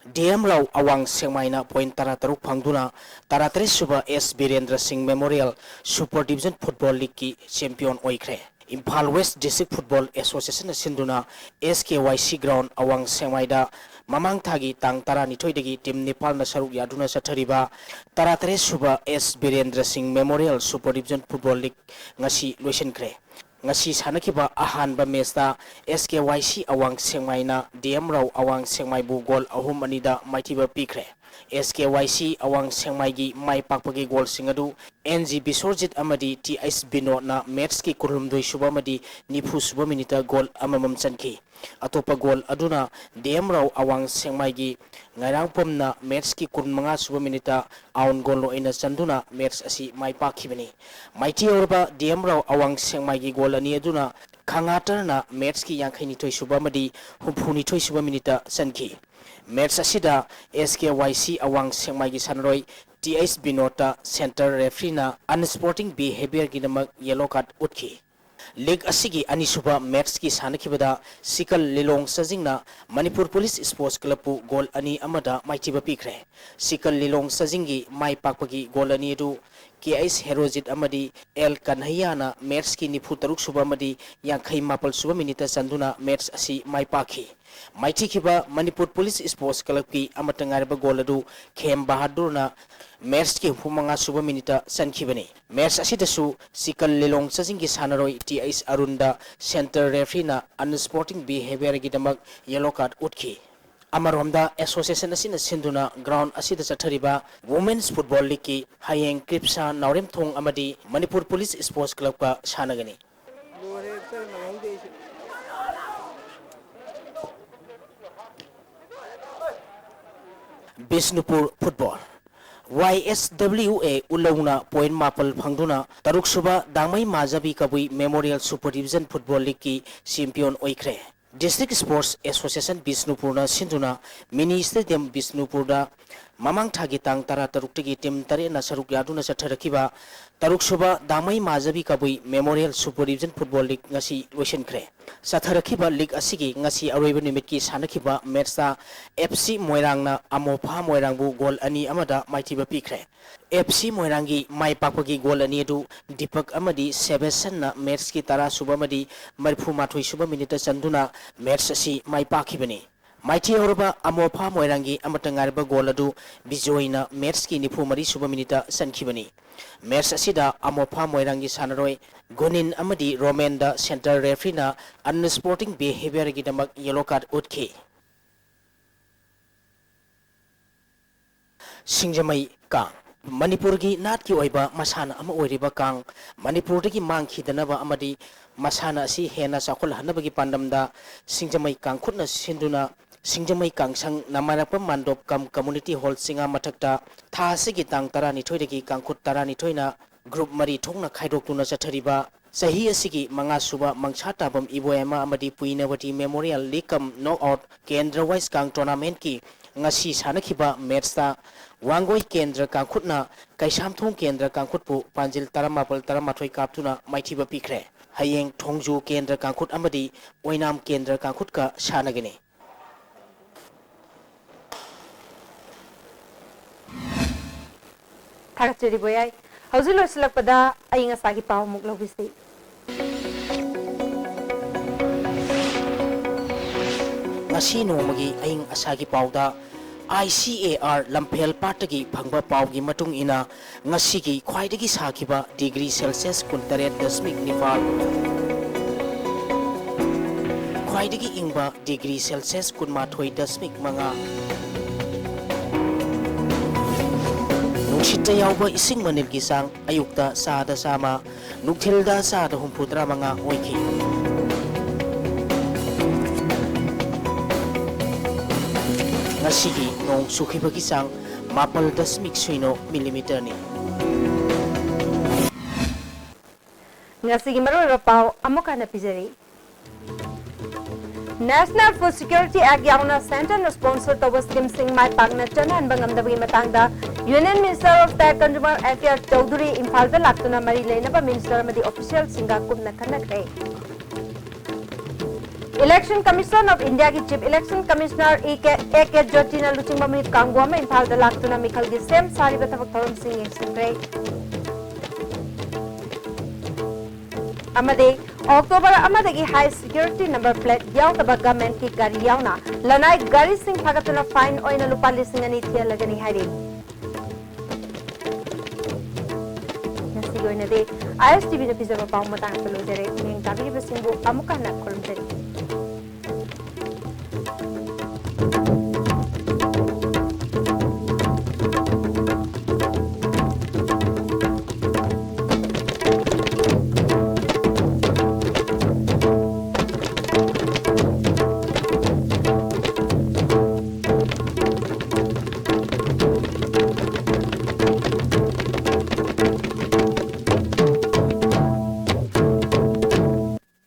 D M ꯔꯥꯎ ꯑꯋꯥꯡ ꯁꯦꯛꯃꯥꯏꯅ point ꯇꯔꯥꯇꯔꯨꯛ ꯐꯪꯗꯨꯅ ꯇꯔꯥꯇꯔꯦꯠ ꯁꯨꯕ S ꯕꯤꯔꯦꯟꯗ꯭ꯔ ꯁꯤꯡ Memorial Super Division Football League-ꯀꯤ champion ꯑꯣꯏꯈ꯭ꯔꯦ꯫ ꯏꯝꯐꯥꯜ West District Football Association-ꯅ ꯁꯤꯟꯗꯨꯅ S K Y C ground ꯑꯋꯥꯡ ꯁꯦꯛꯃꯥꯏꯗ ꯃꯃꯥꯡ ꯊꯥꯒꯤ ꯇꯥꯡ ꯇꯔꯥꯅꯤꯊꯣꯏꯗꯒꯤ team ꯅꯤꯄꯥꯜꯅ ꯁꯔꯨꯛ ꯌꯥꯗꯨꯅ ꯆꯠꯊꯔꯤꯕ ꯇꯔꯥꯇꯔꯦꯠ ꯁꯨꯕ S ꯕꯤꯔꯦꯟꯗ꯭ꯔ ꯁꯤꯡ Memorial Super Division Football League ꯉꯁꯤ ꯂꯣꯏꯁꯤꯟꯈ꯭ꯔꯦ꯫ ꯉꯁꯤ ꯁꯥꯟꯅꯈꯤꯕ ꯑꯍꯥꯟꯕ match-ꯇ S K Y C ꯑꯋꯥꯡ ꯁꯦꯛꯃꯥꯏꯅ D M ꯔꯥꯎ ꯑꯋꯥꯡ ꯁꯦꯛꯃꯥꯏꯕꯨ goal ꯑꯍꯨꯝ ꯑꯅꯤꯗ ꯃꯥꯏꯊꯤꯕ ꯄꯤꯈ꯭ꯔꯦ꯫ S K Y C ꯑꯋꯥꯡ ꯁꯦꯛꯃꯥꯏꯒꯤ ꯃꯥꯏ ꯄꯥꯛꯄꯒꯤ goal-ꯁꯤꯡ ꯑꯗꯨ N G ꯕꯤꯁ꯭ꯋꯔꯖꯤꯠ ꯑꯃꯗꯤ T H ꯕꯤꯅꯣꯗꯅ match-ꯀꯤ ꯀꯨꯟꯍꯨꯝꯗꯣꯏ ꯁꯨꯕ ꯑꯃꯗꯤ ꯅꯤꯐꯨ ꯁꯨꯕ minute-ꯇ goal ꯑꯃꯃꯝ ꯆꯟꯈꯤ꯫ ꯑꯇꯣꯞꯄ goal ꯑꯗꯨꯅ D M ꯔꯥꯎ ꯑꯋꯥꯡ ꯁꯦꯛꯃꯥꯏꯒꯤ ꯉꯥꯏꯔꯥꯡꯄꯝꯅ match-ꯀꯤ ꯀꯨꯟꯃꯉꯥ ꯁꯨꯕ minute-ꯇ own goal ꯑꯣꯏꯅ ꯆꯟꯗꯨꯅ match ꯑꯁꯤ ꯃꯥꯏ ꯄꯥꯛꯈꯤꯕꯅꯤ꯫ ꯃꯥꯏꯊꯤꯍꯧꯔꯕ D M ꯔꯥꯎ ꯑꯋꯥꯡ ꯁꯦꯛꯃꯥꯏꯒꯤ goal ꯑꯅꯤ ꯑꯗꯨꯅ ꯈꯥꯉꯥꯇꯔꯅ match-ꯀꯤ ꯌꯥꯡꯈꯩꯅꯤꯊꯣꯏ ꯁꯨꯕ ꯑꯃꯗꯤ ꯍꯨꯝꯐꯨꯅꯤꯊꯣꯏ ꯁꯨꯕ minute-ꯇ ꯆꯟꯈꯤ꯫ Match ꯑꯁꯤꯗ S K Y C ꯑꯋꯥꯡ ꯁꯦꯛꯃꯥꯏꯒꯤ ꯁꯥꯟꯅꯔꯣꯏ T H ꯕꯤꯅꯣꯗꯇ center referee-ꯅ unsporting behaviour-ꯒꯤꯗꯃꯛ yellow card ꯎꯠꯈꯤ꯫ League ꯑꯁꯤꯒꯤ ꯑꯅꯤꯁꯨꯕ match-ꯀꯤ ꯁꯥꯟꯅꯈꯤꯕꯗ ꯁꯤꯀꯜ ꯂꯤꯂꯣꯡ ꯆꯖꯤꯡꯅ ꯃꯅꯤꯄꯨꯔ Police Sports Club-ꯄꯨ goal ꯑꯅꯤ ꯑꯃꯗ ꯃꯥꯏꯊꯤꯕ ꯄꯤꯈ꯭ꯔꯦ꯫ ꯁꯤꯀꯜ ꯂꯤꯂꯣꯡ ꯆꯖꯤꯡꯒꯤ ꯃꯥꯏ ꯄꯥꯛꯄꯒꯤ goal ꯑꯅꯤ ꯑꯗꯨ ꯀꯦ ꯑꯩꯆ ꯍꯦꯔꯣꯖꯤꯠ ꯑꯃꯗꯤ ꯑꯦꯜ ꯀꯟꯍꯩꯌꯥꯅ ꯃꯦꯠꯁꯀꯤ ꯅꯤꯐꯨ ꯇꯔꯨꯛ ꯁꯨꯕ ꯑꯃꯗꯤ ꯌꯥꯡꯈꯩ ꯃꯥꯄꯜ ꯁꯨꯕ ꯃꯤꯅꯤꯠꯇ ꯆꯟꯗꯨꯅ ꯃꯦꯠꯁ ꯑꯁꯤ ꯃꯥꯏ ꯄꯥꯛꯈꯤ꯫ ꯃꯥꯏꯊꯤꯈꯤꯕ ꯃꯅꯤꯄꯨꯔ ꯄꯨꯂꯤꯁ ꯁ꯭ꯄꯣꯔꯠꯁ ꯀ꯭ꯂꯕꯀꯤ ꯑꯃꯠꯇ ꯉꯥꯏꯔꯕ ꯒꯣꯜ ꯑꯗꯨ ꯈꯦꯝ ꯕꯍꯥꯗꯨꯔꯅ ꯃꯦꯠꯁꯀꯤ ꯍꯨꯝꯐꯨ ꯃꯉꯥ ꯁꯨꯕ ꯃꯤꯅꯤꯠꯇ ꯆꯟꯈꯤꯕꯅꯤ꯫ ꯃꯦꯠꯁ ꯑꯁꯤꯗꯁꯨ ꯆꯤꯀꯟ ꯂꯤꯂꯣꯡ ꯆꯥꯖꯤꯡꯒꯤ ꯁꯥꯟꯅꯔꯣꯏ ꯇꯤ ꯑꯩꯆ ꯑꯔꯨꯟꯗ ꯁꯦꯟꯇꯔ ꯔꯦꯐ꯭ꯔꯤꯅ ꯑꯟꯁ꯭ꯄꯣꯔꯇꯤꯡ ꯕꯤꯍꯦꯕꯤꯌꯔꯒꯤꯗꯃꯛ ꯌꯦꯂꯣ ꯀꯥꯔꯗ ꯎꯠꯈꯤ꯫ ꯑꯃꯔꯣꯝꯗ, ꯑꯦꯁꯣꯁꯤꯌꯦꯁꯟ ꯑꯁꯤꯅ ꯁꯤꯟꯗꯨꯅ ꯒ꯭ꯔꯥꯎꯟ ꯑꯁꯤꯗ ꯆꯠꯊꯔꯤꯕ ꯋꯨꯃꯦꯟꯁ ꯐꯨꯠꯕꯣꯜ ꯂꯤꯒꯀꯤ ꯍꯌꯦꯡ ꯀ꯭ꯔꯤꯞꯁꯥ ꯅꯥꯎꯔꯦꯝꯊꯣꯡ ꯑꯃꯗꯤ ꯃꯅꯤꯄꯨꯔ ꯄꯨꯂꯤꯁ ꯁ꯭ꯄꯣꯔꯠꯁ ꯀ꯭ꯂꯕꯀ ꯁꯥꯟꯅꯒꯅꯤ꯫ Bishnupur football. Y S W A ꯎꯂꯧꯅ ꯄꯣꯏꯟ ꯃꯥꯄꯜ ꯐꯪꯗꯨꯅ ꯇꯔꯨꯛ ꯁꯨꯕ Dangmei Majabi Kabui memorial super division football ꯂꯤꯒꯀꯤ ꯆꯦꯝꯄꯤꯌꯟ ꯑꯣꯏꯈ꯭ꯔꯦ꯫ ꯗꯤꯁꯇ꯭ꯔꯤꯛ ꯁ꯭ꯄꯣꯔꯠꯁ ꯑꯦꯁꯣꯁꯤꯌꯦꯁꯟ ꯕꯤꯁꯅꯨꯄꯨꯔꯅ ꯁꯤꯟꯗꯨꯅ ꯃꯤꯅꯤ ꯁ꯭ꯇꯦꯗꯤꯌꯝ ꯕꯤꯁꯅꯨꯄꯨꯔꯗ ꯃꯃꯥꯡ ꯊꯥꯒꯤ ꯇꯥꯡ ꯇꯔꯥ ꯇꯔꯨꯛꯇꯒꯤ ꯇꯤꯝ ꯇꯔꯦꯠꯅ ꯁꯔꯨꯛ ꯌꯥꯗꯨꯅ ꯆꯠꯊꯔꯛꯈꯤꯕ ꯇꯔꯨꯛ ꯁꯨꯕ Dangmei Majabi Kabui memorial super division football league ꯉꯁꯤ ꯂꯣꯏꯁꯤꯟꯈ꯭ꯔꯦ꯫ ꯆꯠꯊꯔꯛꯈꯤꯕ ꯂꯤꯒ ꯑꯁꯤꯒꯤ ꯉꯁꯤ ꯑꯔꯣꯏꯕ ꯅꯨꯃꯤꯠꯀꯤ ꯁꯥꯟꯅꯈꯤꯕ ꯃꯦꯠꯁꯇ ꯑꯦꯐ ꯁꯤ ꯃꯣꯏꯔꯥꯡꯅ ꯑꯃꯣꯐꯥ ꯃꯣꯏꯔꯥꯡꯕꯨ ꯒꯣꯜ ꯑꯅꯤ ꯑꯃꯗ ꯃꯥꯏꯊꯤꯕ ꯄꯤꯈ꯭ꯔꯦ꯫ ꯑꯦꯐ ꯁꯤ ꯃꯣꯏꯔꯥꯡꯒꯤ ꯃꯥꯏ ꯄꯥꯛꯄꯒꯤ ꯒꯣꯜ ꯑꯅꯤ ꯑꯗꯨ ꯗꯤꯄꯛ ꯑꯃꯗꯤ ꯁꯦꯕꯦꯁꯟꯅ ꯃꯦꯠꯁꯀꯤ ꯇꯔꯥ ꯁꯨꯕ ꯑꯃꯗꯤ ꯃꯔꯤꯐꯨ ꯃꯥꯊꯣꯏ ꯁꯨꯕ ꯃꯤꯅꯤꯠꯇ ꯆꯟꯗꯨꯅ ꯃꯦꯠꯁ ꯑꯁꯤ ꯃꯥꯏ ꯄꯥꯛꯈꯤꯕꯅꯤ꯫ ꯃꯥꯏꯊꯤꯍꯧꯔꯕ ꯑꯃꯣꯐꯥ ꯃꯣꯏꯔꯥꯡꯒꯤ ꯑꯃꯠꯇ ꯉꯥꯏꯔꯕ ꯒꯣꯜ ꯑꯗꯨ ꯕꯤꯖꯣꯏꯅ ꯃꯦꯠꯁꯀꯤ ꯅꯤꯐꯨ ꯃꯔꯤ ꯁꯨꯕ ꯃꯤꯅꯤꯠꯇ ꯆꯟꯈꯤꯕꯅꯤ꯫ ꯃꯦꯠꯁ ꯑꯁꯤꯗ ꯑꯃꯣꯐꯥ ꯃꯣꯏꯔꯥꯡꯒꯤ ꯁꯥꯟꯅꯔꯣꯏ ꯒꯨꯅꯤꯟ ꯑꯃꯗꯤ ꯔꯣꯃꯦꯟꯗ ꯁꯦꯟꯇꯔ ꯔꯦꯐ꯭ꯔꯤꯅ ꯑꯟꯁ꯭ꯄꯣꯔꯇꯤꯡ ꯕꯤꯍꯦꯕꯤꯌꯔꯒꯤꯗꯃꯛ ꯌꯦꯂꯣ ꯀꯥꯔꯗ ꯎꯠꯈꯤ꯫ ꯁꯤꯡꯖꯃꯩ ꯀꯥꯡ꯫ ꯃꯅꯤꯄꯨꯔꯒꯤ ꯅꯥꯠꯀꯤ ꯑꯣꯏꯕ ꯃꯁꯥꯟꯅ ꯑꯃ ꯑꯣꯏꯔꯤꯕ ꯀꯥꯡ ꯃꯅꯤꯄꯨꯔꯗꯒꯤ ꯃꯥꯡꯈꯤꯗꯅꯕ ꯑꯃꯗꯤ ꯃꯁꯥꯟꯅ ꯑꯁꯤ ꯍꯦꯟꯅ ꯆꯥꯎꯈꯠꯍꯟꯅꯕꯒꯤ ꯄꯥꯟꯗꯝꯗ ꯁꯤꯡꯖꯃꯩ ꯀꯥꯡꯈꯨꯠꯅ ꯁꯤꯟꯗꯨꯅ ꯁꯤꯡꯖꯃꯩ ꯀꯥꯡꯁꯪ ꯅꯃꯥꯏꯔꯛꯄꯝ ꯃꯥꯟꯗꯣꯞ ꯀꯝ ꯀꯝꯃꯨꯅꯤꯇꯤ ꯍꯣꯜ ꯆꯤꯉꯥ ꯃꯊꯛꯇ ꯊꯥ ꯑꯁꯤꯒꯤ ꯇꯥꯡ ꯇꯔꯥꯅꯤꯊꯣꯏꯗꯒꯤ ꯀꯥꯡꯈꯨꯠ ꯇꯔꯥꯅꯤꯊꯣꯏꯅ ꯒ꯭ꯔꯨꯞ ꯃꯔꯤ ꯊꯣꯛꯅ ꯈꯥꯏꯗꯣꯛꯇꯨꯅ ꯆꯠꯊꯔꯤꯕ ꯆꯍꯤ ꯑꯁꯤꯒꯤ ꯃꯉꯥ ꯁꯨꯕ ꯃꯪꯁꯥ ꯇꯥꯕꯝ ꯏꯕꯣꯌꯥꯏꯃ ꯑꯃꯗꯤ ꯄꯨꯏꯅꯕꯇꯤ ꯃꯦꯃꯣꯔꯤꯌꯦꯜ ꯂꯤꯒ ꯀꯝ ꯅꯣꯛ ꯑꯥꯎꯠ ꯀꯦꯟꯗ꯭ꯔ ꯋꯥꯏꯁ ꯀꯥꯡ ꯇꯣꯔꯅꯥꯃꯦꯟꯠꯀꯤ ꯉꯁꯤ ꯁꯥꯟꯅꯈꯤꯕ ꯃꯦꯠꯁꯇ ꯋꯥꯡꯒꯣꯏ ꯀꯦꯟꯗ꯭ꯔ ꯀꯥꯡꯈꯨꯠꯅ ꯀꯩꯁꯥꯝꯊꯣꯡ ꯀꯦꯟꯗ꯭ꯔ ꯀꯥꯡꯈꯨꯠꯄꯨ ꯄꯥꯟꯖꯤꯜ ꯇꯔꯥꯃꯥꯄꯜ ꯇꯔꯥꯃꯥꯊꯣꯏ ꯀꯥꯞꯇꯨꯅ ꯃꯥꯏꯊꯤꯕ ꯄꯤꯈ꯭ꯔꯦ꯫ ꯍꯌꯦꯡ ꯊꯣꯡꯖꯨ ꯀꯦꯟꯗ꯭ꯔ ꯀꯥꯡꯈꯨꯠ ꯑꯃꯗꯤ ꯑꯣꯏꯅꯥꯝ ꯀꯦꯟꯗ꯭ꯔ ꯀꯥꯡꯈꯨꯠꯀ ꯁꯥꯟꯅꯒꯅꯤ꯫ ꯊꯥꯒꯠꯆꯔꯤ ꯕꯣꯌꯥꯏ꯫ ꯍꯧꯖꯤꯛ ꯂꯣꯏꯁꯤꯜꯂꯛꯄꯗ ꯑꯏꯪ ꯑꯁꯥꯒꯤ ꯄꯥꯎ ꯑꯃꯨꯛ ꯂꯧꯕꯤꯁꯤ꯫ ꯉꯁꯤ ꯅꯣꯡꯃꯒꯤ ꯑꯏꯪ ꯑꯁꯥꯒꯤ ꯄꯥꯎꯗ I C A R ꯂꯝꯐꯦꯜ ꯄꯥꯠꯇꯒꯤ ꯐꯪꯕ ꯄꯥꯎꯒꯤ ꯃꯇꯨꯡ ꯏꯟꯅ, ꯉꯁꯤꯒꯤ ꯈ꯭ꯋꯥꯏꯗꯒꯤ ꯁꯥꯈꯤꯕ ꯗꯤꯒ꯭ꯔꯤ ꯁꯦꯜꯁꯤꯌꯁ ꯀꯨꯟꯇꯔꯦꯠ ꯗꯁꯃꯤꯛ ꯅꯤꯄꯥꯜ, ꯈ꯭ꯋꯥꯏꯗꯒꯤ ꯏꯪꯕ ꯗꯤꯒ꯭ꯔꯤ ꯁꯦꯜꯁꯤꯌꯁ ꯀꯨꯟꯃꯥꯊꯣꯏ ꯗꯁꯃꯤꯛ ꯃꯉꯥ, ꯅꯨꯡꯁꯤꯠꯇ ꯌꯥꯎꯕ ꯏꯁꯤꯡ ꯃꯅꯤꯜꯒꯤ ꯆꯥꯡ ꯑꯌꯨꯛꯇ ꯆꯥꯗ ꯆꯥꯝꯃ, ꯅꯨꯡꯊꯤꯜꯗ ꯆꯥꯗ ꯍꯨꯝꯐꯨꯇꯔꯥ ꯃꯉꯥ ꯑꯣꯏꯈꯤ꯫ ꯉꯁꯤꯒꯤ ꯅꯣꯡ ꯆꯨꯈꯤꯕꯒꯤ ꯆꯥꯡ ꯃꯥꯄꯜ ꯗꯁꯃꯤꯛ ꯁꯤꯅꯣ ꯃꯤꯂꯤꯃꯤꯇꯔꯅꯤ꯫ ꯉꯁꯤꯒꯤ ꯃꯔꯨꯑꯣꯏꯕ ꯄꯥꯎ ꯑꯃꯨꯛ ꯍꯟꯅ ꯄꯤꯖꯔꯤ꯫ National Food Security Act ꯌꯥꯎꯅ centreꯅ sponsor ꯇꯧꯕ schemeꯁꯤꯡ ꯃꯥꯏ ꯄꯥꯛꯅ ꯆꯠꯅꯍꯟꯕ ꯉꯝꯗꯕꯒꯤ ꯃꯇꯥꯡꯗ Union Minister of State Consumer Affairs Chaudhuri ꯏꯝꯐꯥꯜꯗ ꯂꯥꯛꯇꯨꯅ ꯃꯔꯤ ꯂꯩꯅꯕ minister ꯑꯃꯗꯤ officialꯁꯤꯡꯒ ꯀꯨꯞꯅ ꯈꯟꯅꯈ꯭ꯔꯦ꯫ Election Commission of Indiaꯒꯤ Chief Election Commissioner A K, A K ꯖꯣꯇꯤꯅ ꯂꯨꯆꯤꯡꯕ ꯃꯤꯍꯨꯠ ꯀꯥꯡꯕꯨ ꯑꯃ ꯏꯝꯐꯥꯜꯗ ꯂꯥꯛꯇꯨꯅ ꯃꯤꯈꯜꯒꯤ ꯁꯦꯝ ꯁꯥꯔꯤꯕ ꯊꯕꯛ ꯊꯧꯔꯝꯁꯤꯡ ꯌꯦꯡꯁꯤꯟꯈ꯭ꯔꯦ꯫ ꯑꯃꯗꯤ October ꯑꯃꯗꯒꯤ high security number plate ꯌꯥꯎꯗꯕ governmentꯀꯤ ꯒꯥꯔꯤ ꯌꯥꯎꯅ ꯂꯅꯥꯏ ꯒꯥꯔꯤꯁꯤꯡ ꯐꯥꯒꯠꯇꯨꯅ fine ꯑꯣꯏꯅ ꯂꯨꯄꯥ ꯂꯤꯁꯤꯡ ꯑꯅꯤ ꯊꯤꯍꯜꯂꯒꯅꯤ ꯍꯥꯏꯔꯤ꯫ ꯉꯁꯤꯒꯤ ꯑꯣꯏꯅꯗꯤ I S T Vꯅ ꯄꯤꯖꯕ ꯄꯥꯎ ꯃꯇꯥꯡ ꯑꯁꯤꯗ ꯂꯣꯏꯖꯔꯦ꯫ ꯃꯤꯠꯌꯦꯡ ꯇꯥꯕꯤꯔꯤꯕꯁꯤꯡꯕꯨ ꯑꯃꯨꯛꯀ ꯍꯟꯅ ꯈꯨꯔꯨꯝꯖꯔꯤ꯫